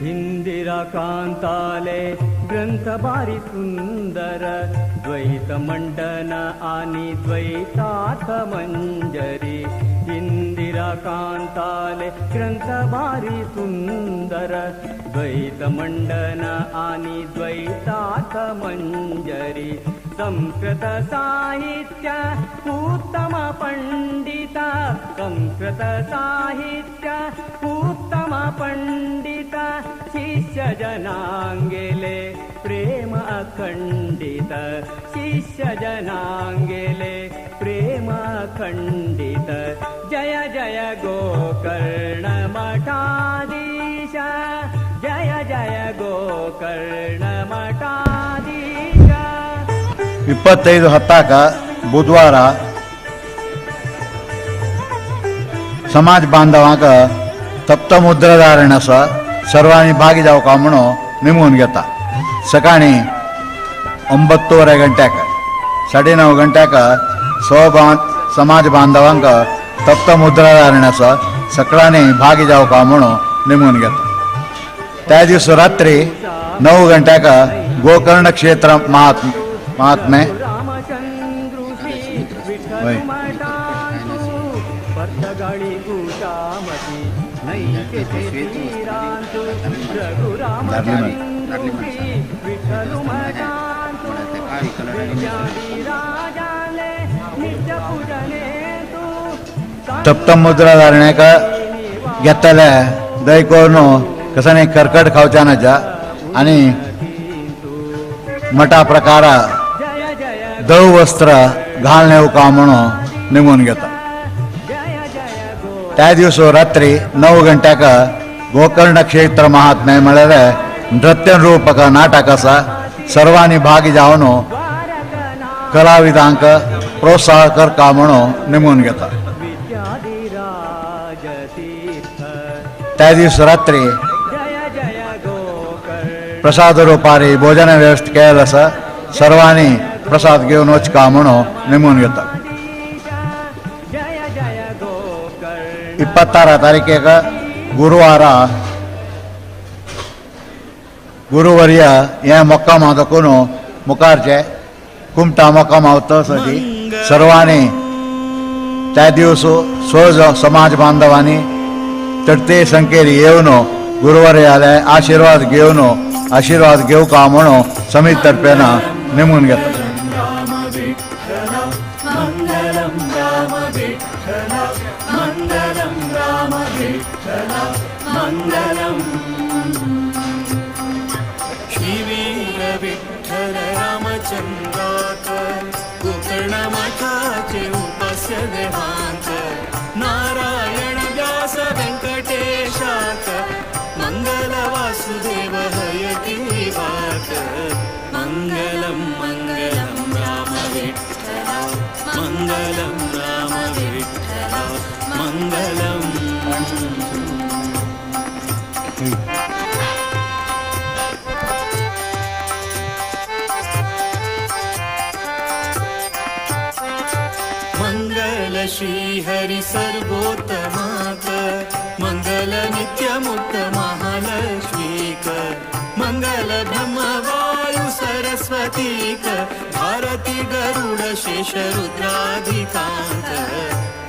इंदिरा कांताले ग्रंथ भारी सुंदर द्वैत मंडन आणि द्वैतार्थ मंजरी। इंदिरा कांताले ग्रंथ भारी सुंदर द्वैत मंडन आणि द्वैतार्थ मंजरी। संस्कृत साहित्य उत्तम पंडित संस्कृत साहित्य उत्तम पंडित शिष्य जनांगेले प्रेम अखंडित शिष्य जनांगेले प्रेम अखंडित। जय जय गोकर्ण मठाधीश जय जय गोकर्ण मठाधीश। 25/10 बुधवार समाज बांधवांक तप्त मुद्रधारण आसा सर्वांनी भागी जावका म्हणून निमून घेता। सकाळी 9:30 गंट्याक 9:30 गंट्याक समाज बांधवांक तप्त मुद्रधारण आसा सगळ्यांनी भागी जावका म्हणून निमून घेता। त्या दिवस रात्री 9 गंट्याक गोकर्ण क्षेत्र महात्मे तप्त मुद्रा धारण्याक घेतले दय करून कसाने कर्कट खावच्या नाच्या आणि मठा प्रकार दव वस्त्र घालणे का म्हणून निमून घेता। त्या दिवस रात्री 9 गंट्याक गोकर्ण क्षेत्र महात्म्य म्हळ्यार नृत्य रूपक नाटक आसा सर्वांनी भागी जावन कलाविदांक प्रोत्साह करका म्हणून निमून घेता। त्या दिवस रात्री प्रसाद रूपारी भोजन व्यवस्था केलेलं आसा सर्वांनी प्रसाद घेवन वचका म्हणून निमून घेता। 26 तारखेक गुरुवार गुरुवर्य हे मोक्कामा दाखोवन मुखारचे कुमटा मोक्कामा साठी सर्वांनी त्या दिवस सहज समाज बांधवांनी चडते संख्येन येवन गुरुवर्याले आशीर्वाद घेवन आशीर्वाद घेवका म्हणून समिती तर्फेन नेमून घेता। नारायण व्यास वेंकटेशाक मंगल वासुदेव हयग्रीवाक मंगलम मंगलम राम विठ्ठला मंगलम राम विठ्ठला मंगलम। मंगल श्री हरि सर्वोत्तमाक मंगल नित्यमुक्त महालक्ष्मीक मंगल ब्रह्म वायु सरस्वतीक भारत गणपति गरुड शेष रुद्राधिकांत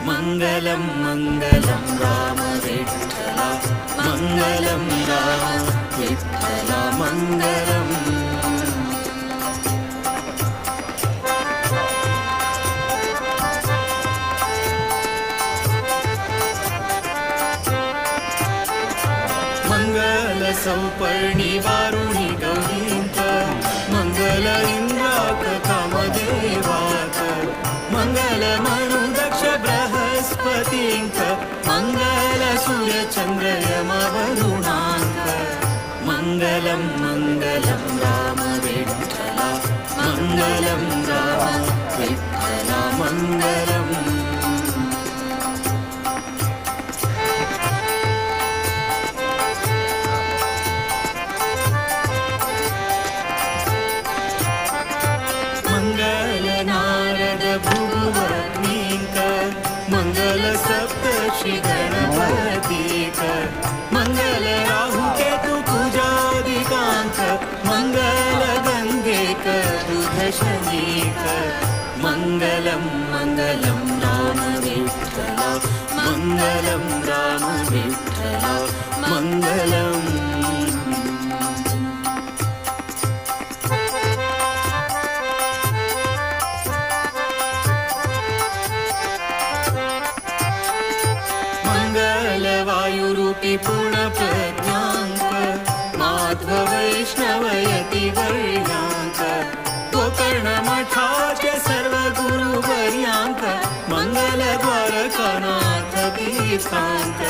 मंगलम मंगलम राम विठ्ठला मंगलम राम विठ्ठला मंगलम। मंगल सौपर्णी वारुणी गौरींत मंगल इंद्राक कामदेवाक मंगल मनु दक्ष बृहस्पतींक मंगल सूर्य चंद्र यम वरुणांक मंगलम मंगलम राम विठ्ठला मंगलम राम विठ्ठला मंगलम। मंगल नारद भुवनीक मंगल सप्तर्षि गणपतीक मंगल राहु केतु कुजादिकांक मंगल गंगेक बुध शनीक मंगलम मंगलम राम विठ्ठला मंगलम राम विठ्ठला मंगलम। मंगल वायुरूपी पूर्ण प्रज्ञांक माधव वैष्णवयति वर्यांक गोकर्ण मठाचे सर्व गुरुवर्यांक मंगल द्वारकानाथ तीर्थांक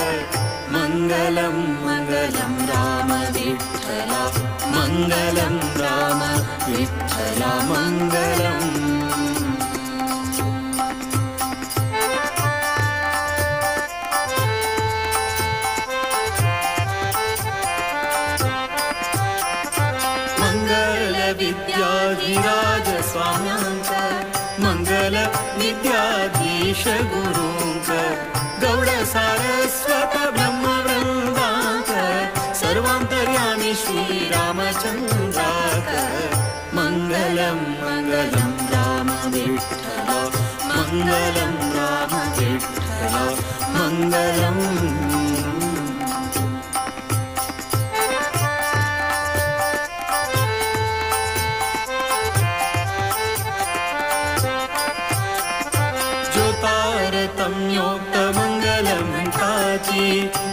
मंगलम मंगलम राम विठ्ठला मंगलम राम विठ्ठला मंगलम। मंगल विद्याधिराज स्वाम्यांक मंगल विद्याधीश गुरूंक गौड सारस्वत ब्रह्म वृंदांक सर्वांतर्यामी श्री रामचंद्राक मंगलम मंगलम राम विठ्ठला मंगलम राम विठ्ठला मंगलम। तारतम्योक्त मंगलम म्हणताची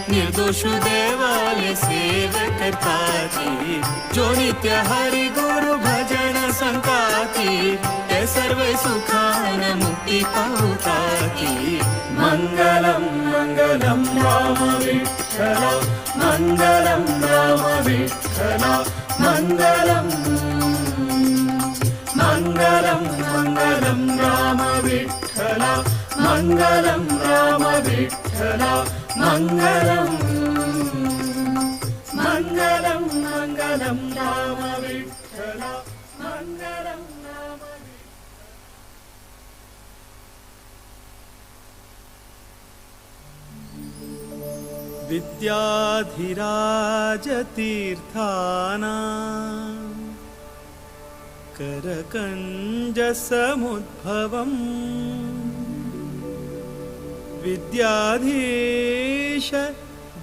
निर्दोषु देवाले सेव करताची जो नित्य हरि गुरु भजन संताती ते सर्व सुखान मुक्ती पावताती मंगलम मंगलम राम विठ्ठला मंगलम राम विठ्ठला मंगलम मंगलम मंगलम राम विठ्ठला मंगलम राम विठ्ठला मंगलम मंगलम मंगलम राम विठ्ठला मंगलम राम। विद्याधिराज तीर्थानां करकञ्ज समुद्भवम् विद्याधीश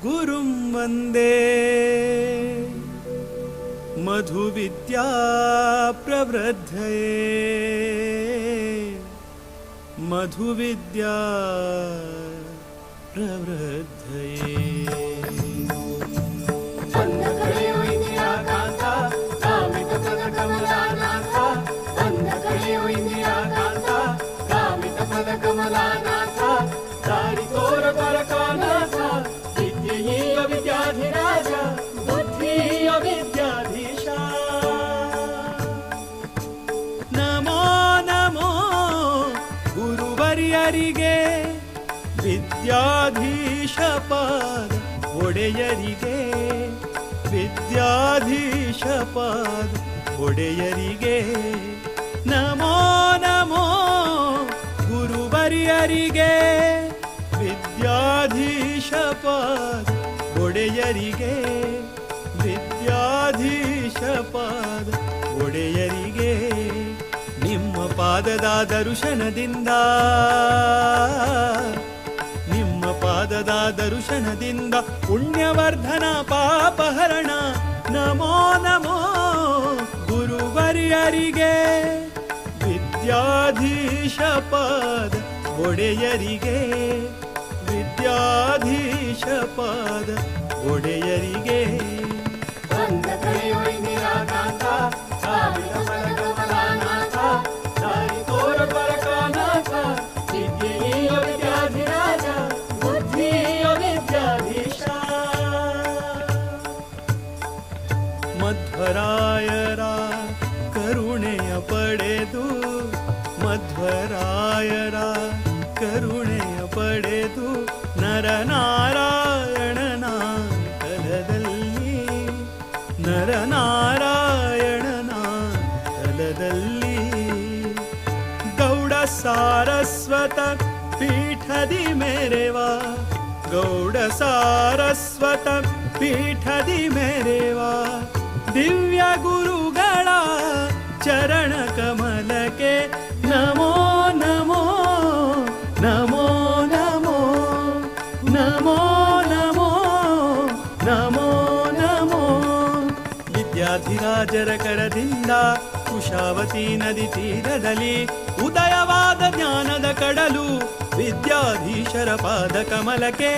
गुरुं वन्दे मधुविद्या प्रवृद्धये मधुविद्या प्रवृद्धये। नमो नमो गुरुवर्यರಿಗೆ ವಿದ್ಯಾಧೀಶ ಪಾದ ಒಡೆಯರಿಗೆ ವಿದ್ಯಾಧೀಶ ಪಾದ ಒಡೆಯರಿಗೆ ನಮೋ ನಮೋ ಗುರುವರ್ಯರಿಗೆ ವಿದ್ಯಾಧೀಶ ಪಾದ ಒಡೆಯರಿಗೆ ವಿದ್ಯಾಧೀಶ ಪಾದ ಒಡೆಯರಿಗೆ ನಿಮ್ಮ ಪಾದದ ದರುಶನದಿಂದ, ನಿಮ್ಮ ಪಾದದ ದರುಶನದಿಂದ ಪುಣ್ಯವರ್ಧನ ಪಾಪಹರಣ ನಮೋ ನಮೋ ಗುರುವರ್ಯರಿಗೆ, ವಿದ್ಯಾಧೀಶ ಪಾದ ಒಡೆಯರಿಗೆ, ವಿದ್ಯಾಧೀಶ ಪಾದ ಒಡೆಯರಿಗೆ. ಮಧ್ವರಾಯರ ಕರುಣೆಯ ಪಡೆದು, ಮಧ್ವರಾಯರ ಕರುಣೆಯ ಪಡೆದು ನರನಾರಾಯಣನ ತಲದಲ್ಲಿ, ನರನಾರಾಯಣನ ತಲದಲ್ಲಿ ಗೌಡ ಸಾರಸ್ವತ ಪೀಠದಿ ಮೇರೆವಾ, ಗೌಡ ಸಾರಸ್ವತ ಪೀಠದಿ ಮೇರೆವಾ ದಿವ್ಯ ಗುರುಗಳ ಚರಣ ಕಮಲಕ್ಕೆ ನಮೋ ನಮೋ ನಮೋ ನಮೋ ನಮೋ ನಮೋ ನಮೋ ನಮೋ. ವಿದ್ಯಾಧಿರಾಜರ ಕರದಿಂದ ಕುಶಾವತಿ ನದಿ ತೀರದಲ್ಲಿ ಉದಯವಾದ ಜ್ಞಾನದ ಕಡಲು ವಿದ್ಯಾಧೀಶರ ಪಾದ ಕಮಲಕ್ಕೆ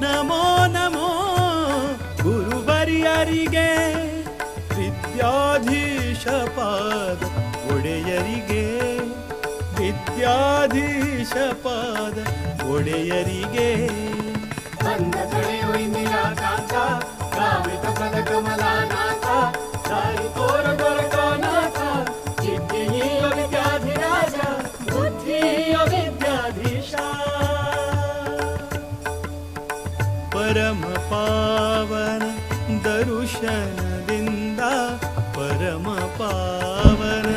ನಮೋ ನಮೋ ಗುರುವರ್ಯರಿಗೆ, ವಿದ್ಯಾಧೀಶ ಪಾದ ಒಡೆಯರಿಗೆ, ವಿದ್ಯಾಧೀಶ ಪಾದ ಒಡೆಯರಿಗೆ. ಪರಮ ಪಾವನ ದರುಶನದಿಂದ, ಪರಮ ಪಾವನ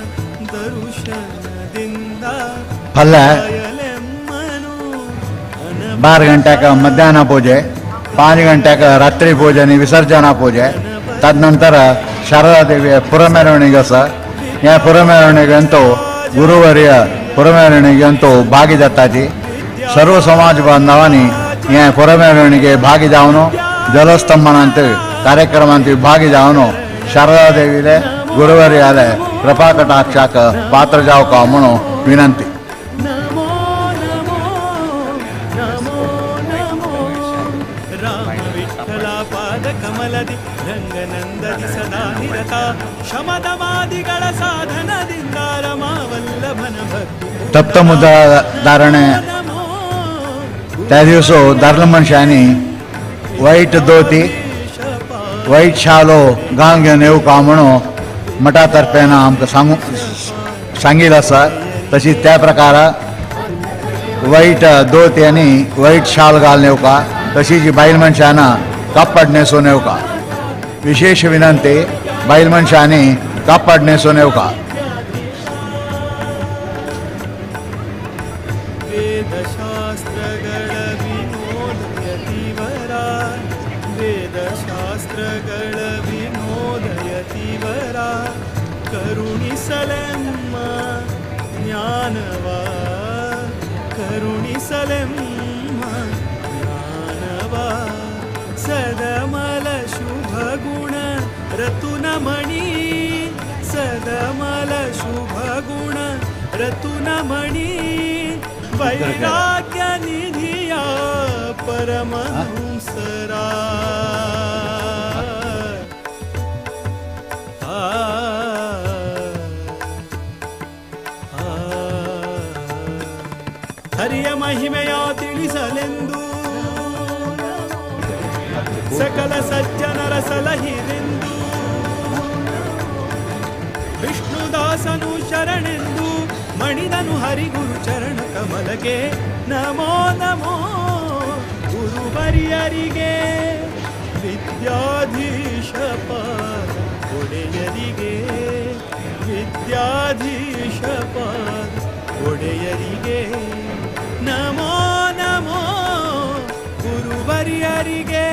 ದರುಶನದಿಂದ ಫಲ 12 ಗಂಟೆಗೆ ಮಧ್ಯಾಹ್ನ ಪೂಜೆ, 5 ಗಂಟೆಗೆ ರಾತ್ರಿ ಪೂಜೆ, ವಿಸರ್ಜನಾ ಪೂಜೆ. ತದನಂತರ ಶಾರದಾ ದೇವಿಯ ಪುರಮೆರವಣಿಗೆ ಸಹ. ह्या पुरमेरवणिके ಅಂತೂ गुरुवर्य पुरमेरवणिके ಅಂತೂ भागी जाताची. सर्व समाज बांधवांनी ह्या पुरमेरवणिके भागी जावन जलस्तंभनांत कार्यक्रमांत भागी जावन शारदा देवीले गुरुवर्याले कृपा कटाक्षाक पात्र जावका म्हणून विनंती. तप्त मुद्रा धारणे त्या दिवसो दारले मनशांनी वाईट धोती वाईट शालो घालून घेवन येवका म्हणून मठा तर्फेन आमकां सांगिल्लें आसा. तशीच त्या प्रकार वाईट धोती आनी वाईट शाल घालून येवका. तशीच बायल मनशान कापड न्हेसून येवका. विशेष विनंती, बायल मनशांनी कापड न्हेसून येवका. ವೇದಶಾಸ್ತ್ರಗಳ ವಿನೋದಯತಿವರ ಕರುಣಿಸಲೆಮ್ಮ ಜ್ಞಾನವ, ಕರುಣಿಸಲೆಮ್ಮ ಜ್ಞಾನವ. ಸದಮಲ ಶುಭ ಗುಣ ರತುನಮಣಿ, ಸದಮಲ ಶುಭ ಗುಣ ರತುನಮಣಿ ವೈರಾಗ್ಯ ನಿಧಿಯ ಪರಮಹಂಸರ. ಹರಿಯ ಮಹಿಮೆಯ ತಿಳಿಸಲೆಂದು ಸಕಲ ಸಜ್ಜನರ ಸಲಹಿರೆಂದು ವಿಷ್ಣುದಾಸನು ಶರಣೆಂದು ಮಣಿದನು ಹರಿಗುರು ಚರಣ ಕಮಲಗೆ ನಮೋ ನಮೋ ಗುರುವರ್ಯರಿಗೆ, ವಿದ್ಯಾಧೀಶ ಪಾದ ಒಡೆಯರಿಗೆ, ವಿದ್ಯಾಧೀಶ ಪಾದ ಒಡೆಯರಿಗೆ ನಮೋ ನಮೋ ಗುರುವರ್ಯರಿಗೆ,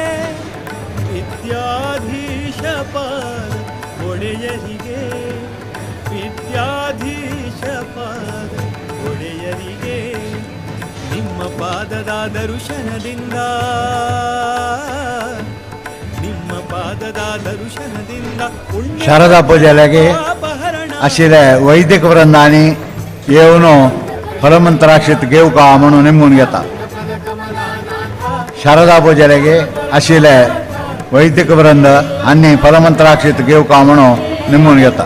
ವಿದ್ಯಾಧೀಶ ಪಾದ ಒಡೆಯರಿಗೆ, ವಿದ್ಯಾಧೀಶ ಪಾದ ಒಡೆಯರಿಗೆ ನಿಮ್ಮ ಪಾದದ ದರ್ಶನದಿಂದ ನಿಮ್ಮ ಪಾದದ ದರ್ಶನದಿಂದ ಪುಣ್ಯ शारदा पूजेलागे आशिल्ले वैदिक वृंदांनी येवन फलमंत्राक्षित घेवका म्हणून निमून घेता. शारदा पूजेलागे आशिल्ले वैदिक वृंद आनी फलमंत्राक्षित घेवका म्हणून निमून घेता.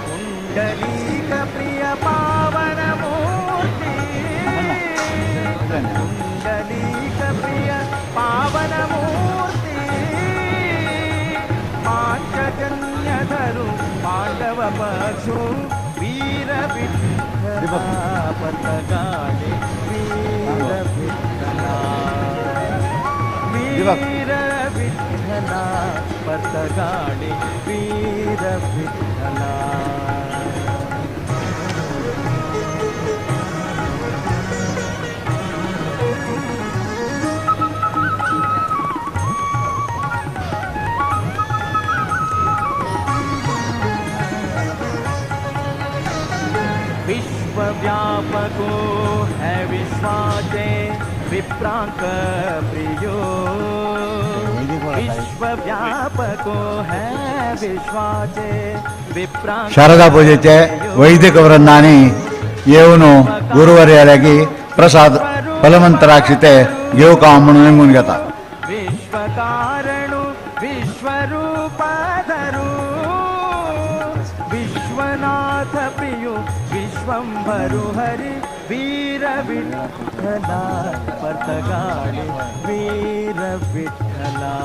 पुंडलीक प्रिय पावन मूर्ती पुंडलीक प्रिय पावन मूर्ती पांचजन्य धरु पांडव पक्षु वीर विठ्ठला पतगाडे वीर विठ्ठला वीर विठ्ठला पतगाडे वीर विठ्ठला. विश्व व्यापको है विश्वाचे विप्रांक प्रियो विश्व व्यापको है विश्वाचे विप्रांक शारदा पूजेचे वैदिक वृंदांनी येवन गुरुवर्यालागी प्रसाद फलमंत्राक्षिते घेवका म्हणून निमून घेता. विश्वकारणु विश्वरूपधरु विश्वनाथ प्रियो विश्वंभरु हरि वीर विठ्ठला पतगाडे वीर विठ्ठला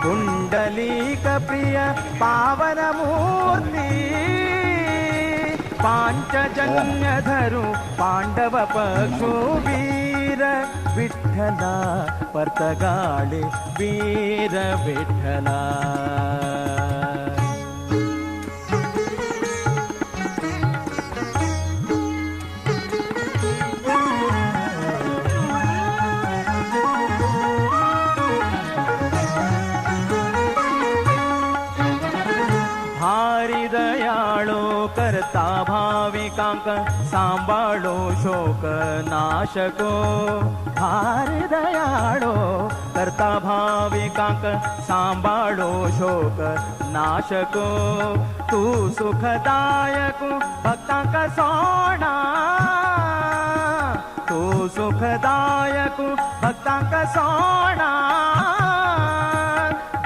पुंडलीक प्रिय पावन मूर्ती पांचजन्य धरु पांडव पक्षु वीर विठ्ठला पतगाडे वीर विठ्ठला. भारी दयाळो करता भाविकांक सांभाळो शोक नाशको भारी दयाळो करता भाविकांक सांभाळो शोक नाशको तू सुखदायक भक्तांक सोणा तू सुखदायक भक्तांक सोणा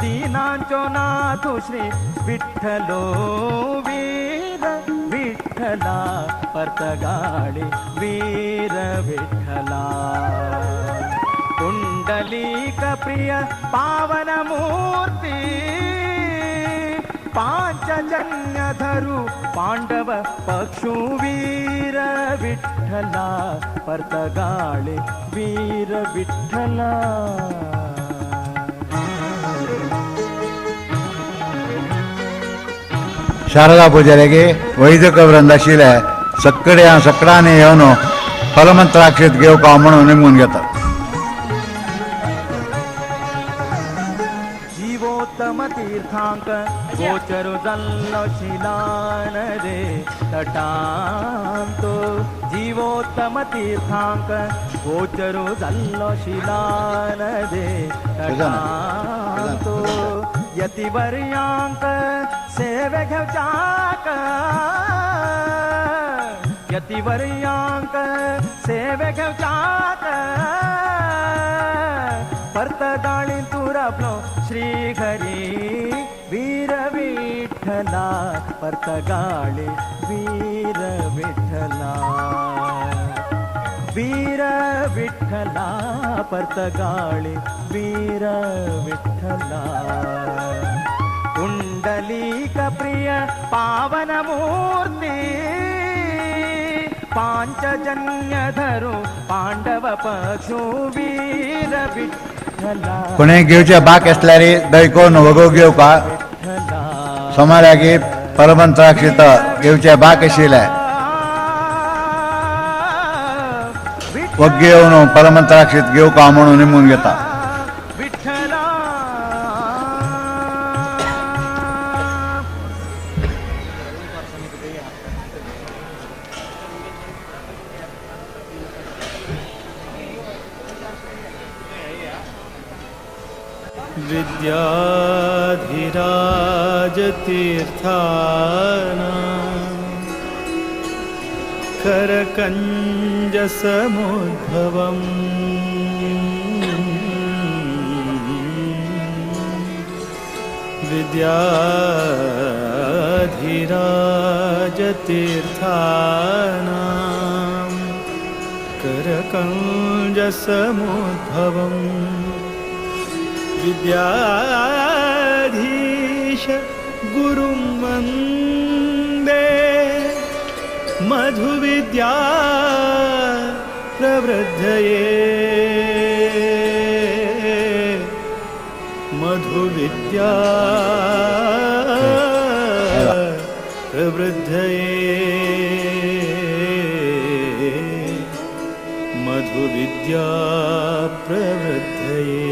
दीनांचो नाथ श्री विठ्ठलो वीर विठ्ठला पतगाडे वीर विठ्ठला पुंडलीक प्रिय पावन मूर्ती पांचजन्य धरु पांडव पक्षु वीर विठ्ठला पतगाडे वीर विठ्ठला. शारदा पूजेलागे वैदिक वृंद आशिल्ले सगळे सगळ्यांनी येवन फलमंत्राक्षित घेवका म्हणून निमून घेता. जीवोत्तम तीर्थांक गोचरु जाल्लो शिलान रे तटांतो जीवोत्तम तीर्थांक गोचरु जाल्लो शिलान रे तटांतो यतिवर्यांक सेवे घेवच्याक यतिवर्यांक सेवे घेवच्याक परत दाळी तू राबलो श्री हरी वीर विठ्ठला पतगाडे वीर विठ्ठला वीर विठ्ठला पतगाडे वीर विठ्ठला. ಪುಂಡಲೀಕ ಪ್ರಿಯ ಪಾವನ ಮೂರ್ತಿ ಪಾಂಚಜನ್ಯಧರು ಪಾಂಡವ ಪಕ್ಷು ವೀರ ವಿಠಲ. कोणी घेवचे बाक आसल्यार दयकोन वगो घेवका सोमारागी परमंत्राक्षित घेवचे बाक आशिल्ले वग्गे येवन परमंत्राक्षित घेवका म्हणून निमून घेता. विद्याधिराजतीर्थानां करकञ्जसमुद्भवम् विद्याधिराजतीर्थानां करकञ्जसमुद्भवम् विद्याधीश गुरुं वन्दे मधुविद्या प्रवृद्धये मधुविद्या प्रवृद्धये मधुविद्या प्रवृद्धये.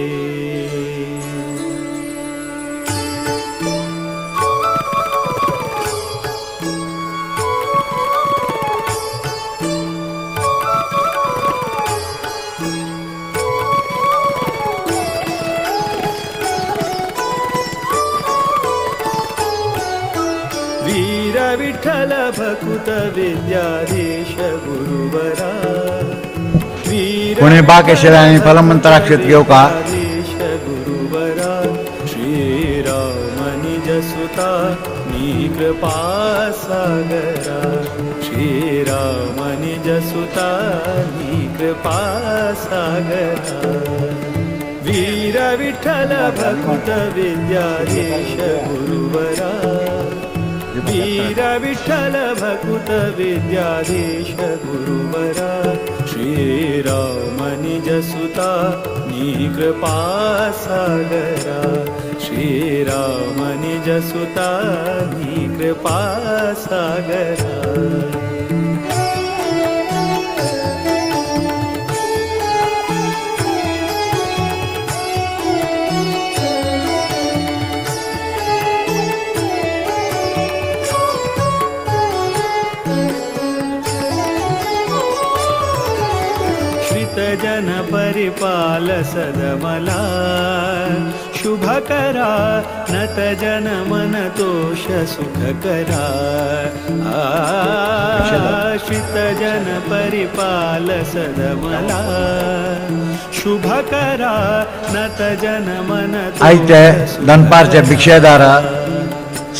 विठ्ठल भकुत विद्याधीश गुरुवरा कोणी बाक आशिल्ले आनी फलमंत्राक्षित घेवका. गुरुवरा श्रीराम निजसुता नी कृपा सागरा श्रीराम निजसुता नी कृपा सागरा वीर विठ्ठल भकुत विद्याधीश गुरुवरा वीर विठ्ठल भकुत विद्याधीश गुरुवरा श्रीराम निजसुता नी कृपा सागरा श्रीराम निजसुता नी कृपा सागरा. जन परिपाल सदमला शुभकरा नत जन मन तोष सुखकरा आश्रित जन परिपाल सदमला शुभकरा नत जन मन. आयते दनपारचे भिक्षेदार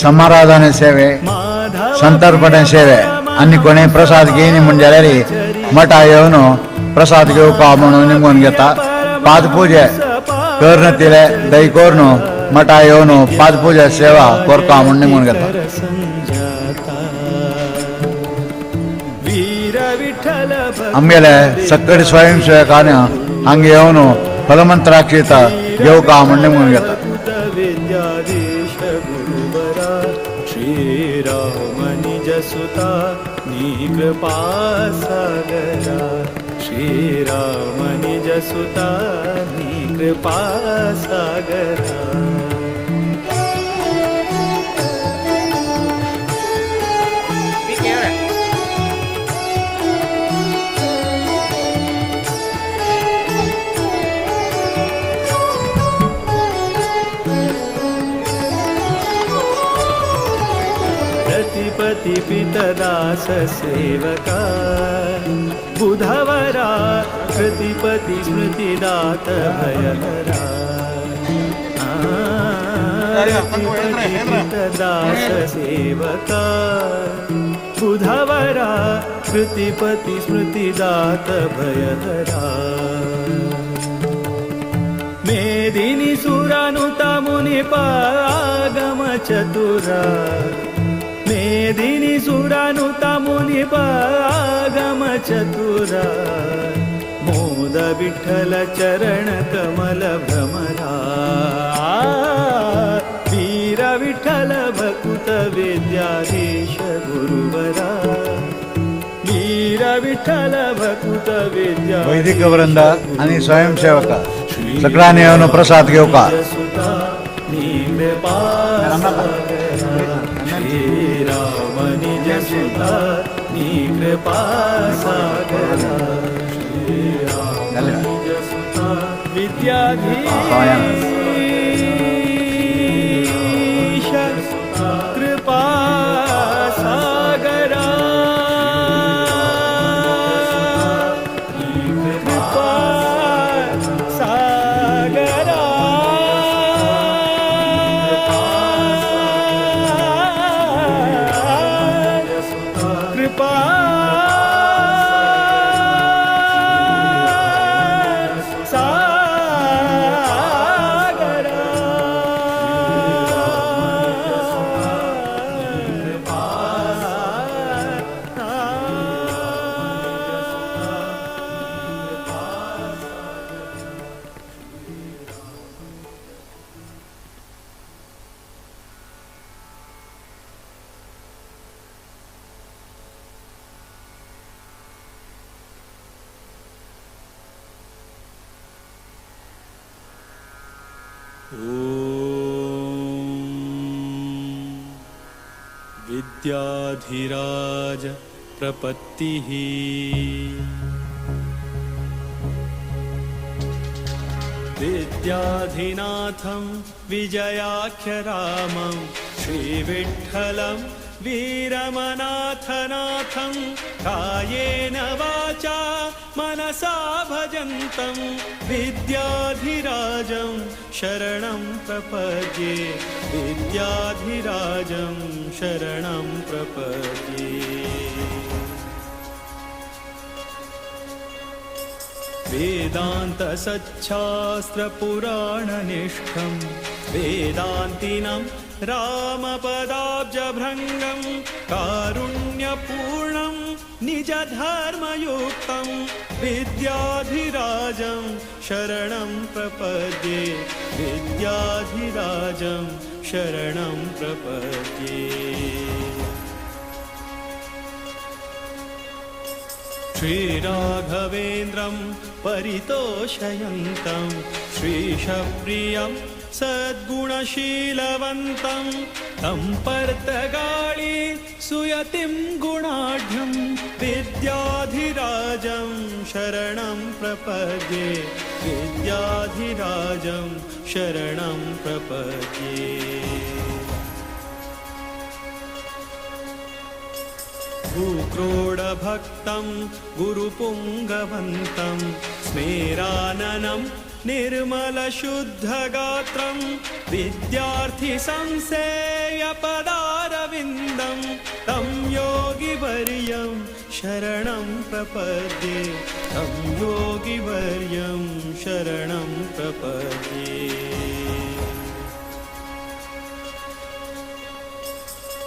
समाराधने सेवे संतर्पणे सेवे आनी कोणी प्रसाद घेयनी म्हण जाल्यार मठा येवन प्रसाद घेवपा म्हणून निमून घेता. पादपुजे कर्ण तिले दही करून मठा येवन पादपुजा सेवा करता म्हणून निमून घेता. आमगेले सक्कड स्वयंसेवकान हांगा येवन फलमंत्राक्षित घेवका म्हणून निमून घेता. श्रीराम निजसुता नी कृपा सागरा श्रीराम निजसुता नी कृपा सागरा. प्रतिपति पितदास सेवका बुधवरा प्रतिपति स्मृतिदात भयहरा प्रतिपति पितदास सेवका बुधवरा प्रतिपति स्मृतिदात भयहरा मेदिनी सुरानुता मुनिपा आगम चतुरा मेदिनी सुरानुता मुनिप आगम चतुरा मोद विठ्ठल चरण कमल भ्रमरा वीर विठ्ठल भकुत विद्याधीश गुरुवरा वीर विठ्ठल भकुत विद्या वैदिक वृंद आणि स्वयंसेवक सगळ्यांनी येऊन प्रसाद घेवका. श्री राम निज सुता नी कृपा सागरा श्री राम निज सुता विद्याधीश कृपा सागरा कृपा सागरा कृपा सागरा विद्याधिराज प्रपत्तिः विद्याधिनाथं विजयाख्यरामं श्रीविठ्ठलं वीरमनाथनाथं कायेन वाचा मनसा भजन्तं विद्याधिराजं शरणं प्रपद्ये विद्याधिराजं शरणं प्रपद्ये. वेदान्त सच्छास्त्र पुराणनिष्ठं वेदान्तिनं रामपदाब्जभृङ्गं कारुण्यपूर्णं निजधर्मयुक्तं विद्याधिराजं शरणं प्रपद्ये विद्याधिराजं शरणं प्रपद्ये. श्रीराघवेन्द्रं परितोषयन्तं श्रीशप्रियं सद्गुणशीलवन्तं तं पर्तगाळी सुयतिं गुणाढ्यं विद्याधिराजं शरणं प्रपद्ये विद्याधिराजं शरणं प्रपद्ये. भूक्रोडभक्तं गुरुपुङ्गवन्तं स्मेराननं निर्मलशुद्धगात्रं विद्यार्थिसंसेयपदारविन्दं तं योगिवर्यं शरणं प्रपद्ये तं योगिवर्यं शरणं प्रपद्ये.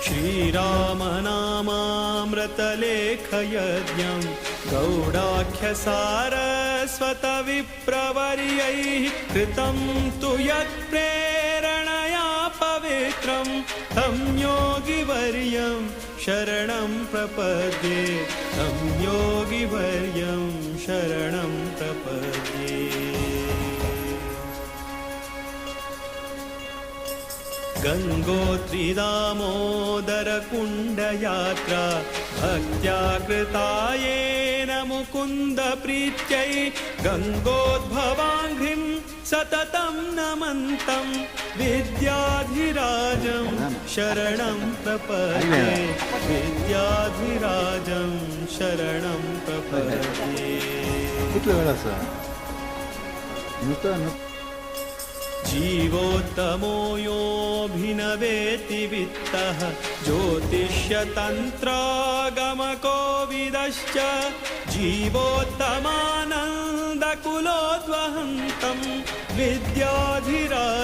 श्रीरामनामामृतलेखयज्ञं गौडाख्यसारस्वतविप्रवर्यैः कृतं तु यत्प्रेरणया पवित्रं तं योगिवर्यं शरणं प्रपद्ये तं योगिवर्यं शरणं प्रपद्ये. गंगोत्री दामोदर कुंडयात्रा भक्त्या कृता येन मुकुंद प्रीत्यै गंगोद्भवाङ्घ्रिं सततं नमन्तं विद्याधिराजं शरणं प्रपद्ये विद्याधिराजं शरणं प्रपद्ये. जीवोत्तमो योऽभिनवेति वित्तः ज्योतिष्यतन्त्रागमकोविदश्च जीवोत्तमानन्दकुलोद्वहन्तं विद्याधिराजं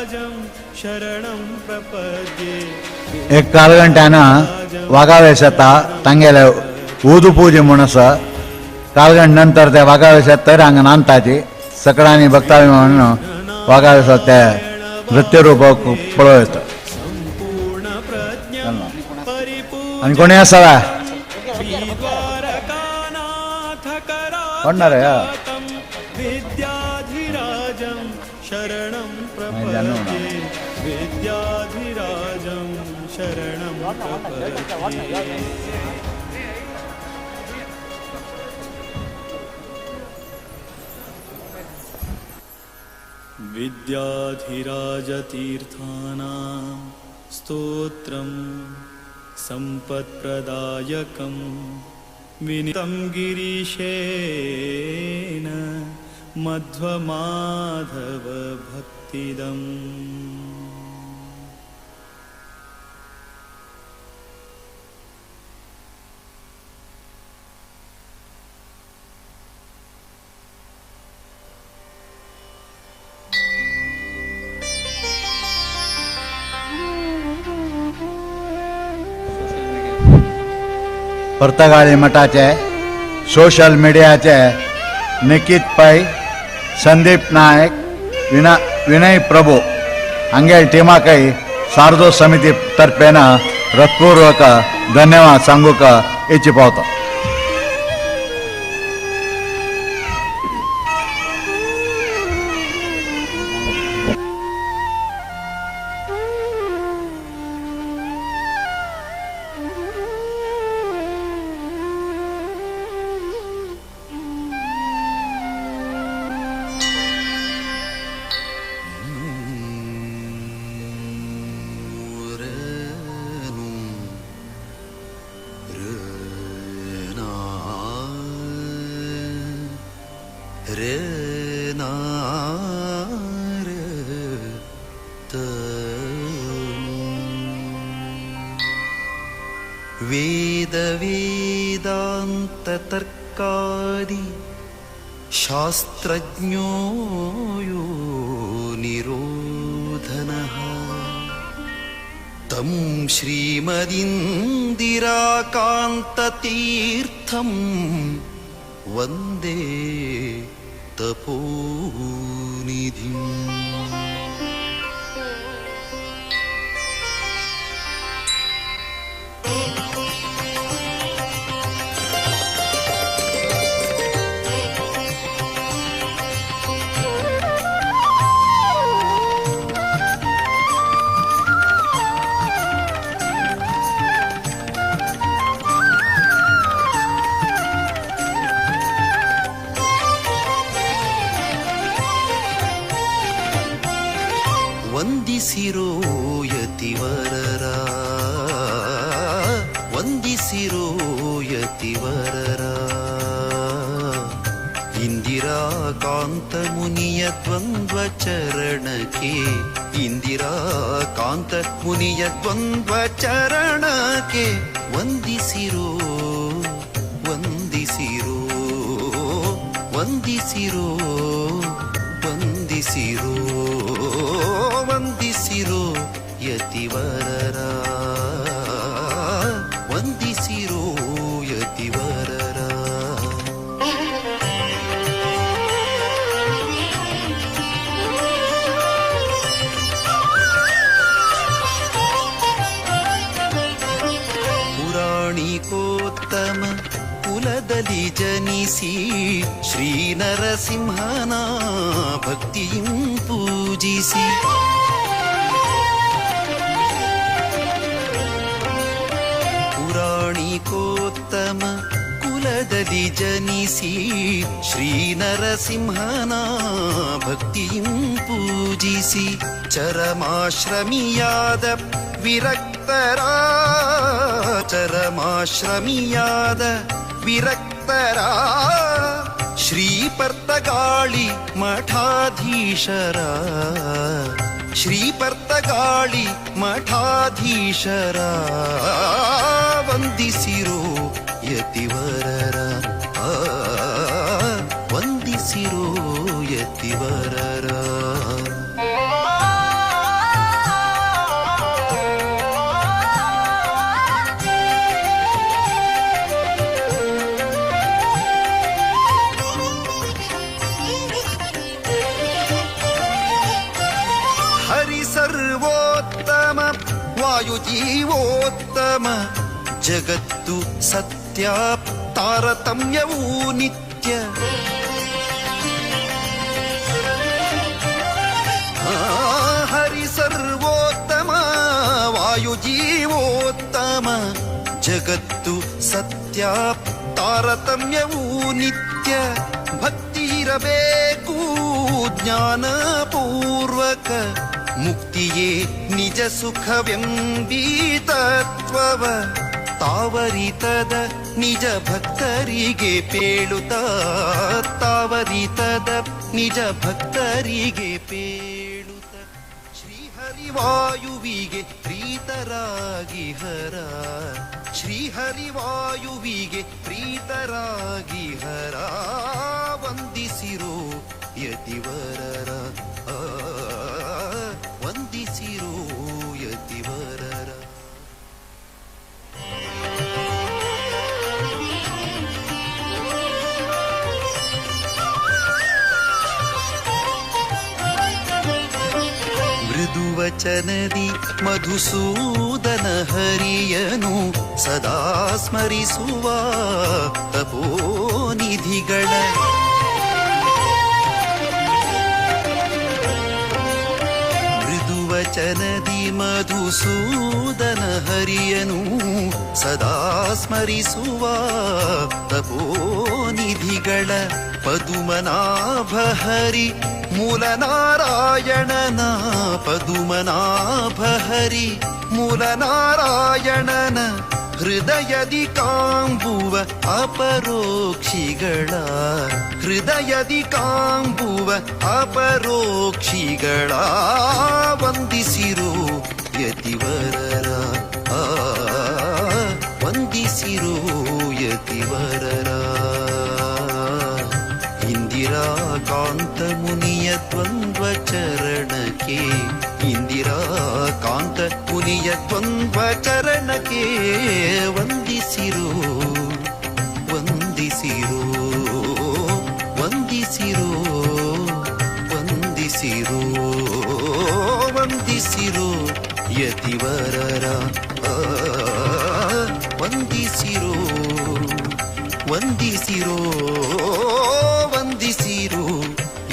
शरणं प्रपद्ये. एक कालगंट्यान वाघावेस येता तांगेले उदू पूजे म्हूण आसा. कालगंट नंतर ते वाघावेस येता तर हांगा नांदताची सकडांनी भक्तावी म्हणून वाघावेस ते नृत्य रूप पळोवं येता. आनी कोणी आसा कोण ना रे? विद्याधिराजं शरणं प्रपद्ये. विद्याधिराजं शरणं प्रपद्ये. विद्याधिराजतीर्थानां स्तोत्रं सम्पत्प्रदायकं विनितं गिरीशेन मध्वमाधव भक्तिदम्. पर्तगाळी मठाचे सोशल मिडियाचे निकीत पै, संदीप नायक, विनय प्रभू हांगेल टिमाकय सारदो समिती तर्फेन हृत्पूर्वक धन्यवाद सांगूक इच्छी पावता. वेदवेदान्ततर्कादि शास्त्रज्ञो यो निरोधनः तं श्रीमदिन्दिराकान्ततीर्थं वन्दे तपोनिधिम्. ವಂದಿಸಿರೋ ಯತಿವರರ, ವಂದಿಸಿರೋ ಯತಿವರರ, ಇಂದಿರಾಕಾಂತ ಮುನಿಯ ದ್ವಂದ್ವ ಚರಣಕ್ಕೆ, ಇಂದಿರಾಕಾಂತ ಮುನಿಯ ದ್ವಂದ್ವ ಚರಣಕ್ಕೆ ವಂದಿಸಿರೋ, ವಂದಿಸಿರೋ, ವಂದಿಸಿರೋ, ವಂದಿಸಿರೋ, ವಂದಿಸಿರೋ ಯತಿವರರ, ವಂದಿಸಿರೋ ಯತಿವರರ. ಪುರಾಣಿಕೋತ್ತಮ ಕುಲದಲ್ಲಿ ಜನಿಸಿ ಶ್ರೀ ನರಸಿಂಹನ ಭಕ್ತಿಯಂ ಪೂಜಿಸಿ, ಪುರಾಣಿಕೋತ್ತಮ ಕುಲದಲ್ಲಿ ಜನಿಸಿ ಶ್ರೀ ನರಸಿಂಹನ ಭಕ್ತಿಯಂ ಪೂಜಿಸಿ, ಚರಮಾಶ್ರಮಿಯಾದ ವಿರಕ್ತರ, ಚರಮಾಶ್ರಮಿಯಾದ ವಿರಕ್ತರ, ಶ್ರೀ ಪರ್ತಗಾಳಿ ಮಠಾಧೀಶರ, ಶ್ರೀ ಪರ್ತಗಾಳಿ ಮಠಾಧೀಶರ, ವಂದಿಸಿರೋ ಯತಿವರರ, ವಂದಿಸಿರೋ ಯತಿವರರ. ಸರ್ವೋತ್ತಮ ವಾಯುಜೀವೋತ್ತಮ ಜಗತ್ತು ಸತ್ಯ ತಾರತಮ್ಯವೂ ನಿತ್ಯ. ಹರಿ ಸರ್ವೋತ್ತಮ ವಾಯುಜೀವೋತ್ತಮ ಜಗತ್ತು ಸತ್ಯ ತಾರತಮ್ಯವೂ ನಿತ್ಯ. ಭಕ್ತಿ ಇರಬೇಕು ಜ್ಞಾನಪೂರ್ವಕ ಮುಕ್ತಿಯೇ ನಿಜ ಸುಖವೆಂಬೀ ತತ್ವವ ತಾವರಿತದ ನಿಜ ಭಕ್ತರಿಗೆ ಪೇಳುತ್ತ ತಾವರಿತದ ನಿಜ ಭಕ್ತರಿಗೆ ಪೇಳುತ್ತ ಶ್ರೀಹರಿವಾಯುವಿಗೆ ಪ್ರೀತರಾಗಿ ಹರ ಶ್ರೀಹರಿವಾಯುವಿಗೆ ಪ್ರೀತರಾಗಿ ಹರ ವಂದಿಸಿರೋ ಯತಿವರರ ವಂದಿಸಿರೋ ಯತಿವರರ. ಮೃದುವಚನದಿ ಮಧುಸೂದನ ಹರಿಯನು ಸದಾ ಸ್ಮರಿಸುವ ತಪೋನಿಧಿಗಳ ಮೃದುವಚನದಿ ಮಧುಸೂದನ ಹರಿಯನು ಸದಾ ಸ್ಮರಿಸುವ ತಪೋನಿಧಿಗಳ ಪದುಮನಾಭ ಹರಿ ಮೂಲನಾರಾಯಣನ ಪದುಮನಾಭ ಹರಿ ಮೂಲನಾರಾಯಣನ ಹೃದಯದಿ ಕಾಂಬುವ ಅಪರೋಕ್ಷಿಗಳ ಹೃದಯದಿ ಕಾಂಬುವ ಅಪರೋಕ್ಷಿಗಳ ವಂದಿಸಿರೋ ಯತಿವರರ ವಂದಿಸಿರೋ ಯತಿವರರ. ಇಂದಿರಾಕಾಂತ ಮುನಿಯ ದ್ವಂದ್ವ ಚರಣಕ್ಕೆ ಇಂದಿರಾಕಾಂತ ಮುನಿಯ ದ್ವಂದ್ವ ಚರಣಕ್ಕೆ ವಂದಿಸಿರೋ ವಂದಿಸಿರೋ ವಂದಿಸಿರೋ ವಂದಿಸಿರೋ ವಂದಿಸಿರೋ ಯತಿವರರ ವಂದಿಸಿರೋ ವಂದಿಸಿರೋ ವಂದಿಸಿರೋ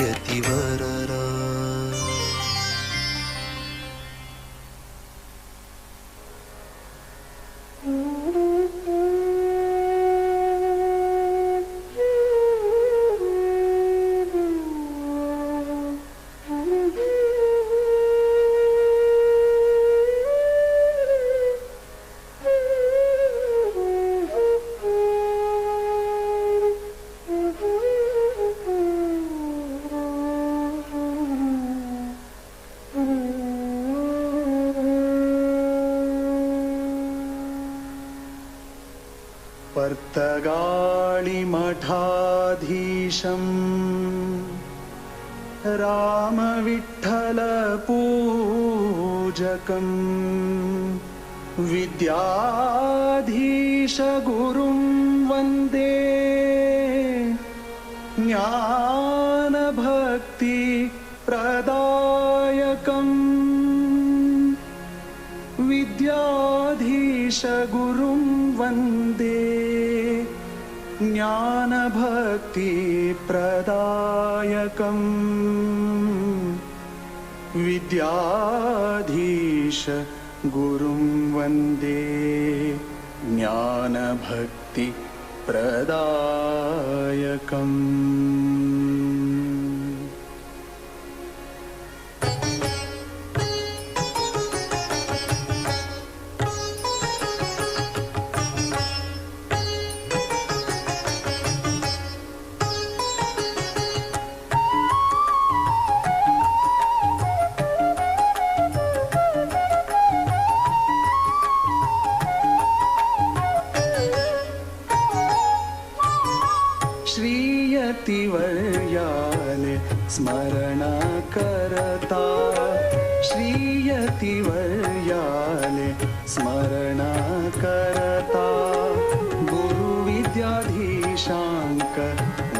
ಯತಿವರರ. पर्तगाळिमठाधीशं रामविठ्ठलपूजकं विद्याधीशगुरुं वन्दे ज्ञानभक्तिप्रदायकं विद्याधीशगुरुं वन्दे ज्ञानभक्तिप्रदायकं विद्याधीश गुरुं वन्दे ज्ञानभक्तिप्रदायकम्. श्रीयतिवर्याले स्मरण करता श्रीयतिवर्याले स्मरण करता गुरुविद्याधीशांक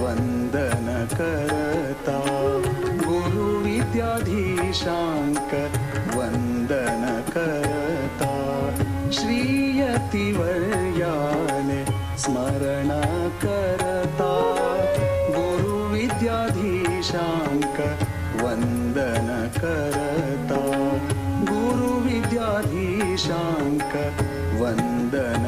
वंदन करता गुरुविद्याधीशांक वंदन करता श्रीयतिवर्याले स्मरण करता गुरु विद्याधीशांक वंदन करता गुरु विद्याधीशांक वंदन